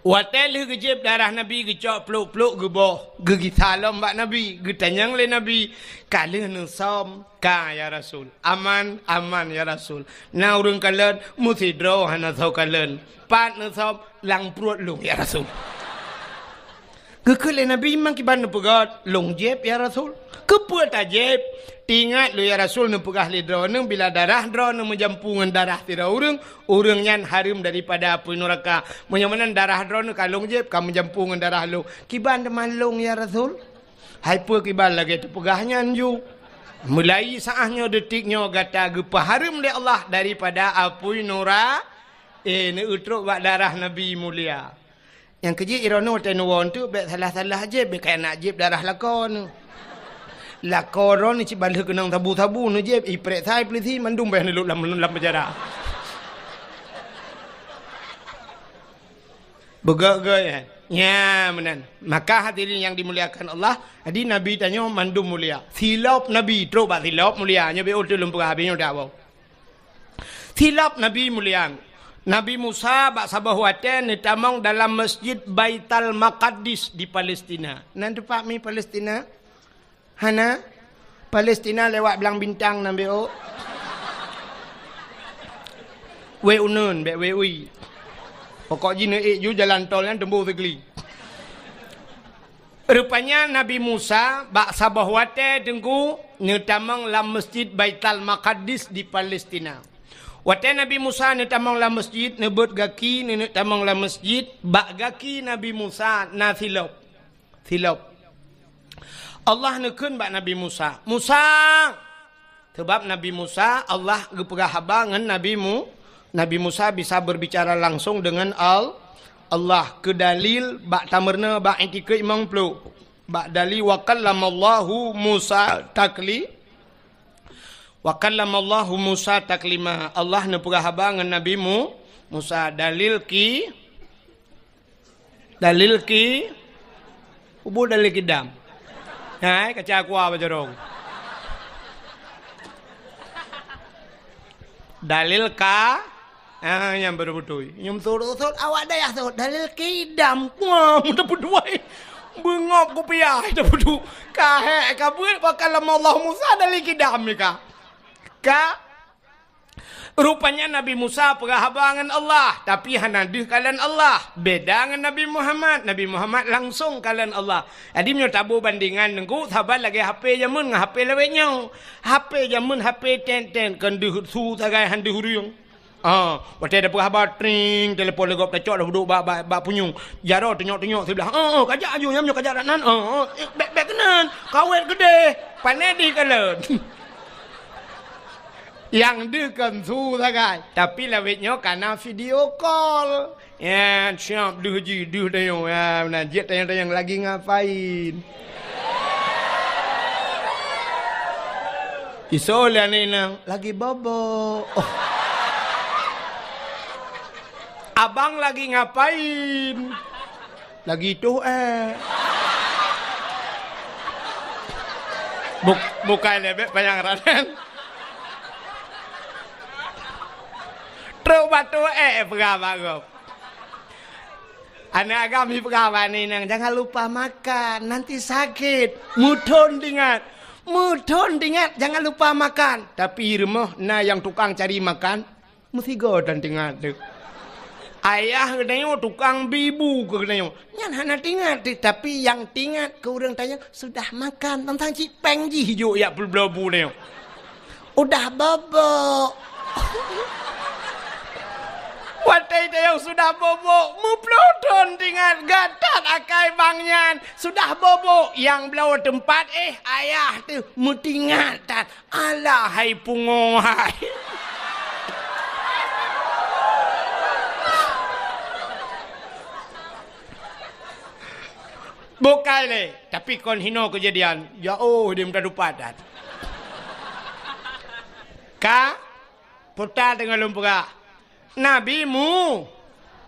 Watée lheueh geujieb darah Nabi, geucok plôk-plôk geuboh, geugisa lom bak Nabi, geutanyong lé Nabi, "Ka lheueh neusöm?" "Ka, ya Rasul." "Aman?" "Aman, ya Rasul." "Na ureuëng kalon?" "Meusidroe hana soe kalon." "Pat neusöm?" "Lam pruet lôn, ya Rasul." Geukheun lé Nabi, "Meukiban neupeugét?" "Lôn jieb, ya Rasul." "Keupeue tajieb?" "Teuingat lôn, ya Rasul, neupeugah lé droeneuh, bila darah droeneuh meujampu ngon darah sidroe ureuëng, ureuëng nyan hareuem daripada apui nuraka. Meunyoe meunan darah droeneuh ka lôn jieb, ka meujampu ngon darah lôn." "Kiban teuma lôn, ya Rasul?" "Hai peue kiban lagée teupeugah nyan ju? Mulai saát nyoe, detik nyoe gata geupeuhareuem lé Allah daripada apui nura-, eh, neutrok bak darah Nabi mulia." Nyang keujeuet droeneuh watée neuwoe teuk bék salah-salah jieb, bék kaya nak jieb darah lakoe neuh. Lakoe droeneuh cit ban lheueh keunong sabu-sabu neujieb, iprek sai peulisi mandum bah neulok lam, lam penjara. Beugét-gét, ya. Nya, meunan. Maka hadirin yang dimuliakan Allah, jadi Nabi tanyoe mandum mulia. Silop Nabi, trok bak silop mulia. Nyoe bék ulôn peugah habéh nyoe dak boh. Silop Nabi mulia. Nabi Musa bak saboh watée neutamong dalam Masjid Baital Maqaddis di Palestina. Nan teumpat mi Palestina? Hana? Palestina lewat Blang Bintang nan bék ôk. Wée uneun, bék wée ui. Pokok jih neuék ju jalan tol nyan teumbôh sikli. Rupanya Nabi Musa bak saboh watée teungku neutamong lam Masjid Baital Maqaddis di Palestina. Watée Nabi Musa neutamong lam masjid, neubeuet gaki, neuneuk tamong lam masjid, bak gaki Nabi Musa na silop. Silop. Allah neukheun bak Nabi Musa, "Musa!" Sabab Nabi Musa, Allah geupeugah haba ngon Nabi Mu-, Nabi Musa bisa berbicara langsung dengan Al-, Allah. Keu dalil bak tameurunoe bak itikeuet limong ploh. Bak dalil, "Wa kallamallahu Musa takli-, wa kallamallahu Musa taklima." Allah neupeugah haba ngon Nabi Mu-, Musa. Dalil ki-, Dalil ki-, ubôh dalil kidam. Hai, kaca kuah bacorong. Dalil ka-, ah, nyang beutôi-beutôi. Nyum sot-sot awak dayah sot. Dalil kidam. Wah, mudah beudua. Beungop kupiah, dah beudua. Ka hék, ka beuet, wa kallamallahu Musa, dalil kidam ni ka. Ka Rupanya Nabi Musa peugah haba ngon Allah, tapi hana deuh kalon Allah. Beda ngon Nabi Muhammad. Nabi Muhammad langsong kalon Allah. Jadi, meunyoe tabôh bandingan teungku, saban lagée H P jameun ngon H P lawét nyoe. H P jameun, H P tet-tet, kon deuh su sagai, han deuh ureuëng. Ah, watée tapeugah haba, tring, telepon lé gob tacok, dah duek bak, bak, bak punyueng. Jaroe tunyok-tunyok siblah. "Oh, oh, kajak aju, nyan nyoe kajak dak nan. Oh, oh, eh, bék, bék keunan. Kawét keudeh. Pane deuh kalon." Nyang deuh kon su sagai, tapi lawét nyoe kana video call. Ya, siap deuh jih, deuh tanyoe. Ya, meunan, jeuet tanyong-tanyong lagi ngapain. Isoe lé aneuk inong, lagi bobo. Oh. Abang lagi ngapain? Lagi toh ék. Buk-, bukai lé bék panyang ranan. Trok bak toh ék peugah bak gob. Aneuk agam jipeugah bak aneuk inong, "Jangan lupa makan, nanti sakit." Meuthon teuingat. Meuthon teuingat, "Jangan lupa makan." Tapi rumoh na nyang tukang cari makan. Meusigoe tan teuingat teuk. Ayah geutanyoe tukang bi bu keu geutanyoe. Nyan hana teuingat teuk, tapi nyang teuingat keu ureuëng tanyoe sudah makan, tantang cit péng jih jok jak peubloe bu tanyoe. Udah bobok. Watée tanyoe sudah bobok, meuploh thon teuingat, geutat akai bang nyan. Sudah bobok, nyang bloe teumpat, eh, ayah teuh meuteuingat that. Alah hai pungo hai. Bukai lé, tapi kon hinoe keujadian. Ya oh, dia minta dupat dah. Ka, puta teungoh lôn peugah. Nabi Mu-,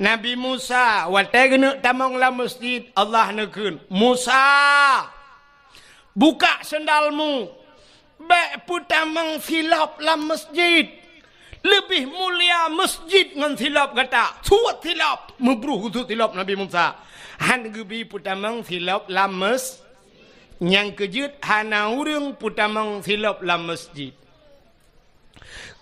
Nabi Musa, watée geuneuk tamong lam masjid, Allah neukheun, "Musa, buka seundalmu, bék peutamong silop lam masjid. Leubeh mulia masjid ngon silop gata. Suet silop, meubruh geusuet silop Nabi Musa. Han geubi peutamong silop lam mes-, nyang keujeuet hana ureuëng peutamong silop lam masjid.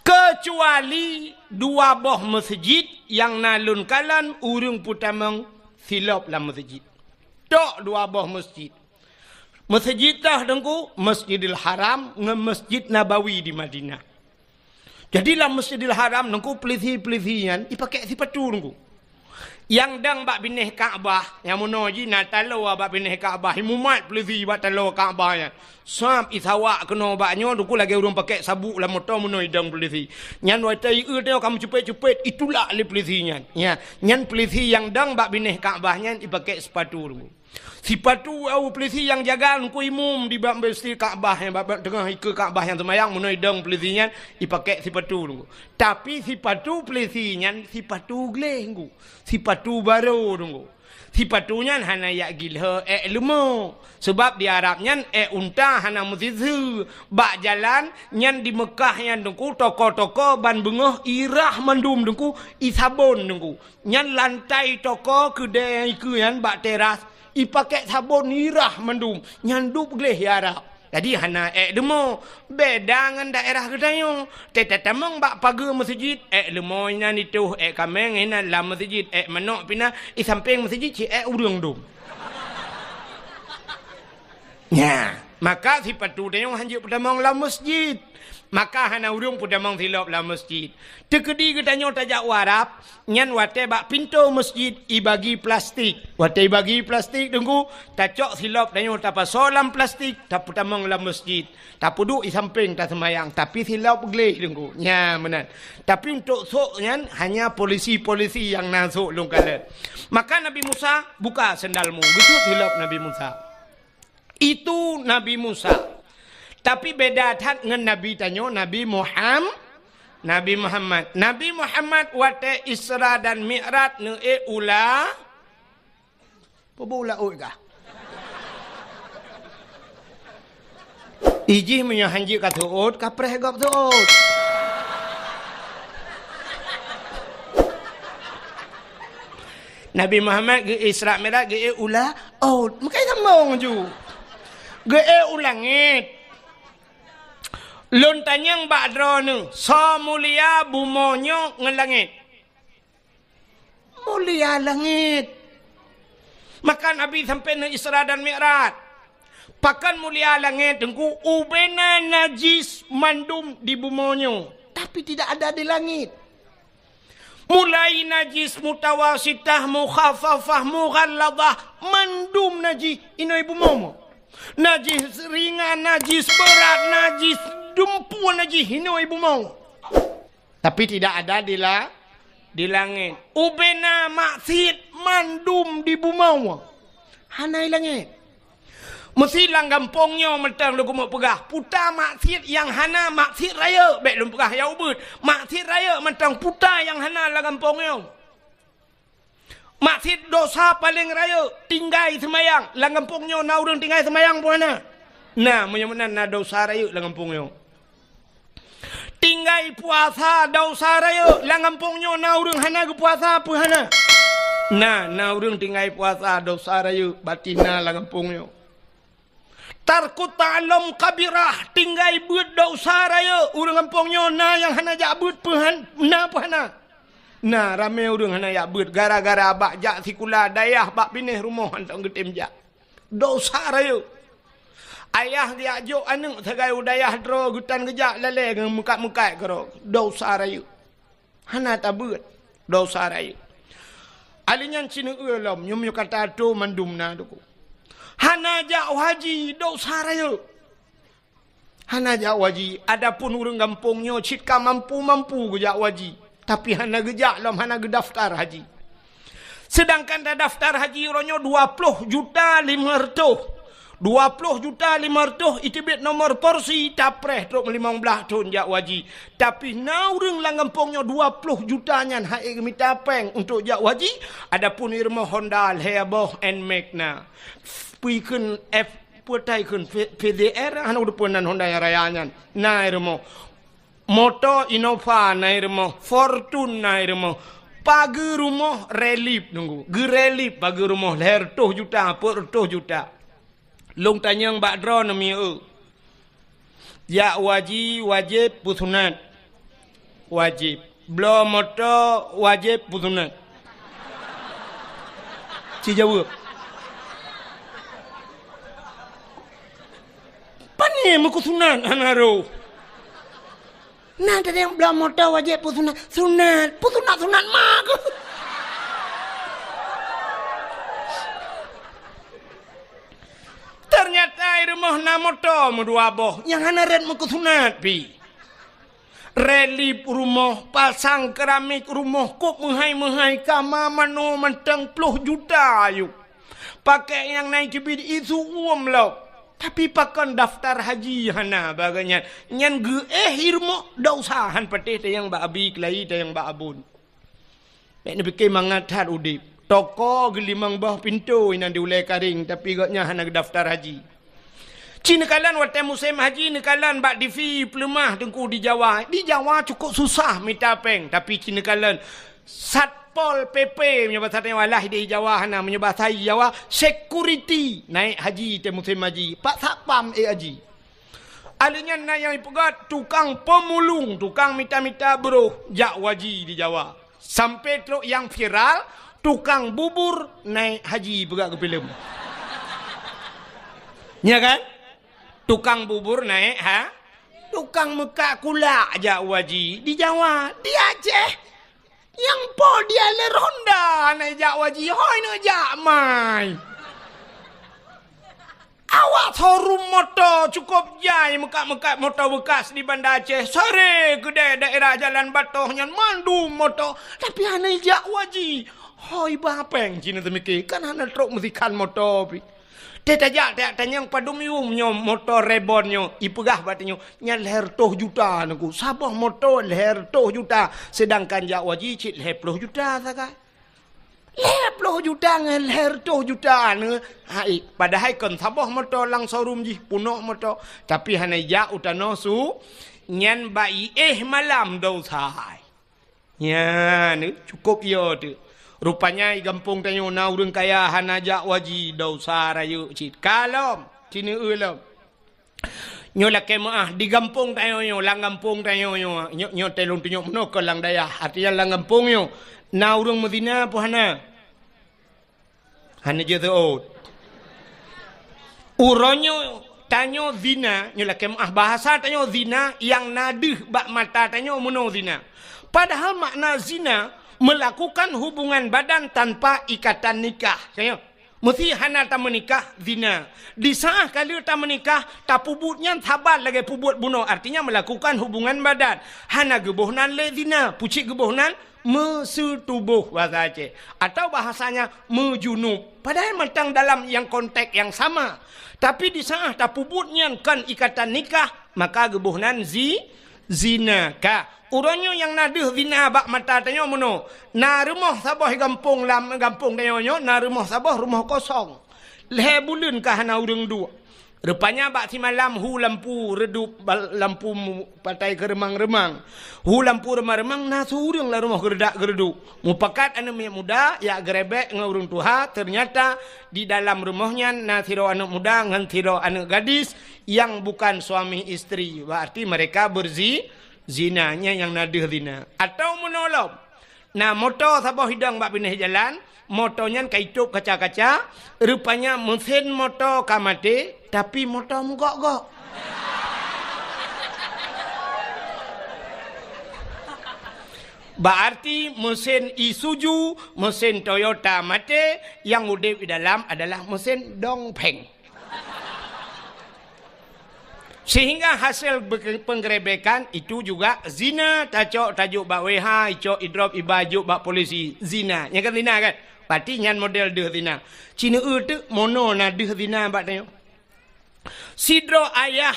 Keucuali dua boh masjid nyang na lôn kalon ureuëng peutamong silop lam masjid. Tok dua boh masjid. Masjid toh Teungku, Masjidil Haram ngon Masjid Nabawi di Madinah. Jadi lam Masjidil Haram Teungku, peulisi-peulisi nyan ipakèk sipatu Teungku. Nyang dong bak binéh Ka'bah, nyang meunoe jih na taloe bak binéh Ka'bah, imumat peulisi bak taloe Ka'bah nyan. Sab isawak keunoe bak nyoe Teungku lagèe ureuëng pakèk sabuk lam moto meunoe idong peulisi. Nyan watèe ieu nyoe ka meucupet-cupet, itulak lé peulisi nyan. Ya, nyan peulisi nyang dong bak binéh Ka'bah nyan ipakèk sipatu Teungku. Sipatu awak peulisi nyang jaga Teungku imum di bak Masjid Ka'bah, nyang bak, bak teungoh ikeue Ka'bah nyang seumayang, meunoe idong peulisi nyan ipakèk sipatu Teungku. Tapi sipatu peulisi nyan sipatu gleh Teungku. Sipatu barô Teungku. Sipatu nyan hana jak gilhô èk leumo. Sabab di Arab nyan èk unta hana meusiseue. Bak jalan nyan di Meukah nyan Teungku, toko-toko ban beungoh irah mandum Teungku, isabon Teungku. Nyan lantai toko keudè nyang ikeue nyan bak teras, ipakèk sabon irah mandum, nyan dub gleh Arab. Jadi hana èk leumo, beda ngon daerah geutanyoe. Teutamong bak pageue masjid, èk leumo inan itoh, èk kaméng inan lam masjid, èk manok pih na, i sampéng masjid cit èk ureuëng dum. Nya, maka sipatu tanyoe hanjeuet peutamong lam masjid. Maka hana ureuëng peutamong silop lam masjid. Teukeudi geutanyoe tajak u Arab, nyan watèe bak pintoe masjid ibagi plastik. Watèe ibagi plastik Teungku, tacok silop tanyoe tapasoe lam plastik, tapeutamong lam masjid. Tapeuduek i sampéng taseumayang, tapi silop gleh Teungku. Nya meunan. Tapi untuk sôk nyan hanya polisi-polisi nyang na sôk lôn kalon. Maka Nabi Musa, "Buka sendalmu." Geusuet silop Nabi Musa. Itu Nabi Musa. Tapi beda that ngon Nabi tanyoe, Nabi Muham-, Nabi Muhammad. Nabi Muhammad watèe Isra dan Mi'raj neuék u la-, peue bu laôt kah? Ijih meunyoe hanjeuet ka seuôt, ka preh gob seuôt. Nabi Muhammad geu-Isra Mi'raj geu-ék u la-, ôt, meukai sambong ju. Geu-ék u langét. Lôn tanyong bak droeneuh, soe mulia bumoe nyoe ngon langét? Mulia langét. Maka Nabi sampai neu Isra dan Mi'raj. Pakon mulia langét Teungku, ubena najis mandum di bumoe nyoe, tapi tidak ada di langét. Mulai najis mutawasitah, mukhaffafah, mughalladah, mandum najih inoe bumoe. Najih ringan, najih beurat, najih dumpeue najih inoe bumoe. Tapi tidak ada di la-, di langét. Ubena maksiet mandum di bumoe. Hana i langét. Meusi lam gampông nyoe mantong lôn keumeung peugah, puta maksiet nyang hana maksiet rayeuk, bèk lôn peugah nyang ubit. Maksiet rayeuk mantong puta nyang hana lam gampông nyoe. Maksiet dosa paleng rayeuk, tinggai seumayang. Lam gampông nyoe na ureuëng tinggai seumayang peue hana? Na, meunyoe meunan na dosa rayeuk lam gampông nyoe. Tinggai puasa dosa rayeuk, lam gampông nyoe na ureuëng hana geupuasa peue hana? Na, na ureuëng tinggai puasa dosa rayeuk, batin na lam gampông nyoe. Tarkut ta'allum kabirah, tinggai beuet dosa rayeuk, ureuëng gampông nyoe na nyang hana jak beuet peue han-, na peue hana? Na, ramé ureuëng hana jak beuet gara-gara bak jak sikula dayah bak binéh rumoh hana geutem jak. Dosa rayeuk. Ayah geujak jok aneuëk sagai u dayah droe geutan geujak lalé ngon meukat-meukat keudroe. Dosa rayeuk. Hana tabeuet. Dosa rayeuk. Ali nyan sineue lom, nyoe meunyoe kata atoe mandum na Teungku. Hana jak haji, dosa rayeuk. Hana jak haji, adapun ureuëng gampông nyoe cit ka mampu-mampu geujak haji, tapi hana geujak lom, hana geudaftar haji. Seudangkan tadaftar haji uroe nyoe dua ploh juta limong reutôh. Dua ploh juta limong reutôh iteubiet nomor polisi, tapreh trok limong blaih thon jak haji. Tapi na ureuëng lam gampông nyoe dua ploh juta nyan han ék geumita péng untuk jak haji, adapun irumoh Honda lhèe boh Nmax na. Peue kheun F Peue tai kheun V-, V D R, hana udeupeue nan Honda nyang raya nyan. Na irumoh. Moto Innova na i rumoh, Fortuner na i rumoh. Pageue rumoh Relief nunggu. Geurelief pageue rumoh lhèe reutôh juta, peuet reutôh juta. Lôn tanyong bak droeneuh mieu-eu. Jak haji wajéb peusunat? Wajéb. Bloe moto wajéb peusunat? Ci jaweueb. Pane meukeusunat hana roh? Na teudeung bloe moto wajéb peusunat. Sunat. Peusunat-sunat ma keuh. Teunyata i rumoh na moto meudua boh nyang hana rot meukeusunat pih. Relief rumoh, pasang keramik rumoh, kôp meuhai-meuhai, kama manoe mantong ploh juta ayue. Pakèk nyang na i teubiet isu uem lom. Tapi pakon daftar haji hana bak gobnyan. Nyan geuéh i rumoh, desya han patéh tanyong bak abi keulayi, tanyong bak abon. Bèk neupike mangat that udép. Toko geulimong boh pintoe inan di ulèe Karéng, tapi gobnyan hana geudaftar haji. Ci neukalon watèe musém haji neukalon bak TV peuleumah teungku di Jawa. Di Jawa cukôp susah mita pèng, tapi ci neukalon Satpol PP meunyoe basa tanyoe alah di Jawa hana, meunyoe basa Jawa security naik haji teuh musém haji. Pak Satpam ék haji. Alèh nyan na nyang ipeugah tukang pemulung, tukang mita-mita broh jak haji di Jawa. Sampai trok nyang viral, tukang bubur naik haji peugah keu filem. Nya kan? Tukang bubur naik ha? Tukang meukat kulak jak haji di Jawa, di Aceh. Nyang po dia le ronda na jak haji, hôi neujak mai. Awak showroom moto cukôp jai meukat-meukat moto beukas di Banda Aceh. Sare keudéh daerah Jalan Batoh nyan mandum moto. Tapi hana jak haji. Hôi ba pèng cina teumike, kan hana trok meusikan moto pih. Teuh tajak tajak tanyong padum yuem nyoe moto Reborn nyoe, ipeugah bak tanyoe, nyan lhèe reutôh juta nungku. Saboh moto lhèe reutôh juta, seudangkan jak haji cit lhèe ploh juta sagai. Lhèe ploh juta ngon lhèe reutôh juta nyoe, hai, padahai kon saboh moto lam showroom jih, peunoh moto, tapi hana jak u tanoh su, nyan bak iéh malam desya. Nyan, cukôp yo teuh. Rupanya i gampông tanyoe na ureueng kaya hana jak haji, desya rayeuk cit. Ka lom, ci neueu lom. Nyoe lakèe meu'ah di gampông tanyoe nyoe, lam gampông tanyoe nyoe, nyoe, nyoe teuh lôn tunyok meunoe keu lam dayah. Artinya lam gampông nyoe na ureueng meuzina peue hana? Hana jeuet seuôt. Uroe nyoe tanyoe zina, nyoe lakèe meu'ah bahasa tanyoe zina nyang na deuh bak mata tanyoe meunoe zina. Padahai makna zina melakukan hubungan badan tanpa ikatan nikah. Tanyoe, meusi hana tameunikah zina. Di saat ka lheueh tameunikah, tapeubuet nyan saban lagèe peubuet bunoe, artinya melakukan hubungan badan. Hana geuboh nan lé zina, pucit geuboh nan meuseutuboh bahasa Aceh, atau bahasanya meujunub. Padahai mantong dalam nyang konteks nyang sama. Tapi di saat tapeubuet nyan kon ikatan nikah, maka geuboh nan zi-, zina. Ka, uroe nyoe nyang na deuh zina bak mata tanyoe meunoe. Na rumoh saboh gampông lam gampông tanyoe nyoe, na rumoh saboh rumoh kosong. Lhèe buleuen ka hana ureueng duek. Rupanya bak simalam hu lampu redup bal-, lampu mu-, patai keureumang-reumang. Hu lampu reumang-reumang na su ureueng lam rumoh geuredak-geureuduk. Mupakat aneuk miet muda jak geurebek ngon ureueng tuha, ternyata di dalam rumoh nyan na sidroe aneuk muda ngon sidroe aneuk gadis nyang bukan suami istri. Berarti mereka berzi-, zina, nyan nyang na deuh zina. Atau meunoe lom, na moto saboh hidong bak binéh jalan, moto nyan ka itôp kaca-kaca, rupanya meusén moto ka maté, tapi moto meugok-gok. Berarti meusén Isuzu, meusén Toyota maté, nyang udép di dalam adalah meusén Dongfeng. Sehingga hasil be-, penggerebekan itu juga zina, tacok tajok bak W H, icok idrop iba jok bak polisi, zina. Nyan kan zina kan? Berarti nyan model deuh zina. Ci neueu teuk meunoe na deuh zina bak tanyoe. Sidroe ayah,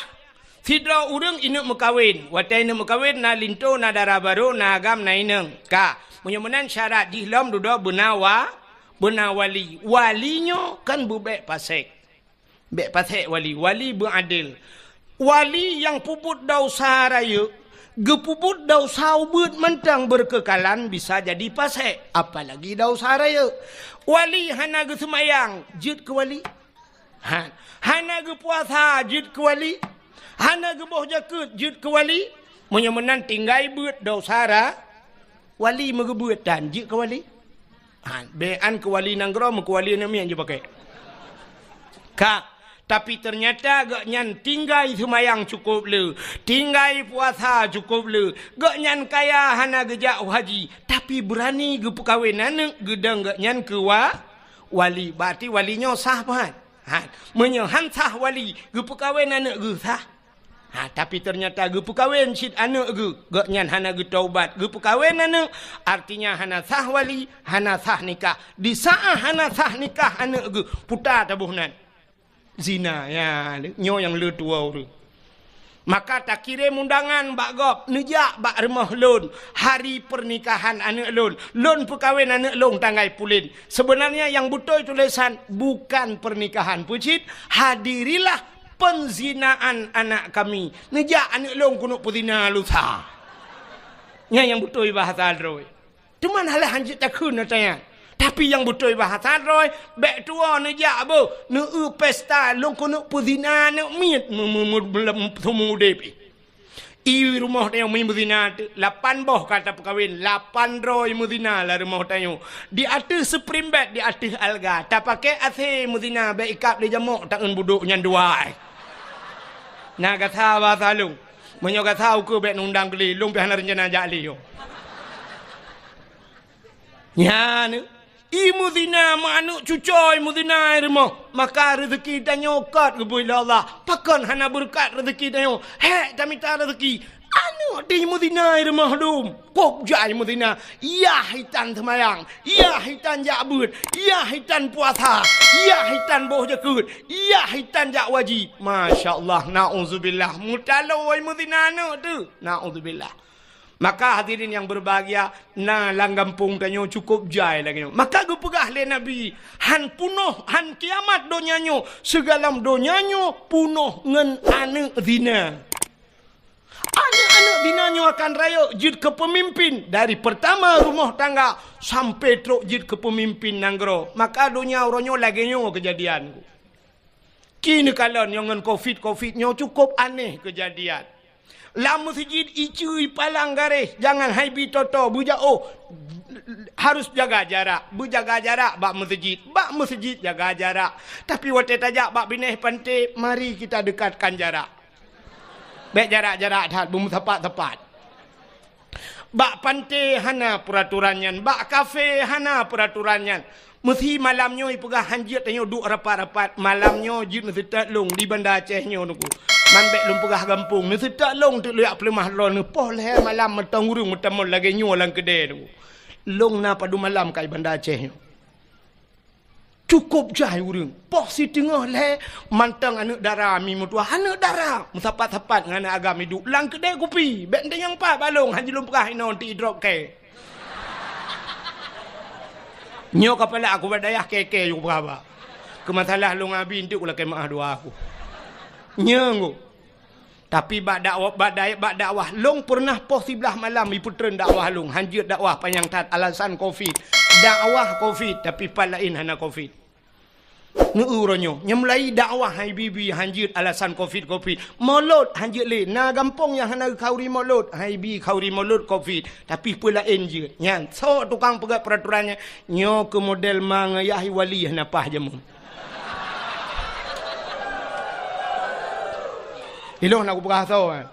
sidroe ureueng ineuk meukawen. Watèe ineuk meukawen na linto, na dara barô, na agam, na inong. Ka, meunyoe meunan syarat jih lom dudoe beuna wa-, beuna wali. Wali nyoe kan beubèk pasék. Bèk pasék wali, wali beuadil. Wali nyang peubuet desya rayeuk, Geupeubuet desya ubit mantong beukeukalan bisa jadi pasék, apalagi desya rayeuk. Wali hana geuseumayang, jeuet keu wali. Ha, hana geupuasa, jeuet keu wali. Hana geuboh jakeuet, jeuet keu wali. Meunyoe meunan tinggai beuet desya ra-, wali meugeubeuet tan, jeuet keu wali. Ha, bèk an keu wali nanggroe, meukeu wali aneuk miet jipakèk. Ka, tapi teunyata gobnyan tinggai seumayang cukôp le, tinggai puasa cukôp le, gobnyan kaya hana geujak haji, tapi beurani geupeukawen aneuk geudong gobnyan keu wa-, wali. Berarti wali nyoe sah pat. Ha, meunyoe han sah wali, geupeukawen aneuk geuh sah? Ha, tapi teunyata geupeukawen cit aneuk geuh, gobnyan hana geutaubat, geupeukawen aneuk, artinya hana sah wali, hana sah nikah. Di saat hana sah nikah aneuk geuh, puta taboh nan. Zina, ya, nyoe nyang le tuwoe tu. Maka takirém undangan bak gob, neujak bak rumoh lôn, hari pernikahan aneuk lôn. Lôn peukawen aneuk lôn tanggai pulen. Sebenarnya nyang beutôi tulésan bukan pernikahan peucit, hadirilah penzinaan anak kami. Neujak aneuk lôn keuneuk peuzina lusa. Nyan nyang beutôi bahasa droe. Teuma alah hanjeuet takheun ata nyan. Tapi nyang beutôi bahasa droe, bèk tuwoe neujak boh, neueu pesta lôn keuneuk peuzina aneuk miet mu-, mu-, mu-, lom seumeu udép. I rumoh tanyoe meuzina teuk, lapan boh ka tapeukawen, lapan droe meuzina lam rumoh tanyoe. Di ateueh spring bed, di ateueh alga, tapakèk AC meuzina, bèk ikab lé jamok taeun budôk nyan dua, eh. Na gata bahasa lôn. Meunyoe gata ukeue bèk neundang keu lé, lôn pih hana reuncana jak lé nyoe. Nyan, i meuzina, meu aneuk cucoe i meuzina i rumoh, maka reuzeuki tanyoe kôt geubri lé Allah. Pakon hana beureukat reuzeuki tanyoe? Hék tamita reuzeuki. Aneuk teuh i meuzina i rumoh dum. Kôb jai meuzina. Yah itan seumayang. Yah itan jak beuet. Yah itan puasa. Yah itan boh jakeuet. Yah itan jak waji. Masya Allah. Nauzubillah. Meutaloe i meuzina aneuk teuh. Nauzubillah. Maka hadirin nyang berbahagia, na lam gampông tanyoe cukôp jai lagèe nyoe. Maka geupeugah lé Nabi, "Han punoh, han kiamat donya nyoe, sigohlom donya nyoe punoh ngon aneuk zina." Aneuk-aneuk zina nyoe akan rayeuk jeuet keu peumimpin, dari peurtama rumoh tangga sampoe trok jeuet keu peumimpin nanggroe. Maka donya uroe nyoe lagèe nyoe keujadian. Kini kalon nyoe ngon covid, covid nyoe cukôp aneh keujadian. Lam meuseujid iceue ipalang garéh, jangan hai bi toto, beujaoh, harus jaga jarak, beujaga jarak bak meuseujid, bak meuseujid jaga jarak. Tapi watèe tajak bak binéh panté, mari kita dekatkan jarak. Bèk jarak-jarak that, beumeusapat-sapat. Bak panté hana peuratoran nyan, bak kafé hana peuratoran nyan. Meusi malam nyoe ipeugah hanjeuet tanyoe duek rapat-rapat, malam nyoe jeuet neuseutôt lôn di Banda Aceh nyoe Teungku. Man bèk lôn peugah gampông, neuseutôt lôn teuk lôn jak peuleumah droeneuh poh lhèe malam mantong ureueng meutamong lagèe nyoe lam keudè Teungku. Lôn na padum malam ka i Banda Aceh nyoe. Cukôp jai ureueng. Poh siteungoh lhèe, mantong aneuk dara mi meutuah. Aneuk dara meusapat-sapat ngon aneuk agam iduek lam keudè kupi. Bèk teunyang pat bak lôn, han jeuet lôn peugah inoe ti idrop kèe. Nyoe kapala aku bak dayah kèe-kèe ju peugah haba. Keu masalah lôn abi eunteuk lakèe meu'ah dua aku. Nyoe ngô. Tapi bak dakwah, bak dai-, bak dakwah lôn peureunah poh siblaih malam ipeutreun dakwah lôn, hanjeuet dakwah panyang that alasan covid. Dakwah covid, tapi pat laén hana covid. Neu uroe nyoe, nyang mulai dakwah hai bi-bi hanjeuet alasan covid, covid. Molot hanjeuet lé, na gampông nyang hana geukhauri molot, hai bi khauri molot covid, tapi peue laén jeuet. Nyan, soe tukang peugah peuratoran nyan, nyoe keu model ma ngon yah wali hana paih jameun. Ilôn na kupeugah soe, eh.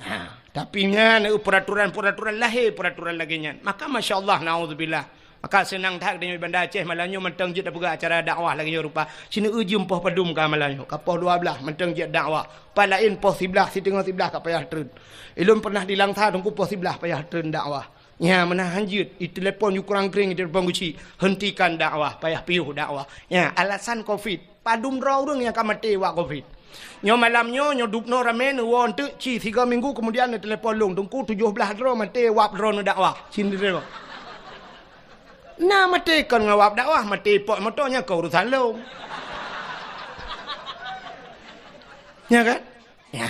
Ha, tapi nyan, eh, peuratoran-peuratoran lahé peuratoran lagèe nyan. Maka masya Allah, naudzubillah. Maka seunang that geutanyoe Banda Aceh malam nyoe mantong jeuet tapeugah acara dakwah lagèe nyoe rupa. Sineuk jeuem poh padum ka malam nyoe. Ka poh dua blaih mantong jeuet dakwah. Pat laén poh siblaih, siteungoh siblaih ka payah treun. Ilôn pernah di Langsa Teungku poh siblaih payah treun dakwah. Nya, meunan hanjeuet, itelepon ju kurang kring, itelepon geuchik, hentikan dakwah, payah piôh dakwah. Nya, alasan covid, padum droe ureueng nyang ka maté wab covid. Nyoe malam nyoe, nyoe dubnoe ramé neuwoe eunteuk, ci sigoe minggu keumudian neutelepon lôn, Teungku tujoh blaih droe maté wab droeneuh dakwah. Cit neutelepon. Na maté kon ngon wab dakwah, maté pot moto nyan kon urusan lôn. Nya kan? Nya.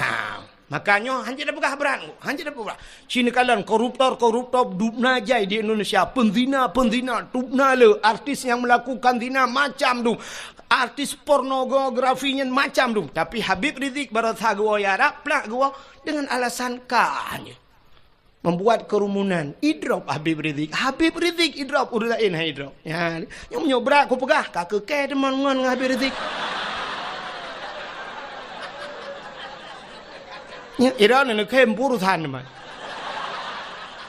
Maka nyoe hanjeuet tapeugah brat, hanjeuet tapeugah brat. Ci neukalon koruptor-koruptor dubna jai di Indonesia, penzina-penzina dubna le, artis yang melakukan zina macam dum, artis pornografi nyan macam dum. Tapi Habib Rizik barosa geuwoe Arab, plak geuwoe dengan alasan ka hanjeuet. Membuat kerumunan. Idrop Habib Rizik. Habib Rizik idrop, ureuëng laén hai idrop. Ya, nyoe meunyoe brat kupeugah, ka keu kèe teuma ngon, ngon Habib Rizik. Nyoe idrop neuk khem urusan teuma.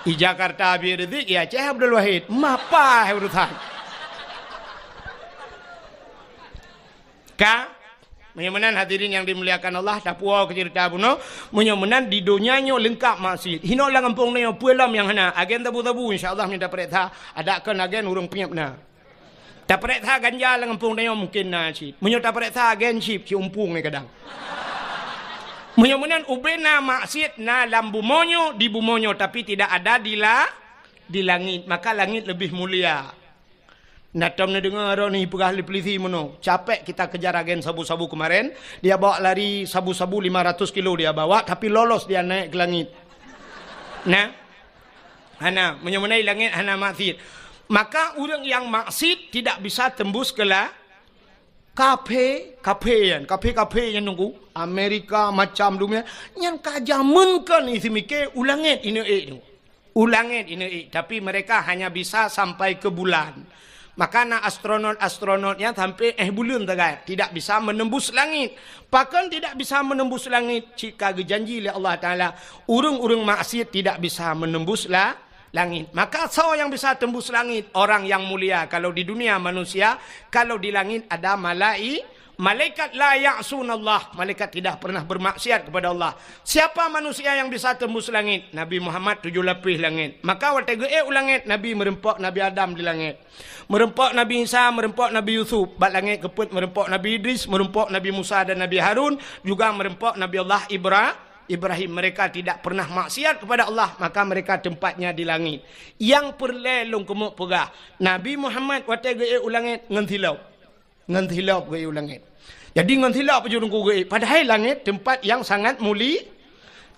Di Jakarta Habib Rizik, di Aceh Abdul Wahid. Mapa hai urusan. Ka? Meunyoe meunan hadirin yang dimuliakan Allah, tapuwoe keu ceurita bunoe. Meunyoe meunan di donya nyoe leungkap maksiet. Hinoe lam gampông tanyoe peue lom nyang hana. Agen sabu-sabu, insya Allah meunyoe tapareksa, adak kon agen ureuëng peunyeb na. Tapareksa ganja lam gampông tanyoe mungkin na cit. Meunyoe tapareksa agen cit, ci umpung ni kadang. Meunyoe meunan ubena maksiet na lam bumoe nyoe, di bumoe nyoe, tapi tidak ada di la-, di langit. Maka langit lebih mulia. Na tom neudeungoe droeneuh peugah lé polisi meunoe, "Capek kita kejar agen sabu-sabu kemarin, dia bawa lari sabu-sabu lima ratus kilo dia bawa, tapi lolos dia naik ke langit." Nah, hana, meunyoe meunan langit hana maksiet. Maka ureuëng yang maksiet tidak bisa tembus ke la-, kafe, kafe nyan, kafe-kafe nyan nunggu, Amerika macam dunia, nyan ka jameun kon isi mikir u langit ineuk ék tu. U langét ineuk ék, tapi mereka hanya bisa sampai ke bulan. Maka na astronot-astronot nyang sampai éh buleuen sagai, tidak bisa menembus langit. Pakon tidak bisa menembus langit? Cit ka geujanji lé Allah Taala, ureuëng-ureuëng maksiet tidak bisa menembus la-, langit. Maka soe nyang bisa tembus langit? Orang yang mulia. Kalau di dunia manusia, kalau di langit ada malai-, Malaikat la ya'sunallah, malaikat tidak pernah bermaksiat kepada Allah. Siapa manusia yang bisa tembus langit? Nabi Muhammad tujoh lapéh langét. Maka watée geuék u langét, Nabi meureumpok Nabi Adam di langét. Meureumpok Nabi Isa, meureumpok Nabi Yusuf. Bak langét keupeuet meureumpok Nabi Idris, meureumpok Nabi Musa dan Nabi Harun, juga meureumpok Nabi Allah Ibra-, Ibrahim. Mereka tidak pernah maksiat kepada Allah, maka mereka tempatnya di langit. Nyang peureulée lôn keumeuk peugah, Nabi Muhammad watée geuék u langét ngon silop. Ngon silop geuék u langét. Jadi ngon silop aju Teungku geuék. Padahai langét tempat yang sangat muli-,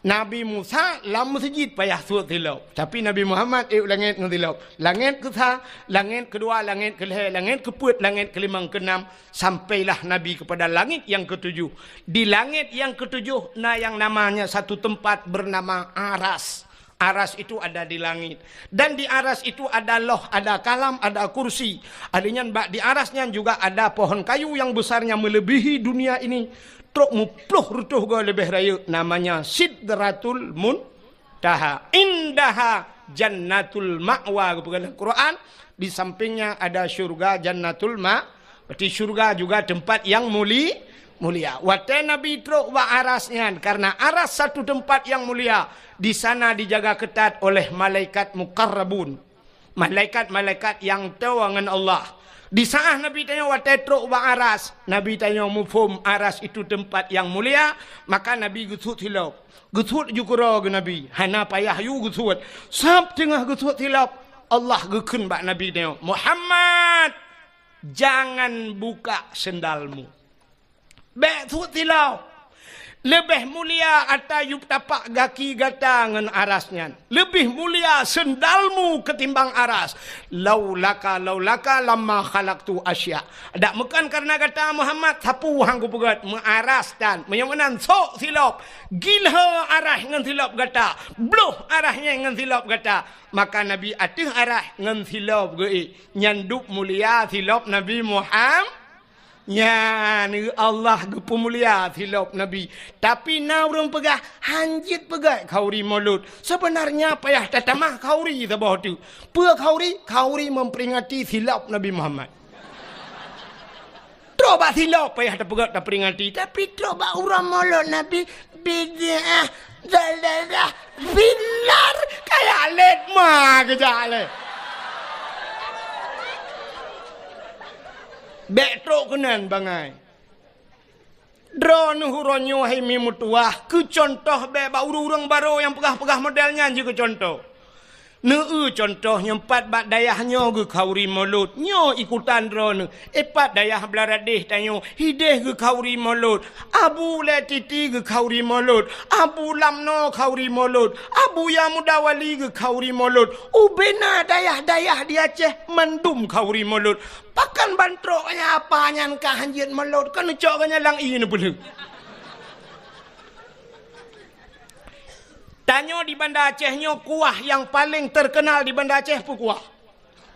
Nabi Musa lam meuseujid payah suet silop. Tapi Nabi Muhammad ék u langét ngon silop. Langét keusa, langét keudua, langét keulhée, langét keupeuet, langét keulimong, keunam, sampailah Nabi kepada langét yang ketujuh. Di langét yang ketujuh na yang namanya satu tempat bernama Aras. Aras itu ada di langit. Dan di aras itu ada loh, ada kalam, ada kursi. Ahli nyan bak di aras nyan juga ada pohon kayu yang besarnya melebihi dunia ini. Trok muploh reutôh goe leubeh rayeuk, namanya Sidratul Muntaha. Indaha Jannatul Ma'wa, geupeugah lam Quran. Di sampingnya ada syurga Jannatul Ma-, berarti syurga juga tempat yang muli-, mulia. Watée Nabi trok bak aras nyan, karena aras satu tempat yang mulia, di sana dijaga ketat oleh malaikat muqarrabun. Malaikat-malaikat yang toe ngon Allah. Di saat Nabi tanyoe watée trok bak aras, Nabi tanyoe muphom aras itu tempat yang mulia, maka Nabi geusuet silop. Geusuet ju keudroe geuh Nabi, hana payah yue geusuet. Sab teungoh geusuet silop, Allah geukheun bak Nabi nyoe, "Muhammad, jangan buka sendalmu. Bék suet silop. Leubeh mulia ata yub tapak gaki gata ngon aras nyan. Leubeh mulia sendalmu ketimbang aras. Laulaka, laulaka lamma khalaqtu asya." Dak meukan karena gata Muhammad, sapeue han kupeugét, meuaras tan. Meunyoe meunan sok silop, gilho aras ngon silop gata, bloh aras nyan ngon silop gata. Maka Nabi ateueh aras ngon silop geuék. Nyan dub mulia silop Nabi Muham-, nyan Allah geupeumulia silop Nabi. Tapi na ureuëng peugah, "Hanjeuet peugét khauri Maulud." Sebenarnya payah tatamah khauri saboh teuk. Peue khauri? Khauri memperingati silop Nabi Muhammad. Trok bak silop payah tapeugét taperingati, tapi trok bak uroe Maulud Nabi, bid'ah, dalalah, finnar, kaya lét ma geujak lé. Bék trok keunan bangai. Droeneuh uroe nyoe hai mi meutuwah, keu cuntoh bék bak ureuëng-ureuëng barô nyang peugah-peugah model nyan jikeu cuntoh. Neueu cuntoh nyoe, pat bak dayah nyoe geukhauri mulod, nyoe ikutan droeneuh. Eh, pat dayah Blaradeh tanyoe, hideh geukhauri mulod. Abu Lé Titi geukhauri mulod, Abu Lamno khauri mulod, Abu Ya Muda Wali geukhauri mulod. Ubena dayah-dayah di Aceh mandum khauri mulod. Pakon ban trok nyan, apa nyan ka hanjeuet mulod, keuneuk cok geuh nyan lam ié neupeulheueh. Tanyoe di Banda Aceh nyoe kuah nyang paleng teukeunal di Banda Aceh peue kuah?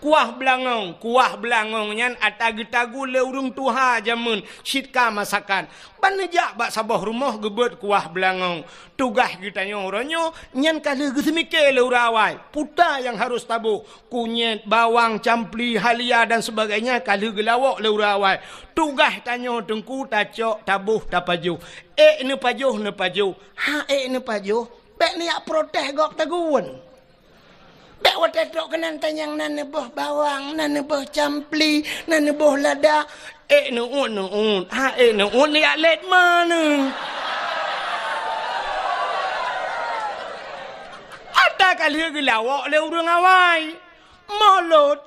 Kuah beulangong. Kuah beulangong nyan ata geutagu lé ureuëng tuha jameun cit ka masakan. Ban neujak bak saboh rumoh geubeuet kuah beulangong. Tugaih geutanyoe uroe nyoe nyan ka lheueh geuseumike lé ureuëng awai. Peue nyang harôh taboh, kunyét, bawang, campli, halia dan sebagainya ka lheueh geulawok lé ureuëng awai. Tugaih tanyoe teungku tacok, taboh, tapajoh. Ék neupajoh, neupajoh. Hana ék neupajoh, bék neujak protes gob tagun. Bék watée trok keunan tanyong na neuboh bawang, na neuboh campli, na neuboh lada. Ék neuôt, neuôt. Hana ék neuôt, neujak lét ma neuh. Ata ka lheueh geulawok lé ureuëng awai. Mulod.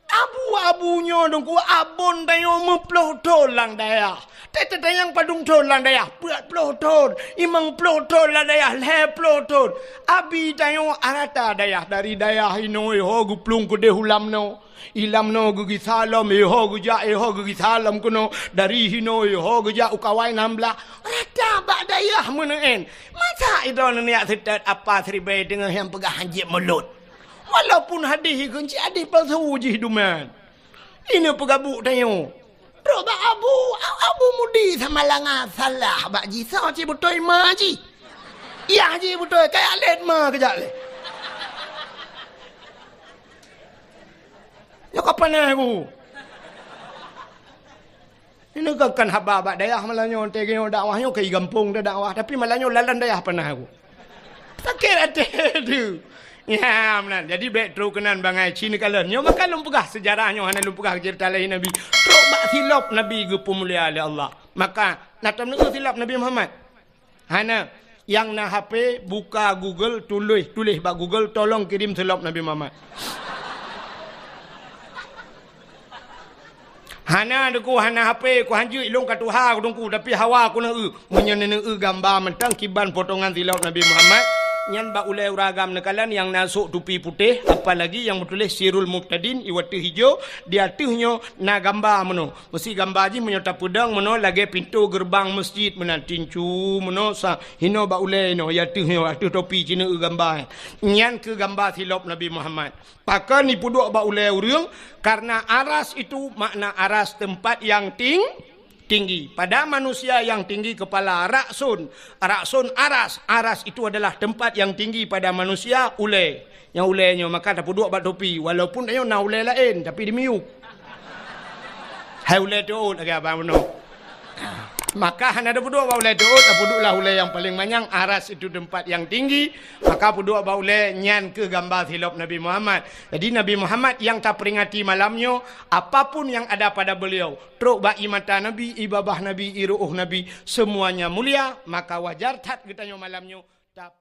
Abu-abu nyoe teungku, abon tanyoe meuploh thon lam dayah. Teuh-teuh tanyong padum thon lam dayah, peuet ploh thon, limong ploh thon lam dayah, lhée ploh thon. Abi tanyoe rata dayah, dari dayah inoe ho geuplueng keudeh u Lamno. I Lamno geugisa lom, iho geujak, iho geugisa lom keunoe. Dari hinoe iho geujak u Kawai Nam Blah. Rata bak dayah meuneuen. Masa idroeneuh neujak seutôt apa siribée teungoh nyang peugah hanjeuet mulod? Walaupun hadih ikheun cit hadih palsu jih duman. Ineuk peugabuk tanyoe. Trok bak abu, abu mudi sama langa salah bak jih, soe cit beutôi ma jih. Yah jih beutôi, kajak lét ma kajak lé. Nyoe ka panas ku. Ini kan, kan haba bak dayah malam nyoe, teuh nyoe dakwah nyoe keu gampông dah dakwah, tapi malam nyoe lalan dayah panas aku. Sakét até tu. Ya, meunan. Jadi bék trok keunan bangai ci neukalon. Nyoe maka lôn peugah seujarah nyoe hana lôn peugah ceurita lahé Nabi. Trok bak silop Nabi geupeumulia lé Allah. Maka na tam neu silop Nabi Muhammad. Hana, nyang na H P, buka Google, tuléh, tuléh bak Google, "Tolong kirim silop Nabi Muhammad." Hana, teungku, hana H P, ku hanjeuet ilong ka tuha, ku teungku, tapi hawa ku neu-eu. Meunyoe neu-eu gamba mantong kiban potongan silop Nabi Muhammad, nyan bak ulée uragam neukalon nyang na sôk tupi putéh, apalagi nyang meutuléh Sirul Mubtadin, iwateuh ijo, di ateueh nyoe na gamba meunoe. Meusi gamba jih meunyoe tapeudong meunoe lagée pintoe geureubang meuseujid meunan tincu meunoe sa hinoe bak ulée inoe, ya teuh nyoe ateueh topi ci neu-eu gamba. Nyan keuh gamba silop Nabi Muhammad. Pakon ipeuduek bak ulée ureuëng? Karena aras itu makna aras tempat yang ting-, tinggi. Pada manusia yang tinggi kepala, raksun. Raksun aras. Aras itu adalah tempat yang tinggi pada manusia, ulée. Nyang ulée nyoe maka tapeuduek bak topi, walaupun tanyoe na ulée laén, tapi dimiyueb. Hai ulée teuôt lagée abang bunoe. Maka hana tapeuduek bak ulée teuôt, tapeuduek lah ulée nyang paleng manyang, aras itu tempat yang tinggi, maka peuduek bak ulée nyan keuh gamba silop Nabi Muhammad. Jadi Nabi Muhammad nyang taperingati malam nyoe, apapun yang ada pada beliau, trok bak ie mata Nabi, ie babah Nabi, ie ruôh Nabi, semuanya mulia, maka wajar that geutanyoe malam nyoe tap-